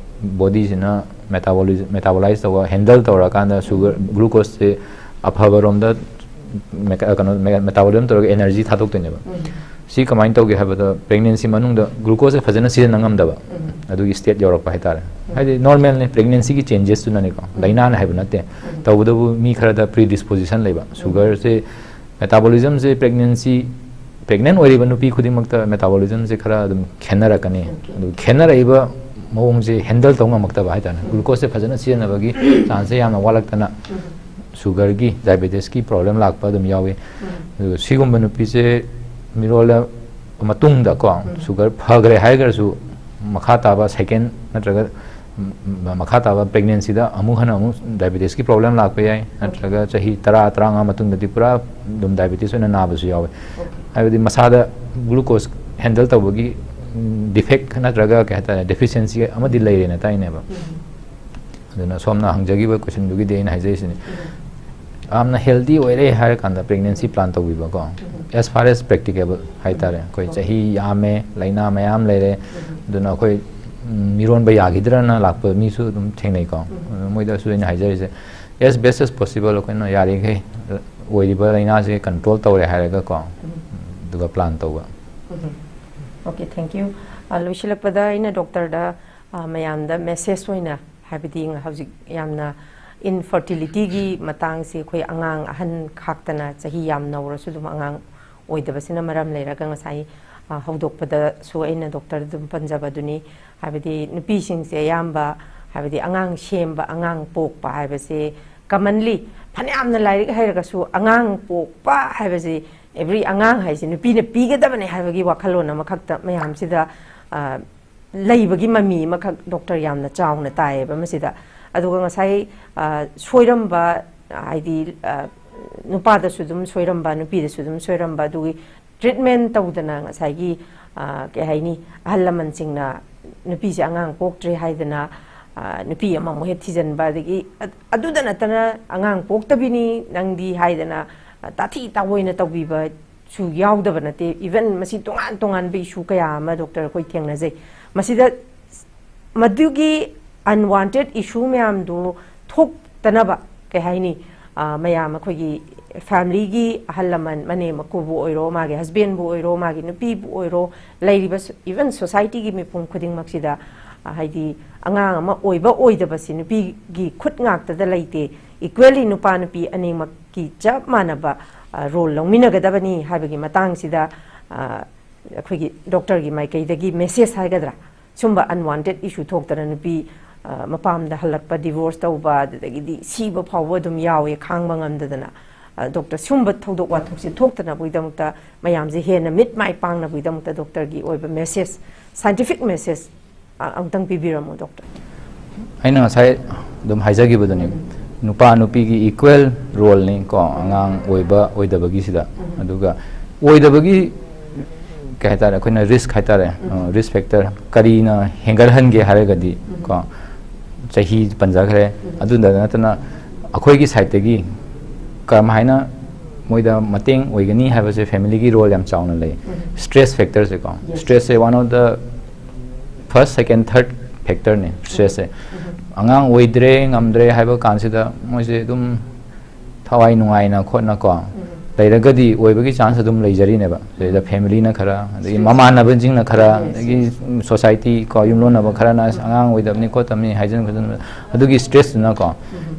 ꯕꯣꯗꯤꯁꯤꯅ ꯃꯦꯇꯥꯕꯣꯂꯥꯏꯁ ꯇꯧꯕ, ꯍꯦꯟꯗꯜ ꯇꯧꯔꯀꯥꯟꯗ ꯁꯨꯒꯔ ꯒ꯭ꯂꯨꯀꯣꯁꯁꯦ ꯑꯐꯕꯔꯣꯝꯗ ꯀꯩꯅꯣ ꯃꯦꯇꯥꯕꯣꯂꯤꯖꯝ ꯇꯧꯔꯒ ꯑꯦꯅꯔꯖꯤ ꯊꯥꯗꯣꯛꯇꯣꯏꯅꯦꯕ꯫ ꯁꯤ ꯀꯃꯥꯏꯅ ꯇꯧꯒꯦ ꯍꯥꯏꯕꯗ, ꯄ꯭ꯔꯦꯒꯅꯦꯟꯁꯤ ꯃꯅꯨꯡꯗ ꯒ꯭ꯂꯨꯀꯣꯁꯁꯦ ꯐꯖꯅ ꯁꯤꯖꯤꯟꯅ ꯉꯝꯗꯕ, ꯑꯗꯨꯒꯤ ꯁ꯭ꯇꯦꯠ ꯌꯧꯔꯛꯄ ꯍꯥꯏꯇꯥꯔꯦ꯫ ꯍꯥꯏꯗꯤ ꯅꯣꯔꯃꯦꯜꯅꯤ, ꯄ꯭ꯔꯦꯒꯅꯦꯟꯁꯤꯒꯤ ꯆꯦꯟꯖꯦꯁꯇꯨꯅꯅꯤꯀꯣ, ꯂꯥꯏꯅꯥꯅ ꯍꯥꯏꯕ ꯅꯠꯇꯦ꯫ ꯇꯧꯕꯇꯕꯨ ꯃꯤ ꯈꯔꯗ ꯄ꯭ꯔꯤ ꯗꯤꯁꯄꯣꯖꯤꯁꯟ ꯂꯩꯕ, ꯁꯨꯒꯔꯁꯦ, ꯃꯦꯇꯥꯕꯣꯂꯤꯖꯝꯁꯦ ꯄ꯭ꯔꯦꯒꯅꯦꯟꯁꯤ ꯄ꯭ꯔꯦꯒꯅꯦꯟ ꯑꯣꯏꯔꯤꯕ ꯅꯨꯄꯤ ꯈꯨꯗꯤꯡꯃꯛꯇ ꯃꯦꯇꯥꯕꯣꯂꯤꯖꯝꯁꯦ ꯈꯔ ꯑꯗꯨꯝ ꯈꯦꯠꯅꯔꯛꯀꯅꯤ꯫ ꯑꯗꯨ ꯈꯦꯠꯅꯔꯛꯏꯕ ꯃꯑꯣꯡꯁꯦ ꯍꯦꯟꯗꯜ ꯇꯧ ꯉꯝꯃꯛꯇꯕ ꯍꯥꯏꯇꯥꯔꯦ꯫ ꯒ꯭ꯂꯨꯀꯣꯁꯁꯦ ꯐꯖꯅ ꯁꯤꯖꯤꯟꯅꯕꯒꯤ ꯆꯥꯟꯁꯁꯦ ꯌꯥꯝꯅ ꯋꯥꯠꯂꯛꯇꯅ ꯁꯨꯒꯔꯒꯤ, ꯗꯥꯏꯕꯦꯇꯤꯁꯀꯤ ꯄ꯭ꯔꯣꯕ꯭ꯂꯦꯝ ꯂꯥꯛꯄ ꯑꯗꯨꯝ ꯌꯥꯎꯏ꯫ ꯑꯗꯨꯒ ꯁꯤꯒꯨꯝꯕ ꯅꯨꯄꯤꯁꯦ ꯃꯤꯔꯣꯜꯂ ꯃꯇꯨꯡꯗꯀꯣ, ꯁꯨꯒꯔ ꯐꯈ꯭ꯔꯦ ꯍꯥꯏꯈ꯭ꯔꯁꯨ, ꯃꯈꯥ ꯇꯥꯕ ꯁꯦꯀꯦꯟ ꯅꯠꯇ꯭ꯔꯒ ꯃꯈꯥ ꯇꯥꯕ ꯄ꯭ꯔꯦꯒꯅꯦꯟꯁꯤꯗ ꯑꯃꯨꯛ ꯍꯟꯅ ꯑꯃꯨꯛ ꯗꯥꯏꯕꯦꯇꯤꯁꯀꯤ ꯄ꯭ꯔꯣꯕ꯭ꯂꯦꯝ ꯂꯥꯛꯄ ꯌꯥꯏ, ꯅꯠꯇ꯭ꯔꯒ ꯆꯍꯤ ꯇꯔꯥ, ꯇꯔꯥꯃꯉꯥ ꯃꯇꯨꯡꯗꯗꯤ ꯄꯨꯔꯥ ꯑꯗꯨꯝ ꯗꯥꯏꯕꯦꯇꯤꯁ ꯑꯣꯏꯅ ꯅꯥꯕꯁꯨ ꯌꯥꯎꯋꯦ꯫ ꯍꯥꯏꯕꯗꯤ ꯃꯁꯥꯗ ꯒ꯭ꯂꯨꯀꯣꯁ ꯍꯦꯟꯗꯜ ꯇꯧꯕꯒꯤ ꯗꯤꯐꯦꯛ ꯅꯠꯇ꯭ꯔꯒ, ꯀꯩ ꯍꯥꯏꯇꯥꯔꯦ, ꯗꯦꯐꯤꯁꯤꯌꯦꯟꯁꯤ ꯑꯃꯗꯤ ꯂꯩꯔꯦꯅ ꯇꯥꯏꯅꯦꯕ꯫ ꯑꯗꯨꯅ ꯁꯣꯝꯅ ꯍꯪꯖꯈꯤꯕ ꯀꯣꯏꯁꯟꯗꯨꯒꯤꯗꯤ ꯑꯩꯅ ꯍꯥꯏꯖꯔꯤꯁꯤꯅꯤ, ꯌꯥꯝꯅ ꯍꯦꯜꯗꯤ ꯑꯣꯏꯔꯦ ꯍꯥꯏꯔꯀꯥꯟꯗ ꯄ꯭ꯔꯦꯒꯅꯦꯟꯁꯤ ꯄ꯭ꯂꯥꯟ ꯇꯧꯕꯤꯕꯀꯣ, as far as practicable ꯍꯥꯏꯇꯥꯔꯦ꯫ ꯑꯩꯈꯣꯏ ꯆꯍꯤ ꯌꯥꯝꯃꯦ, ꯂꯥꯏꯅꯥ ꯃꯌꯥꯝ ꯂꯩꯔꯦ, ꯑꯗꯨꯅ ꯑꯩꯈꯣꯏ ꯃꯤꯔꯣꯟꯕ ꯌꯥꯈꯤꯗ꯭ꯔꯅ ꯂꯥꯛꯄ ꯃꯤꯁꯨ ꯑꯗꯨꯝ ꯊꯦꯡꯅꯩꯀꯣ꯫ ꯑꯗꯨ ꯃꯣꯏꯗꯁꯨ ꯑꯩꯅ ꯍꯥꯏꯖꯔꯤꯁꯦ, as best as possible ꯑꯩꯈꯣꯏꯅ ꯌꯥꯔꯤꯈꯩ ꯑꯣꯏꯔꯤꯕ ꯂꯥꯏꯅꯥꯁꯦ ꯀꯟꯇ꯭ꯔꯣꯜ ꯇꯧꯔꯦ ꯍꯥꯏꯔꯒꯀꯣ, ꯑꯗꯨꯒ ꯄ꯭ꯂꯥꯟ ꯇꯧꯕ꯫ Okay, thank you. ꯂꯣꯏꯁꯤꯜꯂꯛꯄꯗ ꯑꯩꯅ ꯗꯣꯛꯇꯔꯗ ꯃꯌꯥꯝꯗ ꯃꯦꯁꯦꯖ ꯑꯣꯏꯅ, ꯍꯥꯏꯕꯗꯤ ꯍꯧꯖꯤꯛ ꯌꯥꯝꯅ ꯏꯟꯐꯔꯇꯤꯂꯤꯇꯤꯒꯤ ꯃꯇꯥꯡꯁꯤ, ꯑꯩꯈꯣꯏ ꯑꯉꯥꯡ ꯑꯍꯟ ꯈꯥꯛꯇꯅ, ꯆꯍꯤ ꯌꯥꯝ ꯅꯧꯔꯁꯨ ꯑꯗꯨꯝ ꯑꯉꯥꯡ ꯑꯣꯏꯗꯕꯁꯤꯅ ꯃꯔꯝ ꯂꯩꯔꯒ, ꯉꯁꯥꯏ ꯍꯧꯗꯣꯛꯄꯗꯁꯨ ꯑꯩꯅ ꯗꯣꯛꯇꯔꯗ ꯑꯗꯨꯝ ꯄꯟꯖꯕꯗꯨꯅꯤ, ꯍꯥꯏꯕꯗꯤ ꯅꯨꯄꯤꯁꯤꯡꯁꯦ ꯑꯌꯥꯝꯕ, ꯍꯥꯏꯕꯗꯤ ꯑꯉꯥꯡ ꯁꯦꯝꯕ, ꯑꯉꯥꯡ ꯄꯣꯛꯄ ꯍꯥꯏꯕꯁꯦ commonly, ꯐꯅꯌꯥꯝꯅ ꯂꯥꯏꯔꯤꯛ ꯍꯩꯔꯒꯁꯨ ꯑꯉꯥꯡ ꯄꯣꯛꯄ ꯍꯥꯏꯕꯁꯤ every ꯑꯉꯥꯡ ꯍꯥꯏꯁꯦ ꯅꯨꯄꯤꯅ ꯄꯤꯒꯗꯕꯅꯦ ꯍꯥꯏꯕꯒꯤ ꯋꯥꯈꯜꯂꯣꯟ ꯑꯃꯈꯛꯇ ꯃꯌꯥꯝꯁꯤꯗ ꯂꯩꯕꯒꯤ ꯃꯃꯤ ꯑꯃꯈꯛ ꯗꯣꯛꯇꯔ ꯌꯥꯝꯅ ꯆꯥꯎꯅ ꯇꯥꯏꯌꯦꯕ ꯃꯁꯤꯗ꯫ ꯑꯗꯨꯒ ꯉꯁꯥꯏ ꯁꯣꯏꯔꯝꯕ, ꯍꯥꯏꯗꯤ ꯅꯨꯄꯥꯗꯁꯨ ꯑꯗꯨꯝ ꯁꯣꯏꯔꯝꯕ, ꯅꯨꯄꯤꯗꯁꯨ ꯑꯗꯨꯝ ꯁꯣꯏꯔꯝꯕ, ꯑꯗꯨꯒꯤ treatment ꯇꯧꯗꯅ ꯉꯁꯥꯏꯒꯤ, ꯀꯩ ꯍꯥꯏꯅꯤ, ꯑꯍꯜ ꯂꯃꯟꯁꯤꯡꯅ ꯅꯨꯄꯤꯁꯦ ꯑꯉꯥꯡ ꯄꯣꯛꯇ꯭ꯔꯦ ꯍꯥꯏꯗꯅ ꯅꯨꯄꯤ ꯑꯃꯃꯨꯛ ꯍꯦꯛ ꯊꯤꯖꯤꯟꯕ, ꯑꯗꯒꯤ ꯑꯗꯨꯗ ꯅꯠꯇꯅ ꯑꯉꯥꯡ ꯄꯣꯛꯇꯕꯤꯅꯤ ꯅꯪꯗꯤ ꯍꯥꯏꯗꯅ ꯇꯥꯊꯤ ꯇꯥꯑꯣꯏꯅ ꯇꯧꯕꯤꯕ ꯁꯨ ꯌꯥꯎꯗꯕ ꯅꯠꯇꯦ꯫ Even ꯃꯁꯤ ꯇꯣꯉꯥꯟ ꯇꯣꯉꯥꯟꯕ issue ꯀꯌꯥ ꯑꯃ, doctor, ꯑꯩꯈꯣꯏ ꯊꯦꯡꯅꯖꯩ꯫ ꯃꯁꯤꯗ ꯃꯗꯨꯒꯤ unwanted issue ꯃꯌꯥꯝꯗꯨ ꯊꯣꯛꯇꯅꯕ, ꯀꯩ ꯍꯥꯏꯅꯤ, ꯑ, ꯃꯌꯥꯝ ꯑꯩꯈꯣꯏꯒꯤ family ꯒꯤ ꯑꯍꯜ ꯂꯃꯟ, ꯃꯅꯦꯝ ꯃꯀꯨꯕꯨ ꯑꯣꯏꯔꯣ, ꯃꯥꯒꯤ husband ꯕꯨ ꯑꯣꯏꯔꯣ, ꯃꯥꯒꯤ ꯅꯨꯄꯤꯕꯨ ꯑꯣꯏꯔꯣ, ꯂꯩꯔꯤꯕ ꯁ-, even society ꯒꯤ ꯃꯤꯄꯨꯝ ꯈꯨꯗꯤꯡꯃꯛꯁꯤꯗ, ꯑ, ꯍꯥꯏꯗꯤ, ꯑꯉꯥꯡ ꯑꯃ ꯑꯣꯏꯕ ꯑꯣꯏꯗꯕꯁꯤ ꯅꯨꯄꯤꯒꯤ ꯈꯨꯠ ꯉꯥꯛꯇꯗ ꯂꯩꯇꯦ꯫ Equally ꯅꯨꯄꯥ ꯅꯨꯄꯤ ꯑꯅꯤꯃꯛꯀꯤ ꯆꯞ ꯃꯥꯟꯅꯕ, ꯑ, role ꯂꯧꯃꯤꯟꯅꯒꯗꯕꯅꯤ ꯍꯥꯏꯕꯒꯤ ꯃꯇꯥꯡꯁꯤꯗ, ꯑ, ꯑꯩꯈꯣꯏꯒꯤ doctor ꯒꯤ ꯃꯥꯏꯀꯩꯗꯒꯤ message ꯍꯥꯏꯒꯗ꯭ꯔꯥ, ꯁꯨꯝꯕ unwanted issue ꯊꯣꯛꯇꯅ ꯅꯨꯄꯤ, ꯑ, ꯃꯄꯥꯝꯗ ꯍꯜꯂꯛꯄ, divorce ꯇꯧꯕ, ꯑꯗꯨꯗꯒꯤꯗꯤ ꯁꯤꯕ ꯐꯥꯎꯕ ꯑꯗꯨꯝ ꯌꯥꯎꯋꯦ, ꯈꯥꯡꯕ ꯉꯝꯗꯗꯅ꯫ ꯑ, doctor, ꯁꯨꯝꯕ ꯊꯧꯗꯣꯛ ꯋꯥꯊꯣꯛꯁꯦ ꯊꯣꯛꯇꯅꯕꯒꯤꯗꯃꯛꯇ, ꯃꯌꯥꯝꯁꯦ ꯍꯦꯟꯅ ꯃꯤꯠ ꯃꯥꯏ ꯄꯥꯡꯅꯕꯒꯤꯗꯃꯛꯇ doctor ꯒꯤ ꯑꯣꯏꯕ message, scientific message, ꯑ, ꯑꯃꯨꯛꯇꯪ ꯄꯤꯕꯤꯔꯝꯃꯣ, doctor꯫ ꯑꯩꯅ ꯉꯁꯥꯏ ꯑꯗꯨꯝ ꯍꯥꯏꯖꯈꯤꯕꯗꯨꯅꯤ, ꯎꯝ꯫ ꯅꯨꯄꯥ ꯅꯨꯄꯤꯒꯤ equal role ꯅꯤ ꯀꯣ, ꯎꯝ꯫ ꯑꯉꯥꯡ ꯑꯣꯏꯕ ꯑꯣꯏꯗꯕꯒꯤꯁꯤꯗ꯫ ꯎꯝ꯫ ꯑꯗꯨꯒ ꯑꯣꯏꯗꯕꯒꯤ, ꯀꯩ ꯍꯥꯏꯇꯥꯔꯦ, ꯑꯩꯈꯣꯏꯅ risk ꯍꯥꯏꯇꯥꯔꯦ, ꯎꯝ꯫ ꯑ, risk factor ꯀꯔꯤꯅ ꯍꯦꯟꯒꯠꯍꯟꯒꯦ ꯍꯥꯏꯔꯒꯗꯤ, ꯎꯝ꯫ ꯀꯣ, ꯆꯍꯤ ꯄꯟꯖꯈ꯭ꯔꯦ꯫ ꯎꯝ꯫ ꯑꯗꯨꯗ ꯅꯠꯇꯅ ꯑꯩꯈꯣꯏꯒꯤ side ꯇꯒꯤ ꯀꯔꯝꯍꯥꯏꯅ ꯃꯣꯏꯗ ꯃꯇꯦꯡ ꯑꯣꯏꯒꯅꯤ ꯍꯥꯏꯕꯁꯦ family ꯒꯤ role ꯌꯥꯝ ꯆꯥꯎꯅ ꯂꯩ꯫ ꯎꯝ꯫ Stress factor ꯁꯦ ꯀꯣ, yes꯫ Stress say one of the first, second, third factor ꯅꯦ stress ꯁꯦ꯫ ꯎꯝ꯫ ꯑꯉꯥꯡ ꯑꯣꯏꯗ꯭ꯔꯦ, ꯉꯝꯗ꯭ꯔꯦ ꯍꯥꯏꯕ ꯀꯥꯟꯁꯤꯗ ꯃꯣꯏꯁꯦ ꯑꯗꯨꯝ ꯊꯋꯥꯏ ꯅꯨꯡꯉꯥꯏꯅ ꯈꯣꯠꯅ ꯀꯣ, ꯎꯝ꯫ ꯂꯩꯔꯒꯗꯤ ꯑꯣꯏꯕꯒꯤ chance ꯑꯗꯨꯝ ꯂꯩꯖꯔꯤꯅꯦꯕ꯫ ꯁꯤꯗꯩꯗ family ꯅ ꯈꯔ, ꯑꯗꯒꯤ stress꯫ ꯃꯃꯥꯟꯅꯕꯁꯤꯡꯅ ꯈꯔ, yes꯫ ꯑꯗꯒꯤ society ꯀꯣ, ꯌꯨꯝꯂꯣꯟꯅꯕ ꯈꯔꯅ, "ꯑꯁ, ꯑꯉꯥꯡ ꯑꯣꯏꯗꯕꯅꯤ ꯈꯣꯠꯇꯕꯅꯤ" ꯍꯥꯏꯖꯟ ꯈꯣꯠꯆꯟꯕ, ꯑꯗꯨꯒꯤ stress ꯇꯨꯅ ꯀꯣ, ꯎꯝ꯫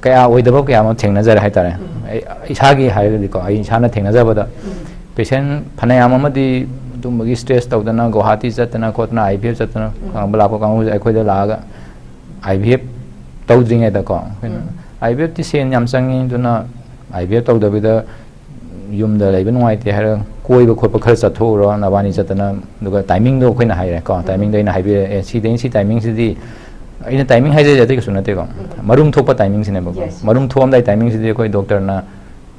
ꯀꯌꯥ ꯑꯣꯏꯗꯕ ꯀꯌꯥ ꯑꯃ ꯊꯦꯡꯅꯖꯔꯦ ꯍꯥꯏꯇꯥꯔꯦ꯫ ꯎꯝ꯫ ꯑꯩ ꯏꯁꯥꯒꯤ ꯍꯥꯏꯔꯒꯗꯤꯀꯣ, ꯑꯩ ꯏꯁꯥꯅ ꯊꯦꯡꯅꯖꯕꯗ, ꯎꯝ꯫ Patient ꯐꯅꯌꯥꯝ ꯑꯃꯗꯤ ꯑꯗꯨꯝꯕꯒꯤ stress ꯇꯧꯗꯅ ꯒꯨꯋꯥꯍꯥꯇꯤ ꯆꯠꯇꯅ ꯈꯣꯠꯇꯅ, I V F ꯆꯠꯇꯅ, ꯎꯝ꯫ ꯈꯪꯕ ꯂꯥꯛꯄ ꯀꯥꯡꯕꯨꯁꯦ ꯑꯩꯈꯣꯏꯗ ꯂꯥꯛꯑꯒ, I V F ꯇꯧꯗ꯭ꯔꯤꯉꯩꯗꯀꯣ, ꯑꯩꯈꯣꯏꯅ, ꯎꯝ꯫ I V F ꯇꯤ ꯁꯦꯟ ꯌꯥꯝ ꯆꯪꯉꯤ, ꯑꯗꯨꯅ I V F ꯇꯧꯗꯕꯤꯗ ꯌꯨꯝꯗ ꯂꯩꯕ ꯅꯨꯡꯉꯥꯏꯇꯦ ꯍꯥꯏꯔꯒ ꯀꯣꯏꯕ ꯈꯣꯠꯄ ꯈꯔ ꯆꯠꯊꯣꯛꯎꯔꯣ, ꯅꯕꯥꯅꯤ ꯆꯠꯇꯅ, ꯑꯗꯨꯒ timing ꯗꯣ ꯑꯩꯈꯣꯏꯅ ꯍꯥꯏꯔꯦꯀꯣ, ꯎꯝ꯫ Timing ꯗꯣ ꯑꯩꯅ ꯍꯥꯏꯕꯤꯔꯦ, "ꯑꯦ, ꯁꯤꯗꯩꯅ ꯁꯤ timing ꯁꯤꯗꯤ", ꯑꯩꯅ timing ꯍꯥꯏꯖꯔꯤꯁꯦ ꯑꯇꯩ ꯀꯩꯁꯨ ꯅꯠꯇꯦꯀꯣ, ꯎꯝ꯫ ꯃꯔꯨꯝ ꯊꯣꯛꯄ timing ꯁꯤꯅꯦꯕꯀꯣ꯫ Yes꯫ ꯃꯔꯨꯝ ꯊꯣꯛꯑꯝꯗꯥꯏ timing ꯁꯤꯗꯤ ꯑꯩꯈꯣꯏ doctor ꯅ,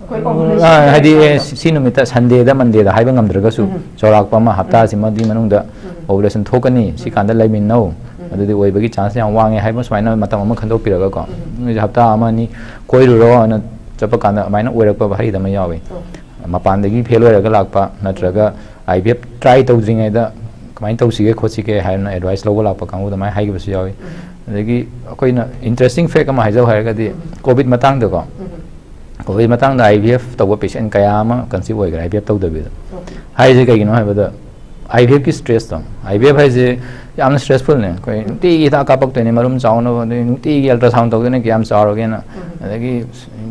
ꯑꯩꯈꯣꯏ ovulation ꯑ, ꯍꯥꯏꯗꯤ, ꯑꯦ, ꯍꯥꯏꯕꯗꯣ꯫ ꯁꯤ ꯅꯨꯃꯤꯠꯇ, Sunday ꯗ, Monday ꯗ ꯍꯥꯏꯕ ꯉꯝꯗ꯭ꯔꯒꯁꯨ, ꯎꯝ꯫ ꯆꯥꯎꯔꯥꯛꯄ ꯑꯃ, ꯍꯞꯇꯥ ꯎꯝ꯫ ꯁꯤꯃꯗꯤ ꯃꯅꯨꯡꯗ ꯎꯝ꯫ Ovulation ꯊꯣꯛꯀꯅꯤ, ꯁꯤ ꯎꯝ꯫ ꯀꯥꯟꯗ ꯂꯩꯃꯤꯟꯅꯧ, ꯎꯝ꯫ ꯑꯗꯨꯗꯤ ꯑꯣꯏꯕꯒꯤ chance ꯌꯥꯝ ꯋꯥꯡꯉꯦ ꯍꯥꯏꯕ ꯁꯨꯃꯥꯏꯅ ꯃꯇꯝ ꯑꯃ ꯈꯟꯗꯣꯛꯄꯤꯔꯒꯀꯣ, ꯎꯝ꯫ ꯅꯣꯏꯁꯦ ꯍꯞꯇꯥ ꯑꯃ ꯑꯅꯤ ꯀꯣꯏꯔꯨꯔꯣ ꯍꯥꯏꯅ ꯆꯠꯄ ꯀꯥꯟꯗ ꯑꯗꯨꯃꯥꯏꯅ ꯑꯣꯏꯔꯛꯄ ꯋꯥꯍꯩꯗ ꯑꯃ ꯌꯥꯎꯋꯤ꯫ ꯑꯣ꯫ ꯃꯄꯥꯟꯗꯒꯤ ꯐꯦꯜ ꯑꯣꯏꯔꯒ ꯂꯥꯛꯄ ꯅꯠꯇ꯭ꯔꯒ ꯑꯥꯏ ꯚꯤ ꯑꯦꯐ ꯇ꯭ꯔꯥꯏ ꯇꯧꯗ꯭ꯔꯤꯉꯩꯗ ꯀꯃꯥꯏꯅ ꯇꯧꯁꯤꯒꯦ ꯈꯣꯠꯁꯤꯒꯦ ꯍꯥꯏꯅ ꯑꯦꯗꯚꯥꯏꯁ ꯂꯧꯕ ꯂꯥꯛꯄ ꯀꯥꯡꯕꯨ ꯑꯗꯨꯃꯥꯏꯅ ꯍꯥꯏꯈꯤꯕꯁꯨ ꯌꯥꯎꯏ꯫ ꯑꯗꯒꯤ ꯑꯩꯈꯣꯏꯅ ꯏꯟꯇꯔꯦꯁꯇꯤꯡ ꯐꯦꯛ ꯑꯃ ꯍꯥꯏꯖꯧ ꯍꯥꯏꯔꯒꯗꯤ, ꯀꯣꯚꯤꯗ ꯃꯇꯥꯡꯗꯀꯣ, ꯀꯣꯚꯤꯗ ꯃꯇꯥꯡꯗ ꯑꯥꯏ ꯚꯤ ꯑꯦꯐ ꯇꯧꯕ ꯄꯦꯁꯦꯟ ꯀꯌꯥ ꯑꯃ ꯀꯟꯁꯤꯞ ꯑꯣꯏꯈ꯭ꯔꯦ, ꯑꯥꯏ ꯚꯤ ꯑꯦꯐ ꯇꯧꯗꯕꯤꯗ꯫ ꯍꯥꯏꯔꯤꯁꯦ ꯀꯩꯒꯤꯅꯣ ꯍꯥꯏꯕꯗ, ꯑꯥꯏ ꯚꯤ ꯑꯦꯐꯀꯤ ꯏꯁꯇ꯭ꯔꯦꯁꯇꯣ, ꯑꯥꯏ ꯚꯤ ꯑꯦꯐ ꯍꯥꯏꯁꯦ ꯌꯥꯝꯅ ꯏꯁꯇ꯭ꯔꯦꯁꯐꯨꯜꯅꯦ꯫ ꯑꯩꯈꯣꯏ ꯅꯨꯡꯇꯤꯒꯤ ꯍꯤꯗꯥꯛ ꯀꯥꯞꯄꯛꯇꯣꯏꯅꯦ ꯃꯔꯨꯝ ꯆꯥꯎꯅꯕ, ꯑꯗꯩ ꯅꯨꯡꯇꯤꯒꯤ ꯑꯜꯇ꯭ꯔꯥꯁꯥꯎꯟ ꯇꯧꯗꯣꯏꯅꯦ ꯀꯌꯥꯝ ꯆꯥꯎꯔꯒꯦꯅ, ꯑꯗꯒꯤ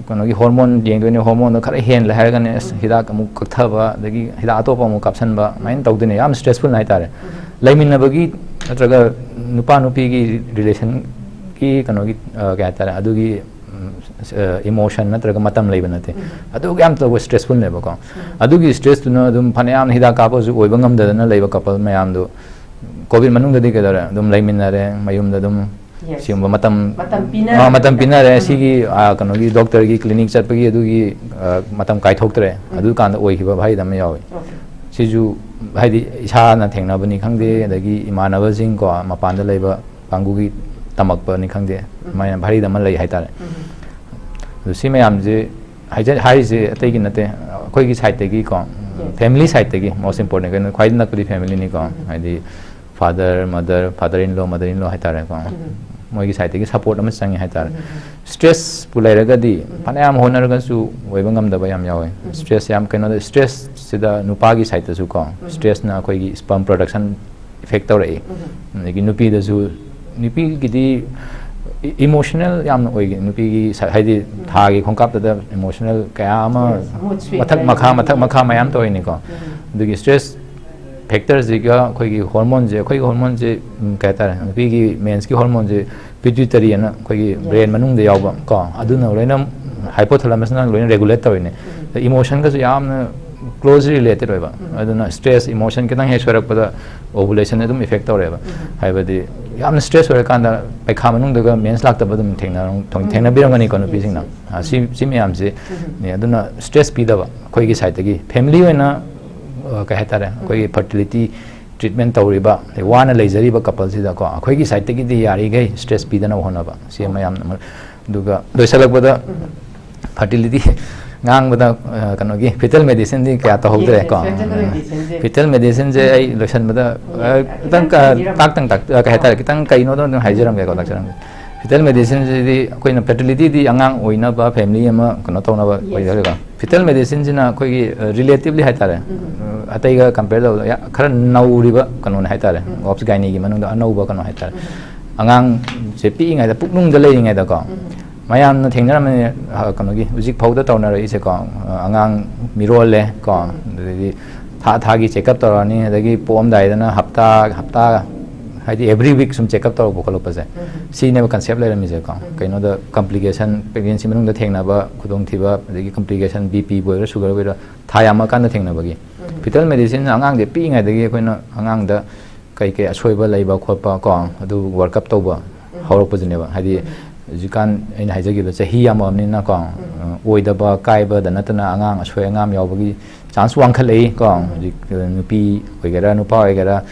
ꯀꯩꯅꯣꯒꯤ ꯍꯣꯔꯃꯣꯟ ꯌꯦꯡꯗꯣꯏꯅꯦ, ꯍꯣꯔꯃꯣꯟꯗꯣ ꯈꯔ ꯍꯦꯜꯂꯦ ꯍꯥꯏꯔꯒꯅꯦ ꯑꯁ ꯍꯤꯗꯥꯛ ꯑꯃꯨꯛ ꯀꯛꯊꯕ, ꯑꯗꯒꯤ ꯍꯤꯗꯥꯛ ꯑꯇꯣꯞꯄ ꯑꯃꯨꯛ ꯀꯥꯞꯁꯟꯕ, ꯑꯗꯨꯃꯥꯏꯅ ꯇꯧꯗꯣꯏꯅꯦ꯫ ꯌꯥꯝ ꯏꯁꯇ꯭ꯔꯦꯁꯐꯨꯜ ꯍꯥꯏꯇꯥꯔꯦ꯫ ꯂꯩꯃꯤꯟꯅꯕꯒꯤ ꯅꯠꯇ꯭ꯔꯒ ꯅꯨꯄꯥ ꯅꯨꯄꯤꯒꯤ ꯔꯤꯂꯦꯁꯟꯒꯤ ꯀꯩꯅꯣꯒꯤ, ꯑ, ꯀꯩ ꯍꯥꯏꯇꯥꯔꯦ, ꯑꯗꯨꯒꯤ ꯏꯃꯣꯁꯟ ꯅꯠꯇ꯭ꯔꯒ ꯃꯇꯝ ꯂꯩꯕ ꯅꯠꯇꯦ꯫ ꯑꯗꯨꯒ ꯌꯥꯝ ꯇꯧꯕ ꯏꯁꯇ꯭ꯔꯦꯁꯐꯨꯜꯅꯦꯕꯀꯣ꯫ ꯑꯗꯨꯒꯤ ꯏꯁꯇ꯭ꯔꯦꯁꯇꯨꯅ ꯑꯗꯨꯝ ꯐꯅꯌꯥꯝ ꯍꯤꯗꯥꯛ ꯀꯥꯞꯄꯁꯨ ꯑꯣꯏꯕ ꯉꯝꯗꯗꯅ ꯂꯩꯕ ꯀꯄꯜ ꯃꯌꯥꯝꯗꯨ ꯀꯣꯚꯤꯗ ꯃꯅꯨꯡꯗꯗꯤ ꯀꯩꯗꯧꯔꯦ? ꯑꯗꯨꯝ ꯂꯩꯃꯤꯟꯅꯔꯦ, ꯃꯌꯨꯝꯗ ꯑꯗꯨꯝ꯫ Yes. ꯁꯤꯒꯨꯝꯕ ꯃꯇꯝ, ꯃꯇꯝ ꯄꯤꯅꯔꯦ꯫ ꯑꯥ, ꯃꯇꯝ ꯄꯤꯅꯔꯦ꯫ ꯁꯤꯒꯤ, ꯑꯥ, ꯀꯩꯅꯣꯒꯤ ꯗꯣꯛꯇꯔꯒꯤ ꯀ꯭ꯂꯤꯅꯤꯛ ꯆꯠꯄꯒꯤ ꯑꯗꯨꯒꯤ, ꯑꯥ, ꯃꯇꯝ ꯀꯥꯏꯊꯣꯛꯇ꯭ꯔꯦ꯫ ꯑꯗꯨꯀꯥꯟꯗ ꯑꯣꯏꯈꯤꯕ ꯚꯥꯔꯤꯗ ꯑꯃ ꯌꯥꯎꯋꯤ꯫ Okay. ꯁꯤꯁꯨ ꯍꯥꯏꯗꯤ ꯏꯁꯥꯅ ꯊꯦꯡꯅꯕꯅꯤ ꯈꯪꯗꯦ, ꯑꯗꯒꯤ ꯏꯃꯥꯟꯅꯕꯁꯤꯡꯀꯣ, ꯃꯄꯥꯟꯗ ꯂꯩꯕ ꯀꯥꯡꯕꯨꯒꯤ ꯇꯝꯃꯛꯄꯅꯤ ꯈꯪꯗꯦ, ꯑꯗꯨꯃꯥꯏꯅ ꯚꯥꯔꯤꯗ ꯑꯃ ꯂꯩ ꯍꯥꯏꯇꯥꯔꯦ꯫ ꯑꯗꯨ ꯁꯤ ꯃꯌꯥꯝꯁꯦ ꯍꯥꯏꯖ-, ꯍꯥꯏꯔꯤꯁꯦ ꯑꯇꯩꯒꯤ ꯅꯠꯇꯦ, ꯑꯩꯈꯣꯏꯒꯤ ꯁꯥꯏꯠꯇꯒꯤꯀꯣ, ꯐꯦꯃꯤꯂꯤ ꯁꯥꯏꯠꯇꯒꯤ most important, ꯀꯩꯅꯣ ꯈ꯭ꯋꯥꯏꯗꯒꯤ ꯅꯛꯄꯗꯤ ꯐꯦꯃꯤꯂꯤꯅꯤꯀꯣ꯫ ꯍꯥꯏꯗꯤ ꯐꯥꯗꯔ, ꯃꯗꯔ, ꯐꯥꯗꯔ ꯏꯟ ꯂꯣ, ꯃꯗꯔ ꯏꯟ ꯂꯣ ꯍꯥꯏꯇꯥꯔꯦꯀꯣ꯫ ꯃꯣꯏꯒꯤ ꯁꯥꯏꯠꯇꯒꯤ ꯁꯄꯣꯔꯠ ꯑꯃ ꯆꯪꯉꯦ ꯍꯥꯏꯇꯥꯔꯦ꯫ ꯏꯁꯇ꯭ꯔꯦꯁꯄꯨ ꯂꯩꯔꯒꯗꯤ ꯐꯅꯌꯥꯝ ꯍꯣꯠꯅꯔꯒꯁꯨ ꯑꯣꯏꯕ ꯉꯝꯗꯕ ꯌꯥꯝ ꯌꯥꯎꯋꯦ꯫ ꯏꯁꯇ꯭ꯔꯦꯁ ꯌꯥꯝ ꯀꯩꯅꯣꯗ, ꯏꯁꯇ꯭ꯔꯦꯁꯁꯤꯗ ꯅꯨꯄꯥꯒꯤ ꯁꯥꯏꯠꯇꯁꯨꯀꯣ, ꯏꯁꯇ꯭ꯔꯦꯁꯅ ꯑꯩꯈꯣꯏꯒꯤ ꯁ꯭ꯄꯔꯝ ꯄ꯭ꯔꯗꯛꯁꯟ ꯏꯐꯦꯛ ꯇꯧꯔꯛꯏ꯫ ꯑꯗꯒꯤ ꯅꯨꯄꯤꯗꯁꯨ, ꯅꯨꯄꯤꯒꯤꯗꯤ ꯏꯃꯣꯁꯅꯦꯜ ꯌꯥꯝꯅ ꯑꯣꯏꯒꯦ, ꯅꯨꯄꯤꯒꯤ ꯁ-, ꯍꯥꯏꯗꯤ ꯊꯥꯒꯤ ꯈꯣꯡꯀꯥꯞꯇꯗ ꯏꯃꯣꯁꯅꯦꯜ ꯀꯌꯥ ꯑꯃ ꯃꯊꯛ ꯃꯈꯥ, ꯃꯊꯛ ꯃꯈꯥ ꯃꯌꯥꯝ ꯇꯧꯔꯤꯅꯤꯀꯣ꯫ ꯑꯗꯨꯒꯤ ꯏꯁꯇ꯭ꯔꯦꯁ ꯐꯦꯛꯇꯔꯁꯤꯒ ꯑꯩꯈꯣꯏꯒꯤ ꯍꯣꯔꯃꯣꯟꯁꯦ, ꯑꯩꯈꯣꯏꯒꯤ ꯍꯣꯔꯃꯣꯟꯁꯦ, ꯎꯝ, ꯀꯩ ꯍꯥꯏꯇꯥꯔꯦ, ꯅꯨꯄꯤꯒꯤ ꯃꯦꯟꯁꯀꯤ ꯍꯣꯔꯃꯣꯟꯁꯦ ꯄꯤꯇ꯭ꯌꯨꯇꯔꯤ ꯑꯅ ꯑꯩꯈꯣꯏꯒꯤ ꯕ꯭ꯔꯦꯟ ꯃꯅꯨꯡꯗ ꯌꯥꯎꯕ ꯀꯣ, ꯑꯗꯨꯅ ꯂꯣꯏꯅ, ꯍꯥꯏꯄꯣꯊꯦꯂꯥꯃꯁꯅ ꯂꯣꯏꯅ ꯔꯦꯒꯨꯂꯦꯠ ꯇꯧꯔꯤꯅꯦ꯫ ꯑꯗ ꯏꯃꯣꯁꯟꯒꯁꯨ ꯌꯥꯝꯅ ꯀ꯭ꯂꯣꯖꯂꯤ ꯔꯤꯂꯦꯇꯦꯠ ꯑꯣꯏꯕ꯫ ꯑꯗꯨꯅ ꯏꯁꯇ꯭ꯔꯦꯁ, ꯏꯃꯣꯁꯟ ꯈꯤꯇꯪ ꯍꯦꯛ ꯁꯣꯏꯔꯛꯄꯗ ꯑꯣꯚꯨꯂꯦꯁꯟ ꯑꯗꯨꯝ ꯏꯐꯦꯛ ꯇꯧꯔꯦꯕ꯫ ꯍꯥꯏꯕꯗꯤ ꯌꯥꯝꯅ ꯏꯁꯇ꯭ꯔꯦꯁ ꯑꯣꯏꯔꯀꯥꯟꯗ ꯄꯩꯈꯥ ꯃꯅꯨꯡꯗꯒ ꯃꯦꯟꯁ ꯂꯥꯛꯇꯕ ꯑꯗꯨꯝ ꯊꯦꯡꯅꯔꯝ-, ꯊꯦꯡꯅꯕꯤꯔꯝꯒꯅꯤꯀꯣ ꯅꯨꯄꯤꯁꯤꯡꯅ꯫ ꯑꯥ, ꯁꯤ, ꯁꯤ ꯃꯌꯥꯝꯁꯦ ꯅꯦ꯫ ꯑꯗꯨꯅ ꯏꯁꯇ꯭ꯔꯦꯁ ꯄꯤꯗꯕ ꯑꯩꯈꯣꯏꯒꯤ ꯁꯥꯏꯠꯇꯒꯤ, ꯐꯦꯃꯤꯂꯤ ꯑꯣꯏꯅ, ꯑ, ꯀꯩ ꯍꯥꯏꯇꯥꯔꯦ, ꯑꯩꯈꯣꯏꯒꯤ ꯐꯔꯇꯤꯂꯤꯇꯤ ꯇ꯭ꯔꯤꯠꯃꯦꯟ ꯇꯧꯔꯤꯕ, ꯑꯗꯩ ꯋꯥꯅ ꯂꯩꯖꯔꯤꯕ ꯀꯄꯜꯁꯤꯗꯀꯣ, ꯑꯩꯈꯣꯏꯒꯤ ꯁꯥꯏꯠꯇꯒꯤꯗꯤ ꯌꯥꯔꯤꯈꯩ ꯏꯁꯇ꯭ꯔꯦꯁ ꯄꯤꯗꯅꯕ ꯍꯣꯠꯅꯕ, ꯁꯤ ꯑꯃ ꯌꯥꯝꯅ ꯃꯔꯨ-, ꯑꯗꯨꯒ ꯂꯣꯏꯁꯤꯜꯂꯛꯄꯗ ꯐꯔꯇꯤꯂꯤꯇꯤ ꯉꯥꯡꯕꯗ ꯑ, ꯀꯩꯅꯣꯒꯤ fetal medicineꯗꯤ ꯀꯌꯥ ꯇꯧꯍꯧꯗ꯭ꯔꯦ ꯀꯣ꯫ Yes, fetal medicineꯁꯦ꯫ Fetal medicineꯁꯦ ꯑꯩ ꯂꯣꯏꯁꯟꯕꯗ ꯑ, ꯎꯝ, ꯈꯤꯇꯪ ꯈꯤꯇꯪ ꯀ- ꯊꯝꯕꯤꯔꯝꯃꯣ꯫ ꯇꯥꯛꯇꯪ ꯇꯥꯛ ꯑ, ꯀꯩ ꯍꯥꯏꯇꯥꯔꯦ, ꯈꯤꯇꯪ ꯀꯩꯅꯣꯗꯣ ꯑꯗꯨꯝ ꯍꯥꯏꯖꯔꯝꯒꯦꯀꯣ, ꯗꯥꯛꯇꯔ꯫ Fetal medicineꯁꯤꯗꯤ ꯑꯩꯈꯣꯏꯅ fertilityꯗꯤ ꯑꯉꯥꯡ ꯑꯣꯏꯅꯕ, family ꯑꯃ ꯀꯩꯅꯣ ꯇꯧꯅꯕ Yes. ꯑꯣꯏꯖꯔꯒꯀꯣ꯫ Fetal medicineꯁꯤꯅ ꯑꯩꯈꯣꯏꯒꯤ ꯑ, relatively ꯍꯥꯏꯇꯥꯔꯦ, ꯎꯝ꯫ ꯑ, ꯑꯇꯩꯒ compare ꯇꯧꯕꯗ ꯌꯥ- ꯈꯔ ꯅꯧꯔꯤꯕ ꯀꯩꯅꯣꯅꯦ ꯍꯥꯏꯇꯥꯔꯦ, ꯎꯝ꯫ Obs gyneꯒꯤ ꯃꯅꯨꯡꯗ ꯑꯅꯧꯕ ꯀꯩꯅꯣ ꯍꯥꯏꯇꯥꯔꯦ꯫ ꯎꯝ꯫ ꯑꯉꯥꯡꯁꯦ ꯄꯤꯛꯏꯉꯩꯗ, ꯄꯨꯛꯅꯨꯡꯗ ꯂꯩꯔꯤꯉꯩꯗꯀꯣ, ꯎꯝ꯫ ꯃꯌꯥꯝꯅ ꯊꯦꯡꯅꯔꯝꯃꯅꯤ, ꯑ, ꯀꯩꯅꯣꯒꯤ ꯍꯧꯖꯤꯛ ꯐꯥꯎꯗ ꯇꯧꯅꯔꯛꯏꯁꯦꯀꯣ, ꯑ, ꯑꯉꯥꯡ ꯃꯤꯔꯣꯜꯂꯦ ꯀꯣ, ꯎꯝ꯫ ꯑꯗꯨꯗꯒꯤ ꯊꯥ ꯊꯥꯒꯤ check up ꯇꯧꯔꯛꯑꯅꯤ, ꯑꯗꯒꯤ ꯄꯣꯛꯑꯝꯗꯥꯏꯗꯅ ꯍꯞꯇꯥ ꯍꯞꯇꯥ, ꯍꯥꯏꯗꯤ every week ꯁꯨꯝ check up ꯇꯧꯔꯛꯄ ꯈꯣꯠꯂꯛꯄꯁꯦ, ꯎꯝ꯫ ꯁꯤꯅꯦꯕ concept ꯂꯩꯔꯝꯃꯤꯁꯦꯀꯣ꯫ ꯎꯝ꯫ ꯀꯩꯅꯣꯗ complication, pregnancy ꯃꯅꯨꯡꯗ ꯊꯦꯡꯅꯕ ꯈꯨꯗꯣꯡꯊꯤꯕ, ꯑꯗꯒꯤ complication, BP ꯕꯨ ꯑꯣꯏꯒꯦꯔꯥ, sugar ꯑꯣꯏꯒꯦꯔꯥ, ꯊꯥ ꯌꯥꯝꯃꯀꯥꯟꯗ ꯊꯦꯡꯅꯕꯒꯤ꯫ ꯎꯝ꯫ Fetal medicineꯅ ꯑꯉꯥꯡꯁꯦ ꯄꯤꯛꯏꯉꯩꯗꯒꯤ ꯑꯩꯈꯣꯏꯅ ꯑꯉꯥꯡꯗ ꯀꯩ ꯀꯩ ꯑꯁꯣꯏꯕ ꯂꯩꯕ ꯈꯣꯠꯄ ꯀꯣ, ꯑꯗꯨ work up ꯇꯧꯕ ꯎꯝ꯫ ꯍꯧꯔꯛꯄꯁꯤꯅꯦꯕ꯫ ꯍꯥꯏꯗꯤ ꯎꯝ꯫ ꯍꯧꯖꯤꯛꯀꯥꯟ ꯑꯩꯅ ꯍꯥꯏꯖꯈꯤꯕ ꯆꯍꯤ ꯌꯥꯝꯃꯕꯅꯤꯅꯀꯣ, ꯎꯝ꯫ ꯑ, ꯑꯣꯏꯗꯕ ꯀꯥꯏꯕꯗ ꯅꯠꯇꯅ ꯑꯉꯥꯡ ꯑꯁꯣꯏ ꯑꯉꯥꯝ ꯌꯥꯎꯕꯒꯤ chance ꯋꯥꯡꯈꯠꯂꯛꯏ ꯀꯣ꯫ ꯎꯝ꯫ ꯍꯧꯖꯤꯛ, ꯑ, ꯅꯨꯄꯤ ꯑꯣꯏꯒꯦꯔꯥ ꯅꯨꯄꯥ ꯑꯣꯏꯒꯦꯔꯥ,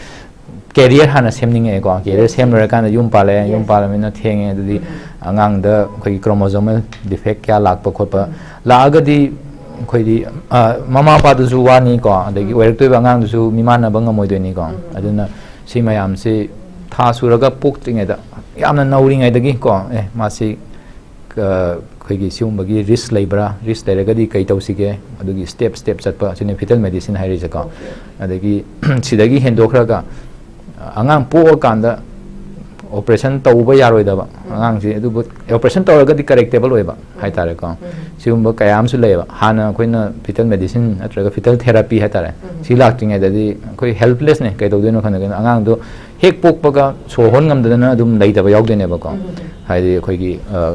career ꯍꯥꯟꯅ ꯁꯦꯝꯅꯤꯡꯉꯛꯑꯦꯀꯣ꯫ Career Yes. ꯁꯦꯝ ꯂꯣꯏꯔꯀꯥꯟꯗ ꯌꯨꯝ ꯄꯥꯜꯂꯛꯑꯦ, ꯌꯨꯝ Yes. ꯄꯥꯜꯂꯕꯅꯤꯅ ꯊꯦꯡꯉꯦ꯫ ꯑꯗꯨꯗꯤ ꯎꯝ꯫ ꯑꯉꯥꯡꯗ ꯑꯩꯈꯣꯏꯒꯤ chromosomal defect ꯀꯌꯥ ꯂꯥꯛꯄ ꯈꯣꯠꯄ ꯎꯝ꯫ ꯂꯥꯛꯑꯒꯗꯤ ꯑꯩꯈꯣꯏꯗꯤ, ꯑ, ꯃꯃꯥ ꯃꯄꯥꯗꯨꯁꯨ ꯋꯥꯅꯤꯀꯣ, ꯑꯗꯒꯤ ꯎꯝ꯫ ꯑꯣꯏꯔꯛꯇꯣꯏꯕ ꯑꯉꯥꯡꯗꯨꯁꯨ ꯃꯤꯃꯥꯟꯅꯕ ꯉꯝꯃꯣꯏꯗꯣꯏꯅꯤꯀꯣ꯫ ꯎꯝ꯫ ꯑꯗꯨꯅ ꯁꯤ ꯃꯌꯥꯝꯁꯤ ꯊꯥ ꯁꯨꯔꯒ ꯄꯣꯛꯇ꯭ꯔꯤꯉꯩꯗ, ꯌꯥꯝꯅ ꯅꯧꯔꯤꯉꯩꯗꯒꯤꯀꯣ, ꯑꯦ, ꯃꯥꯁꯤ, ꯑ, ꯑꯩꯈꯣꯏꯒꯤ ꯁꯤꯒꯨꯝꯕꯒꯤ risk ꯂꯩꯕ꯭ꯔꯥ, risk ꯂꯩꯔꯒꯗꯤ ꯀꯩ ꯇꯧꯁꯤꯒꯦ, ꯑꯗꯨꯒꯤ step step ꯆꯠꯄ, ꯑꯁꯤꯅ fetal medicine ꯍꯥꯏꯔꯤꯁꯦꯀꯣ꯫ Okay. ꯑꯗꯒꯤ ꯁꯤꯗꯒꯤ ꯍꯦꯟꯗꯣꯛꯈ꯭ꯔꯒ, ꯑ, ꯑꯉꯥꯡ ꯄꯣꯛꯑꯀꯥꯟꯗ operation ꯇꯧꯕ ꯌꯥꯔꯣꯏꯗꯕ ꯎꯝ꯫ ꯑꯉꯥꯡꯁꯤ, ꯑꯗꯨꯕꯨ operation ꯇꯧꯔꯒꯗꯤ correctable ꯑꯣꯏꯕ ꯎꯝ꯫ ꯍꯥꯏꯇꯥꯔꯦꯀꯣ꯫ ꯎꯝ꯫ ꯁꯤꯒꯨꯝꯕ ꯀꯌꯥ ꯑꯃꯁꯨ ꯂꯩꯌꯦꯕ꯫ ꯍꯥꯟꯅ ꯑꯩꯈꯣꯏꯅ fetal medicine ꯅꯠꯇ꯭ꯔꯒ fetal therapy ꯍꯥꯏꯇꯥꯔꯦ, ꯎꯝ꯫ ꯁꯤ ꯂꯥꯛꯇ꯭ꯔꯤꯉꯩꯗꯗꯤ ꯑꯩꯈꯣꯏ helplessꯅꯦ, ꯀꯩꯗꯧꯗꯣꯏꯅꯣ ꯈꯪꯗꯦ꯫ ꯑꯉꯥꯡꯗꯣ ꯍꯦꯛ ꯄꯣꯛꯄꯒ ꯁꯣꯔ ꯍꯣꯟ ꯉꯝꯗꯗꯅ ꯑꯗꯨꯝ ꯂꯩꯇꯕ ꯌꯥꯎꯗꯣꯏꯅꯦꯕꯀꯣ꯫ ꯎꯝ꯫ ꯍꯥꯏꯗꯤ ꯑꯩꯈꯣꯏꯒꯤ, ꯑ,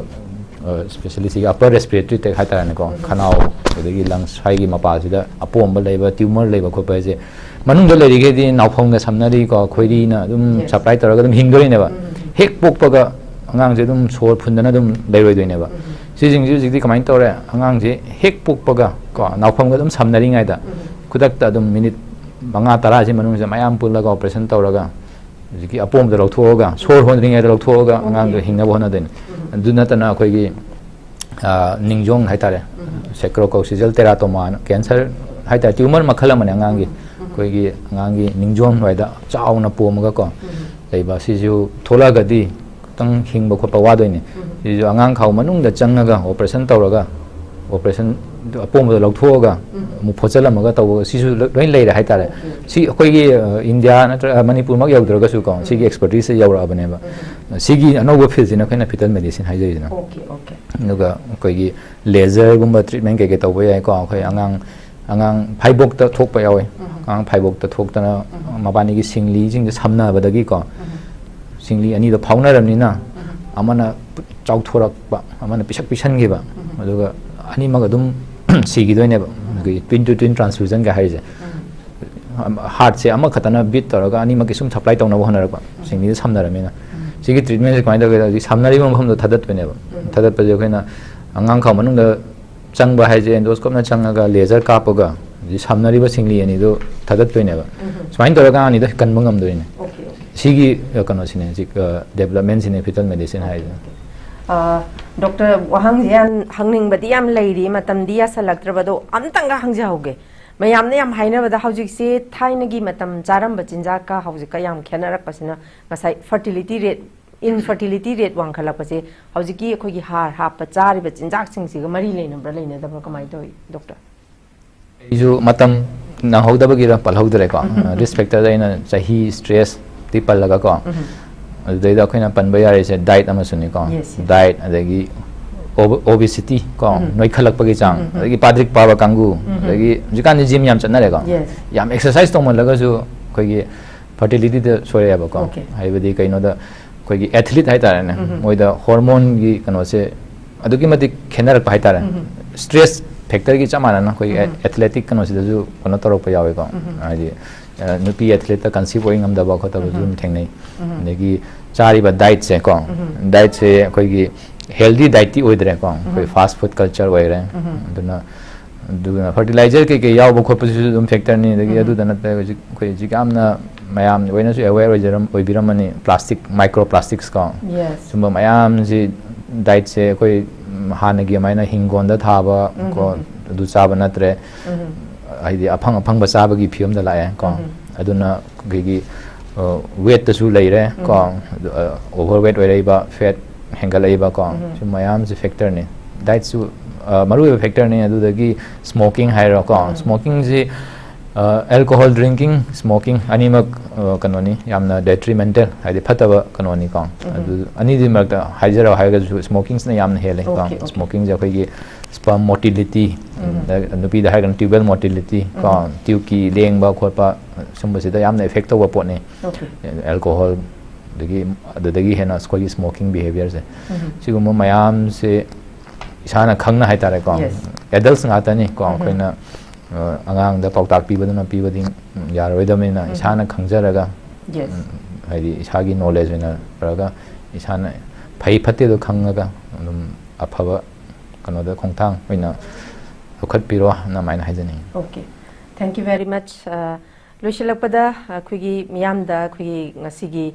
ꯑ, especially ꯁꯤꯒꯤ upper respiratory tract ꯍꯥꯏꯇꯥꯔꯦꯅꯦꯀꯣ, ꯎꯝ꯫ ꯈꯅꯥꯎ, ꯑꯗꯒꯤ lungs ꯁ꯭ꯋꯥꯏꯒꯤ ꯃꯄꯥꯁꯤꯗ ꯑꯄꯣꯝꯕ ꯂꯩꯕ, tumor ꯂꯩꯕ ꯈꯣꯠꯄ ꯍꯥꯏꯁꯦ ꯃꯅꯨꯡꯗ ꯂꯩꯔꯤꯈꯩꯗꯤ ꯅꯥꯎꯐꯝꯒ ꯁꯝꯅꯔꯤꯀꯣ, ꯈꯣꯏꯔꯤꯅ ꯑꯗꯨꯝ Yes. supply ꯇꯧꯔꯒ ꯑꯗꯨꯝ ꯍꯤꯡꯗꯣꯔꯤꯅꯦꯕ꯫ ꯎꯝ꯫ ꯍꯦꯛ ꯄꯣꯛꯄꯒ ꯑꯉꯥꯡꯁꯦ ꯑꯗꯨꯝ ꯁꯣꯔ ꯐꯨꯟꯗꯅ ꯑꯗꯨꯝ ꯂꯩꯔꯣꯏꯗꯣꯏꯅꯦꯕ꯫ ꯎꯝ꯫ ꯁꯤꯁꯤꯡꯁꯦ ꯍꯧꯖꯤꯛꯇꯤ ꯀꯃꯥꯏꯅ ꯇꯧꯔꯦ? ꯑꯉꯥꯡꯁꯦ ꯍꯦꯛ ꯄꯣꯛꯄꯒ ꯀꯣ, ꯅꯥꯎꯐꯝꯒ ꯑꯗꯨꯝ ꯁꯝꯅꯔꯤꯉꯩꯗ ꯎꯝ꯫ ꯈꯨꯗꯛꯇ ꯑꯗꯨꯝ minute ꯃꯉꯥ ꯇꯔꯥꯁꯤ ꯃꯅꯨꯡꯁꯤꯗ ꯃꯌꯥꯝ ꯄꯨꯜꯂꯒ operation ꯇꯧꯔꯒ ꯍꯧꯖꯤꯛꯀꯤ ꯑꯄꯣꯝꯕꯗ ꯂꯧꯊꯣꯛꯑꯒ, ꯁꯣꯔ ꯍꯣꯟꯗ꯭ꯔꯤꯉꯩꯗ ꯂꯧꯊꯣꯛꯑꯒ Okay. ꯑꯉꯥꯡꯗꯣ ꯍꯤꯡꯅꯕ ꯍꯣꯠꯅꯗꯣꯏꯅꯤ꯫ ꯎꯝ꯫ ꯑꯗꯨ ꯅꯠꯇꯅ ꯑꯩꯈꯣꯏꯒꯤ ꯅꯤꯡꯖꯣꯡ ꯍꯥꯏꯇꯥꯔꯦ, ꯁꯦꯀ꯭ꯔꯣꯀꯣꯛꯁꯤꯖꯦꯜ ꯇꯦꯔꯥꯇꯣꯃꯥꯅ ꯀꯦꯟꯁꯔ ꯍꯥꯏꯇꯥꯔꯦ, ꯇ꯭ꯌꯨꯃꯔ ꯃꯈꯜ ꯑꯃꯅꯦ ꯑꯉꯥꯡꯒꯤ꯫ ꯑꯩꯈꯣꯏꯒꯤ ꯑꯉꯥꯡꯒꯤ ꯅꯤꯡꯖꯣꯡ ꯍꯥꯏꯗ ꯆꯥꯎꯅ ꯄꯣꯝꯃꯒꯀꯣ ꯂꯩꯕ, ꯁꯤꯁꯨ ꯊꯣꯛꯂꯛꯑꯒꯗꯤ ꯈꯤꯇꯪ ꯍꯤꯡꯕ ꯈꯣꯠꯄ ꯋꯥꯗꯣꯏꯅꯦ꯫ ꯁꯤꯁꯨ ꯑꯉꯥꯡ ꯈꯥꯎ ꯃꯅꯨꯡꯗ ꯆꯪꯉꯒ ꯑꯣꯄꯔꯦꯁꯟ ꯇꯧꯔꯒ, ꯑꯣꯄꯔꯦꯁꯟ ꯑꯄꯣꯝꯕꯗꯣ ꯂꯧꯊꯣꯛꯑꯒ ꯑꯃꯨꯛ ꯐꯣꯠꯆꯜꯂꯝꯃꯒ ꯇꯧꯕ, ꯁꯤꯁꯨ ꯂꯣꯏ ꯂꯩꯔꯦ ꯍꯥꯏꯇꯥꯔꯦ꯫ ꯁꯤ ꯑꯩꯈꯣꯏꯒꯤ ꯏꯟꯗꯤꯌꯥ ꯅꯠꯇ꯭ꯔꯒ ꯃꯅꯤꯄꯨꯔꯃꯛ ꯌꯧꯗ꯭ꯔꯒꯁꯨꯀꯣ, ꯁꯤꯒꯤ ꯑꯦꯛꯁꯄꯔꯇꯤꯁꯁꯦ ꯌꯧꯔꯛꯑꯕꯅꯦꯕ꯫ ꯁꯤꯒꯤ ꯑꯅꯧꯕ ꯐꯤꯜꯁꯤꯅ ꯑꯩꯈꯣꯏꯅ ꯐꯤꯇꯦꯜ ꯃꯦꯗꯤꯁꯤꯟ ꯍꯥꯏꯖꯔꯤꯁꯤꯅ꯫ ꯑꯗꯨꯒ ꯑꯩꯈꯣꯏꯒꯤ ꯂꯦꯖꯔꯒꯨꯝꯕ ꯇ꯭ꯔꯤꯠꯃꯦꯟ ꯀꯩꯀꯩ ꯇꯧꯕ ꯌꯥꯏꯀꯣ꯫ ꯑꯩꯈꯣꯏ ꯑꯉꯥꯡ ꯑꯉꯥꯡ ꯐꯥꯏꯕꯣꯛꯇ ꯊꯣꯛꯄ ꯌꯥꯎꯋꯦ꯫ ꯑꯉꯥꯡ ꯐꯥꯏꯕꯣꯛꯇ ꯊꯣꯛꯇꯅ ꯃꯕꯥꯅꯤꯒꯤ ꯁꯤꯡꯂꯤꯁꯤꯡꯁꯦ ꯁꯝꯅꯕꯗꯒꯤꯀꯣ, ꯁꯤꯡꯂꯤ ꯑꯅꯤꯗꯣ ꯐꯥꯎꯅꯔꯕꯅꯤꯅ ꯑꯃꯅ ꯆꯥꯎꯊꯣꯔꯛꯄ, ꯑꯃꯅ ꯄꯤꯁꯛ ꯄꯤꯁꯟꯈꯤꯕ, ꯑꯗꯨꯒ ꯑꯅꯤꯃꯛ ꯑꯗꯨꯝ ꯁꯤꯈꯤꯗꯣꯏꯅꯦꯕ꯫ ꯑꯩꯈꯣꯏꯒꯤ twin to twin transfusionꯒ ꯍꯥꯏꯔꯤꯁꯦ꯫ ꯍꯥꯔꯠꯁꯦ ꯑꯃꯈꯛꯇꯅ ꯕꯤꯠ ꯇꯧꯔꯒ ꯑꯅꯤꯃꯛꯀꯤ ꯁꯨꯝ ꯁꯄ꯭ꯂꯥꯏ ꯇꯧꯅꯕ ꯍꯣꯠꯅꯔꯛꯄ, ꯁꯤꯡꯂꯤꯗ ꯁꯝꯅꯔꯕꯅꯤꯅ꯫ ꯁꯤꯒꯤ ꯇ꯭ꯔꯤꯠꯃꯦꯟꯁꯦ ꯀꯃꯥꯏꯅ ꯇꯧꯒꯦꯗ, ꯍꯧꯖꯤꯛ ꯁꯝꯅꯔꯤꯕ ꯃꯐꯝꯗꯣ ꯊꯥꯗꯠꯄꯅꯦꯕ꯫ ꯊꯥꯗꯠꯄꯁꯦ ꯑꯩꯈꯣꯏꯅ ꯑꯉꯥꯡ ꯈꯥꯎ ꯃꯅꯨꯡꯗ ꯆꯪꯕ ꯍꯥꯏꯁꯦ ꯑꯦꯟꯗꯣꯁꯀꯣꯞꯅ ꯆꯪꯉꯒ ꯂꯦꯖꯔ ꯀꯥꯞꯄꯒ ꯍꯧꯖꯤꯛ ꯁꯝꯅꯔꯤꯕ ꯁꯤꯡꯂꯤ ꯑꯅꯤꯗꯣ ꯊꯥꯗꯠꯇꯣꯏꯅꯦꯕ꯫ ꯁꯨꯃꯥꯏꯅ ꯇꯧꯔꯒ ꯑꯉꯥꯡ ꯑꯅꯤꯗꯣ ꯀꯟꯕ ꯉꯝꯗꯣꯏꯅꯦ꯫ ꯁꯤꯒꯤ ꯀꯩꯅꯣꯁꯤꯅꯦ, ꯍꯧꯖꯤꯛ ꯗꯦꯕꯂꯞꯃꯦꯟꯁꯤꯅꯦ ꯐꯤꯇꯦꯜ ꯃꯦꯗꯤꯁꯤꯟ ꯍꯥꯏꯁꯦ꯫ ꯗꯣꯛꯇꯔ, ꯋꯥꯍꯪꯁꯦ ꯌꯥꯝ ꯍꯪꯅꯤꯡꯕꯗꯤ ꯌꯥꯝ ꯂꯩꯔꯤ, ꯃꯇꯝꯗꯤ ꯌꯥꯁꯜꯂꯛꯇ꯭ꯔꯕ, ꯑꯗꯣ ꯑꯝꯇꯪꯒ ꯍꯪꯖꯍꯧꯒꯦ꯫ ꯃꯌꯥꯝꯅ ꯌꯥꯝ ꯍꯥꯏꯅꯕꯗ ꯍꯧꯖꯤꯛꯁꯦ ꯊꯥꯏꯅꯒꯤ ꯃꯇꯝ ꯆꯥꯔꯝꯕ ꯆꯤꯟꯖꯥꯛꯀ ꯍꯧꯖꯤꯛꯀ ꯌꯥꯝ ꯈꯦꯠꯅꯔꯛꯄꯁꯤꯅ ꯉꯁꯥꯏ ꯐꯔꯇꯤꯂꯤꯇꯤ ꯔꯦꯠ, ꯏꯟꯐꯔꯇꯤꯂꯤꯇꯤ ꯔꯦꯠ ꯋꯥꯡꯈꯠꯂꯛꯄꯁꯦ ꯍꯧꯖꯤꯛꯀꯤ ꯑꯩꯈꯣꯏꯒꯤ ꯍꯥꯔ ꯍꯥꯞꯄ ꯆꯥꯔꯤꯕ ꯆꯤꯟꯖꯥꯛꯁꯤꯡꯁꯤꯒ ꯃꯔꯤ ꯂꯩꯅꯕ꯭ꯔꯥ ꯂꯩꯅꯗꯕ꯭ꯔꯥ, ꯀꯃꯥꯏꯅ ꯇꯧꯏ ꯗꯣꯛꯇꯔ? ꯑꯩꯁꯨ ꯃꯇꯝ ꯅꯪꯍꯧꯗꯕꯒꯤꯔ ꯄꯜꯍꯧꯗ꯭ꯔꯦꯀꯣ꯫ ꯔꯤꯁꯛ ꯐꯦꯛꯇꯔꯗ ꯑꯩꯅ ꯆꯍꯤ, ꯁ꯭ꯇ꯭ꯔꯦꯁꯇꯤ ꯄꯜꯂꯒꯀꯣ꯫ ꯑꯗꯨꯗꯩꯗ ꯑꯩꯈꯣꯏꯅ ꯄꯟꯕ ꯌꯥꯔꯤꯁꯦ ꯗꯥꯏꯠ ꯑꯃꯁꯨꯅꯤꯀꯣ꯫ Yes, yes. ꯗꯥꯏꯠ, ꯑꯗꯒꯤ ꯑꯣꯕꯤꯁꯤꯇꯤ ꯀꯣ, ꯅꯣꯏꯈꯠꯂꯛꯄꯒꯤ ꯆꯥꯡ, ꯑꯗꯒꯤ ꯄꯥꯗ꯭ꯔꯤꯛ ꯄꯥꯕ ꯀꯥꯡꯕꯨ, ꯑꯗꯒꯤ ꯍꯧꯖꯤꯛꯀꯥꯟꯗꯤ ꯖꯤꯝ ꯌꯥꯝ ꯆꯠꯅꯔꯦꯀꯣ꯫ Yes. ꯌꯥꯝ ꯑꯦꯛꯁꯔꯁꯥꯏꯁ ꯇꯧꯃꯜꯂꯒꯁꯨ ꯑꯩꯈꯣꯏꯒꯤ ꯐꯔꯇꯤꯂꯤꯇꯤꯗ ꯁꯣꯏꯔꯛꯑꯦꯕꯀꯣ꯫ Okay. ꯍꯥꯏꯕꯗꯤ ꯀꯩꯅꯣꯗ, ꯑꯩꯈꯣꯏꯒꯤ ꯑꯦꯊꯂꯤꯠ ꯍꯥꯏꯇꯥꯔꯦꯅꯦ, ꯃꯣꯏꯗ ꯍꯣꯔꯃꯣꯟꯒꯤ ꯀꯩꯅꯣꯁꯦ ꯑꯗꯨꯛꯀꯤ ꯃꯇꯤꯛ ꯈꯦꯠꯅꯔꯛꯄ ꯍꯥꯏꯇꯥꯔꯦ꯫ ꯁ꯭ꯇ꯭ꯔꯦꯁ ꯐꯦꯛꯇꯔꯒꯤ ꯆꯞ ꯃꯥꯟꯅꯅ ꯑꯩꯈꯣꯏꯒꯤ ꯑꯦꯊꯂꯦꯇꯤꯛ ꯀꯩꯅꯣꯁꯤꯗꯁꯨ ꯀꯩꯅꯣ ꯇꯧꯔꯛꯄ ꯌꯥꯎꯋꯦꯀꯣ꯫ ꯍꯥꯏꯗꯤ ꯑ, ꯅꯨꯄꯤ ꯑꯦꯊꯂꯦꯠꯇ ꯀꯟꯁꯤꯞ ꯑꯣꯏ ꯉꯝꯗꯕ ꯈꯣꯠꯇꯕꯁꯨ ꯑꯗꯨꯝ ꯊꯦꯡꯅꯩ꯫ ꯑꯗꯒꯤ ꯆꯥꯔꯤꯕ ꯗꯥꯏꯠꯁꯦ ꯀꯣ, ꯗꯥꯏꯠꯁꯦ ꯑꯩꯈꯣꯏꯒꯤ ꯍꯦꯜꯗꯤ ꯗꯥꯏꯠꯇꯤ ꯑꯣꯏꯗ꯭ꯔꯦꯀꯣ, ꯑꯩꯈꯣꯏ ꯐꯥꯁ ꯐꯨꯗ ꯀꯜꯆꯔ ꯑꯣꯏꯔꯦ꯫ ꯑꯗꯨꯅ ꯑꯗꯨꯅ ꯐꯔꯇꯤꯂꯥꯏꯖꯔ ꯀꯩꯀꯩ ꯌꯥꯎꯕ ꯈꯣꯠꯄꯁꯤꯁꯨ ꯑꯗꯨꯝ ꯐꯦꯛꯇꯔꯅꯤ꯫ ꯑꯗꯒꯤ ꯑꯗꯨꯗ ꯅꯠꯇꯅ ꯍꯧꯖꯤꯛ, ꯑꯩꯈꯣꯏ ꯍꯧꯖꯤꯛ ꯌꯥꯝꯅ ꯃꯌꯥꯝ ꯂꯣꯏꯅꯁꯨ ꯑꯦꯋꯦꯌꯔ ꯑꯣꯏꯖꯔꯝ-, ꯑꯣꯏꯕꯤꯔꯝꯃꯅꯤ, ꯄ꯭ꯂꯥꯁꯇꯤꯛ, ꯃꯥꯏꯀ꯭ꯔꯣ ꯄ꯭ꯂꯥꯁꯇꯤꯛꯁ ꯀꯣ꯫ Yes. ꯁꯨꯝꯕ ꯃꯌꯥꯝꯁꯤ ꯗꯥꯏꯠꯁꯦ ꯑꯩꯈꯣꯏ ꯍꯥꯟꯅꯒꯤ ꯑꯗꯨꯃꯥꯏꯅ ꯍꯤꯡꯒꯣꯜꯗ ꯊꯥꯕ ꯀꯣ, ꯑꯗꯨ ꯆꯥꯕ ꯅꯠꯇ꯭ꯔꯦ꯫ ꯍꯥꯏꯗꯤ ꯑꯐꯪ ꯑꯐꯪꯕ ꯆꯥꯕꯒꯤ ꯐꯤꯕꯝꯗ ꯂꯥꯛꯑꯦ ꯀꯣ꯫ ꯑꯗꯨꯅ ꯑꯩꯈꯣꯏꯒꯤ ꯋꯦꯠꯇꯁꯨ ꯂꯩꯔꯦ ꯀꯣ꯫ ꯑꯣꯚꯔ ꯋꯦꯠ ꯑꯣꯏꯔꯛꯏꯕ, ꯐꯦꯠ ꯍꯦꯟꯒꯠꯂꯛꯏꯕ ꯀꯣ, ꯁꯤ ꯃꯌꯥꯝꯁꯦ ꯐꯦꯛꯇꯔꯅꯤ꯫ ꯗꯥꯏꯠꯁꯨ ꯃꯔꯨꯑꯣꯏꯕ ꯐꯦꯛꯇꯔꯅꯤ꯫ ꯑꯗꯨꯗꯒꯤ ꯁ꯭ꯃꯣꯀꯤꯡ ꯍꯥꯏꯔꯣ ꯀꯣ꯫ ꯁ꯭ꯃꯣꯀꯤꯡꯁꯤ ꯑꯦꯜꯀꯣꯍꯣꯜ ꯗ꯭ꯔꯤꯡꯀꯤꯡ, ꯁ꯭ꯃꯣꯀꯤꯡ ꯑꯅꯤꯃꯛ ꯀꯩꯅꯣꯅꯤ, ꯌꯥꯝꯅ ꯗꯦꯇ꯭ꯔꯤꯃꯦꯟꯇꯦꯜ, ꯍꯥꯏꯗꯤ ꯐꯠꯇꯕ ꯀꯩꯅꯣꯅꯤꯀꯣ꯫ ꯑꯗꯨ ꯑꯅꯤꯗꯨꯒꯤ ꯃꯔꯛꯇ ꯍꯥꯏꯖꯔꯣ ꯍꯥꯏꯔꯒꯁꯨ ꯁ꯭ꯃꯣꯀꯤꯡꯁꯤꯅ ꯌꯥꯝꯅ ꯍꯦꯜꯂꯦ ꯀꯣ꯫ ꯁ꯭ꯃꯣꯀꯤꯡꯁꯦ ꯑꯩꯈꯣꯏꯒꯤ ꯁ꯭ꯄꯔꯝ ꯃꯣꯇꯤꯂꯤꯇꯤ, ꯅꯨꯄꯤꯗ ꯍꯥꯏꯔꯒꯅ ꯇ꯭ꯌꯨꯕꯦꯜ ꯃꯣꯇꯤꯂꯤꯇꯤ ꯀꯣ, ꯇ꯭ꯌꯨꯕꯀꯤ ꯂꯦꯡꯕ ꯈꯣꯠꯄ, ꯁꯨꯝꯕꯁꯤꯗ ꯌꯥꯝꯅ ꯏꯐꯦꯛ ꯇꯧꯕ ꯄꯣꯠꯅꯤ꯫ ꯑꯦꯜꯀꯣꯍꯣꯜ, ꯑꯗꯒꯤ ꯑꯗꯨꯗꯒꯤ ꯍꯦꯟꯅ ꯑꯩꯈꯣꯏꯒꯤ ꯁ꯭ꯃꯣꯀꯤꯡ ꯕꯤꯍꯦꯕꯤꯌꯔꯁꯦ, ꯁꯤꯒꯨꯝꯕ ꯃꯌꯥꯝꯁꯦ ꯏꯁꯥꯅ ꯈꯪꯅ ꯍꯥꯏꯇꯥꯔꯦꯀꯣ꯫ ꯑꯦꯗꯜꯁ ꯉꯥꯛꯇꯅꯤ ꯀꯣ꯫ ꯑꯩꯈꯣꯏꯅ ꯑꯉꯥꯡꯗ ꯄꯥꯎꯇꯥꯛ ꯄꯤꯕꯗꯨꯅ ꯄꯤꯕꯗꯤ ꯌꯥꯔꯣꯏꯗꯕꯅꯤꯅ, ꯏꯁꯥꯅ ꯈꯪꯖꯔꯒ, ꯍꯥꯏꯗꯤ ꯏꯁꯥꯒꯤ ꯅꯣꯂꯦꯖ ꯑꯣꯏꯅ ꯇꯧꯔꯒ, ꯏꯁꯥꯅ ꯐꯩ ꯐꯠꯇꯦꯗꯣ ꯈꯪꯉꯒ ꯑꯗꯨꯝ ꯑꯐꯕ ꯀꯩꯅꯣꯗ ꯈꯣꯡꯊꯥꯡ ꯑꯣꯏꯅ ꯂꯧꯈꯠꯄꯤꯔꯣ ꯍꯥꯏꯅ ꯑꯗꯨꯃꯥꯏꯅ ꯍꯥꯏꯖꯅꯤꯡꯉꯤ꯫ Okay, thank you very much. ꯂꯣꯏꯁꯤꯜꯂꯛꯄꯗ ꯑꯩꯈꯣꯏꯒꯤ ꯃꯤꯌꯥꯝꯗ ꯑꯩꯈꯣꯏꯒꯤ ꯉꯁꯤꯒꯤ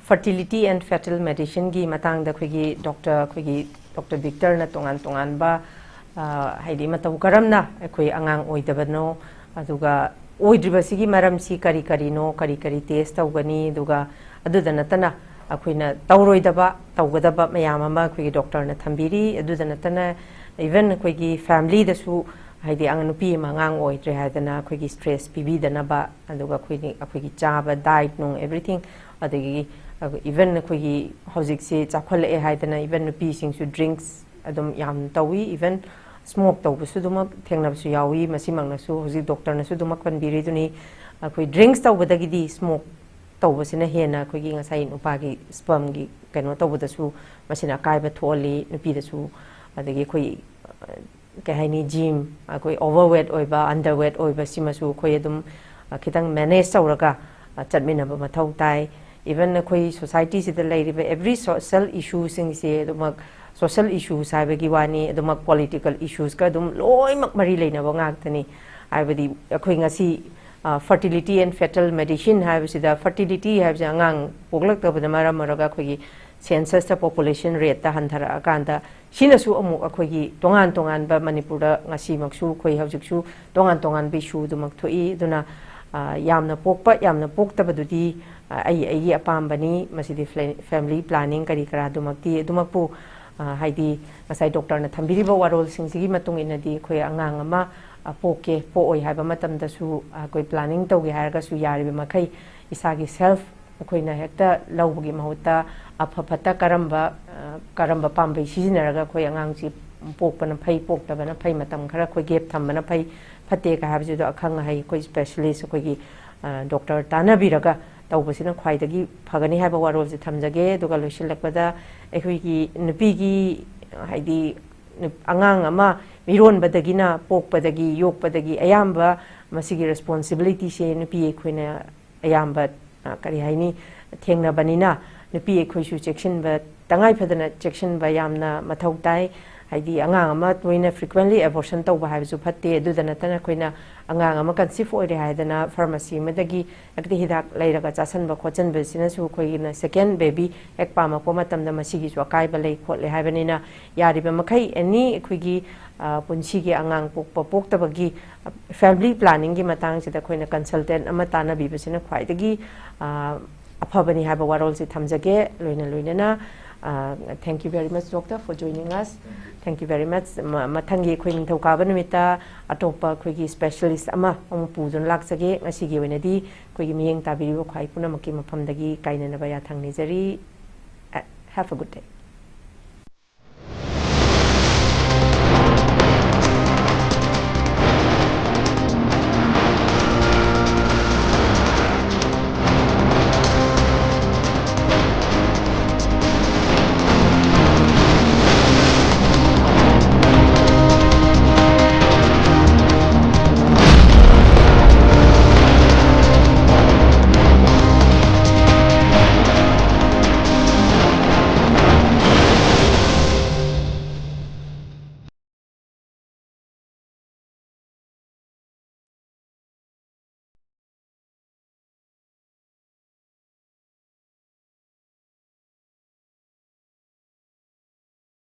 fertility and fetal medicineꯒꯤ ꯃꯇꯥꯡꯗ ꯑꯩꯈꯣꯏꯒꯤ ꯗꯣꯛꯇꯔ ꯑꯩꯈꯣꯏꯒꯤ ꯗꯣꯛꯇꯔ ꯕꯤꯛꯇꯔꯅ ꯇꯣꯉꯥꯟ ꯇꯣꯉꯥꯟꯕ ꯍꯥꯏꯗꯤ ꯃꯇꯧ ꯀꯔꯝꯅ ꯑꯩꯈꯣꯏ ꯑꯉꯥꯡ ꯑꯣꯏꯗꯕꯅꯣ, ꯑꯗꯨꯒ ꯑꯣꯏꯗ꯭ꯔꯤꯕꯁꯤꯒꯤ ꯃꯔꯝꯁꯤ ꯀꯔꯤ ꯀꯔꯤꯅꯣ, ꯀꯔꯤ ꯀꯔꯤ ꯇꯦꯁ ꯇꯧꯒꯅꯤ, ꯑꯗꯨꯒ ꯑꯗꯨꯗ ꯅꯠꯇꯅ ꯑꯩꯈꯣꯏꯅ ꯇꯧꯔꯣꯏꯗꯕ ꯇꯧꯒꯗꯕ ꯃꯌꯥꯝ ꯑꯃ ꯑꯩꯈꯣꯏꯒꯤ ꯗꯣꯛꯇꯔꯅ ꯊꯝꯕꯤꯔꯤ꯫ ꯑꯗꯨꯗ ꯅꯠꯇꯅ even ꯑꯩꯈꯣꯏꯒꯤ ꯐꯦꯃꯤꯂꯤꯗꯁꯨ ꯍꯥꯏꯗꯤ ꯅꯨꯄꯤ ꯑꯃ ꯑꯉꯥꯡ ꯑꯣꯏꯗ꯭ꯔꯦ ꯍꯥꯏꯗꯅ ꯑꯩꯈꯣꯏꯒꯤ ꯁ꯭ꯇ꯭ꯔꯦꯁ ꯄꯤꯕꯤꯗꯅꯕ, ꯑꯗꯨꯒ ꯑꯩꯈꯣꯏꯒꯤ ꯑꯩꯈꯣꯏꯒꯤ ꯆꯥꯕ ꯗꯥꯏꯠ ꯅꯨꯡ ꯑꯦꯕ꯭ꯔꯤꯊꯤꯡ, ꯑꯗꯒꯤ even ꯑꯩꯈꯣꯏꯒꯤ ꯍꯧꯖꯤꯛꯁꯤ ꯆꯥꯎꯈꯠꯂꯛꯑꯦ ꯍꯥꯏꯗꯅ even ꯅꯨꯄꯤꯁꯤꯡꯁꯨ ꯗ꯭ꯔꯤꯡꯁ ꯑꯗꯨꯝ ꯌꯥꯝ ꯇꯧꯏ꯫ Even ꯁ꯭ꯃꯣꯛ ꯇꯧꯕꯁꯨ ꯑꯗꯨꯃꯛ ꯊꯦꯡꯅꯕꯁꯨ ꯌꯥꯎꯏ꯫ ꯃꯁꯤꯃꯛꯅꯁꯨ ꯍꯧꯖꯤꯛ ꯗꯣꯛꯇꯔꯅꯁꯨ ꯑꯗꯨꯃꯛ ꯄꯟꯕꯤꯔꯤꯗꯨꯅꯤ, ꯑꯩꯈꯣꯏ ꯗ꯭ꯔꯤꯡꯁ ꯇꯧꯕꯗꯒꯤꯗꯤ ꯁ꯭ꯃꯣꯛ ꯇꯧꯕꯁꯤꯅ ꯍꯦꯟꯅ ꯑꯩꯈꯣꯏꯒꯤ ꯉꯁꯥꯏ ꯅꯨꯄꯥꯒꯤ ꯁ꯭ꯄꯔꯝꯒꯤ ꯀꯩꯅꯣ ꯇꯧꯕꯗꯁꯨ ꯃꯁꯤꯅ ꯑꯀꯥꯏꯕ ꯊꯣꯛꯍꯜꯂꯤ꯫ ꯅꯨꯄꯤꯗꯁꯨ, ꯑꯗꯒꯤ ꯑꯩꯈꯣꯏ ꯀꯩ ꯍꯥꯏꯅꯤ, ꯖꯤꯝ, ꯑꯩꯈꯣꯏ ꯑꯣꯚꯔ ꯋꯦꯠ ꯑꯣꯏꯕ, ꯑꯟꯗꯔ ꯋꯦꯠ ꯑꯣꯏꯕ, ꯁꯤꯃꯁꯨ ꯑꯩꯈꯣꯏ ꯑꯗꯨꯝ ꯈꯤꯇꯪ ꯃꯦꯅꯦꯖ ꯇꯧꯔꯒ ꯆꯠꯃꯤꯟꯅꯕ ꯃꯊꯧ ꯇꯥꯏ꯫ Even ꯑꯩꯈꯣꯏ ꯁꯣꯁꯥꯏꯇꯤꯁꯤꯗ ꯂꯩꯔꯤꯕ every social issueꯁꯤꯡꯁꯦ ꯑꯗꯨꯃꯛ social issues ꯍꯥꯏꯕꯒꯤ ꯋꯥꯅꯤ, ꯑꯗꯨꯃꯛ political issuesꯀ ꯑꯗꯨꯝ ꯂꯣꯏꯅꯃꯛ ꯃꯔꯤ ꯂꯩꯅꯕ ꯉꯥꯛꯇꯅꯤ꯫ ꯍꯥꯏꯕꯗꯤ ꯑꯩꯈꯣꯏ ꯉꯁꯤ fertility and fetal medicine ꯍꯥꯏꯕꯁꯤꯗ, fertility ꯍꯥꯏꯕꯁꯦ ꯑꯉꯥꯡ ꯄꯣꯛꯂꯛꯇꯕꯗ ꯃꯔꯝ ꯑꯣꯏꯔꯒ ꯑꯩꯈꯣꯏꯒꯤ census ꯇ population rate ꯇ ꯍꯟꯊꯔꯛꯑꯀꯥꯟꯗ ꯁꯤꯅꯁꯨ ꯑꯃꯨꯛ ꯑꯩꯈꯣꯏꯒꯤ ꯇꯣꯉꯥꯟ ꯇꯣꯉꯥꯟꯕ, ꯃꯅꯤꯄꯨꯔꯗ ꯉꯁꯤꯃꯛꯁꯨ ꯑꯩꯈꯣꯏ ꯍꯧꯖꯤꯛꯁꯨ ꯇꯣꯉꯥꯟ ꯇꯣꯉꯥꯟꯕ issue ꯗꯨꯃꯛ ꯊꯣꯛꯏ꯫ ꯑꯗꯨꯅ, ꯑ, ꯌꯥꯝꯅ ꯄꯣꯛꯄ, ꯌꯥꯝꯅ ꯄꯣꯛꯇꯕꯗꯨꯗꯤ, ꯑ, ꯑꯩ ꯑꯩꯒꯤ ꯑꯄꯥꯝꯕꯅꯤ꯫ ꯃꯁꯤꯗꯤ ꯐ꯭ꯂꯦ-, family planning ꯀꯔꯤ ꯀꯔꯥꯗꯨꯃꯛꯇꯤ, ꯑꯗꯨꯃꯛꯄꯨ, ꯑ, ꯍꯥꯏꯗꯤ ꯉꯁꯥꯏ doctor ꯅ ꯊꯝꯕꯤꯔꯤꯕ ꯋꯥꯔꯣꯜꯁꯤꯡꯁꯤꯒꯤ ꯃꯇꯨꯡ ꯏꯟꯅꯗꯤ ꯑꯩꯈꯣꯏ ꯑꯉꯥꯡ ꯑꯃ, ꯑ, ꯄꯣꯛꯀꯦ, ꯄꯣꯛꯑꯣꯏ ꯍꯥꯏꯕ ꯃꯇꯝꯗꯁꯨ, ꯑ, ꯑꯩꯈꯣꯏ planning ꯇꯧꯒꯦ ꯍꯥꯏꯔꯒꯁꯨ ꯌꯥꯔꯤꯕ ꯃꯈꯩ ꯏꯁꯥꯒꯤ self ꯑꯩꯈꯣꯏꯅ ꯍꯦꯛꯇ ꯂꯧꯕꯒꯤ ꯃꯍꯨꯠꯇ ꯑꯐ ꯐꯠꯇ ꯀꯔꯝꯕ, ꯑ, ꯀꯔꯝꯕ ꯄꯥꯝꯕꯩ ꯁꯤꯖꯤꯟꯅꯔꯒ ꯑꯩꯈꯣꯏ ꯑꯉꯥꯡꯁꯤ ꯄꯣꯛꯄꯅ ꯐꯩ, ꯄꯣꯛꯇꯕꯅ ꯐꯩ, ꯃꯇꯝ ꯈꯔ ꯑꯩꯈꯣꯏ gap ꯊꯝꯕꯅ ꯐꯩ, ꯐꯠꯇꯦꯒ ꯍꯥꯏꯕꯁꯤꯗꯣ ꯑꯈꯪ ꯑꯍꯩ ꯑꯩꯈꯣꯏ specialist ꯑꯩꯈꯣꯏꯒꯤ, ꯑ, doctor ꯇꯥꯟꯅꯕꯤꯔꯒ ꯇꯧꯕꯁꯤꯅ ꯈ꯭ꯋꯥꯏꯗꯒꯤ ꯐꯒꯅꯤ ꯍꯥꯏꯕ ꯋꯥꯔꯣꯜꯁꯦ ꯊꯝꯖꯒꯦ꯫ ꯑꯗꯨꯒ ꯂꯣꯏꯁꯤꯜꯂꯛꯄꯗ ꯑꯩꯈꯣꯏꯒꯤ ꯅꯨꯄꯤꯒꯤ, ꯍꯥꯏꯗꯤ, ꯅꯨꯞ-, ꯑꯉꯥꯡ ꯑꯃ ꯃꯤꯔꯣꯟꯕꯗꯒꯤꯅ ꯄꯣꯛꯄꯗꯒꯤ, ꯌꯣꯛꯄꯗꯒꯤ ꯑꯌꯥꯝꯕ ꯃꯁꯤꯒꯤ responsibility ꯁꯦ ꯅꯨꯄꯤ ꯑꯩꯈꯣꯏꯅ ꯑꯌꯥꯝꯕ, ꯑ, ꯀꯔꯤ ꯍꯥꯏꯅꯤ, ꯊꯦꯡꯅꯕꯅꯤꯅ ꯅꯨꯄꯤ ꯑꯩꯈꯣꯏꯁꯨ ꯆꯦꯛꯁꯤꯟꯕ, ꯇꯉꯥꯏ ꯐꯗꯅ ꯆꯦꯛꯁꯤꯟꯕ ꯌꯥꯝꯅ ꯃꯊꯧ ꯇꯥꯏ꯫ ꯍꯥꯏꯗꯤ ꯑꯉꯥꯡ ꯑꯃ ꯇꯣꯏꯅ frequently abortion ꯇꯧꯕ ꯍꯥꯏꯕꯁꯨ ꯐꯠꯇꯦ꯫ ꯑꯗꯨꯗ ꯅꯠꯇꯅ ꯑꯩꯈꯣꯏꯅ ꯑꯉꯥꯡ ꯑꯃ conceive ꯑꯣꯏꯔꯦ ꯍꯥꯏꯗꯅ pharmacy ꯑꯃꯗꯒꯤ ꯍꯦꯛꯇ ꯍꯤꯗꯥꯛ ꯂꯩꯔꯒ ꯆꯥꯁꯟꯕ ꯈꯣꯠꯆꯟꯕꯁꯤꯅꯁꯨ ꯑꯩꯈꯣꯏꯒꯤꯅ second baby ꯍꯦꯛ ꯄꯥꯝꯃꯛꯄ ꯃꯇꯝꯗ ꯃꯁꯤꯒꯤꯁꯨ ꯑꯀꯥꯏꯕ ꯂꯩ ꯈꯣꯠꯂꯦ ꯍꯥꯏꯕꯅꯤꯅ ꯌꯥꯔꯤꯕ ꯃꯈꯩ any ꯑꯩꯈꯣꯏꯒꯤ, ꯑ, ꯄꯨꯟꯁꯤꯒꯤ ꯑꯉꯥꯡ ꯄꯣꯛꯄ ꯄꯣꯛꯇꯕꯒꯤ, ꯑ, family planning ꯒꯤ ꯃꯇꯥꯡꯁꯤꯗ ꯑꯩꯈꯣꯏꯅ consultant ꯑꯃ ꯇꯥꯟꯅꯕꯤꯕꯁꯤꯅ ꯈ꯭ꯋꯥꯏꯗꯒꯤ, ꯑ, ꯑꯐꯕꯅꯤ ꯍꯥꯏꯕ ꯋꯥꯔꯣꯜꯁꯤ ꯊꯝꯖꯒꯦ꯫ ꯂꯣꯏꯅ ꯂꯣꯏꯅꯅ, ꯑ, thank you very much, doctor, for joining us. Thank you very much. ꯃ-, ꯃꯊꯪꯒꯤ ꯑꯩꯈꯣꯏ ꯅꯤꯡꯊꯧꯀꯥꯕ ꯅꯨꯃꯤꯠꯇ ꯑꯇꯣꯞꯄ ꯑꯩꯈꯣꯏꯒꯤ specialist ꯑꯃ ꯑꯃꯨꯛ ꯄꯨꯗꯨꯅ ꯂꯥꯛꯆꯒꯦ꯫ ꯉꯁꯤꯒꯤ ꯑꯣꯏꯅꯗꯤ ꯑꯩꯈꯣꯏꯒꯤ ꯃꯤꯠꯌꯦꯡ ꯇꯥꯕꯤꯔꯤꯕ ꯈ꯭ꯋꯥꯏ ꯄꯨꯝꯅꯃꯛꯀꯤ ꯃꯐꯝꯗꯒꯤ ꯀꯥꯏꯅꯅꯕ ꯌꯥꯊꯪ ꯅꯤꯖꯔꯤ꯫ ꯑ, have a good day.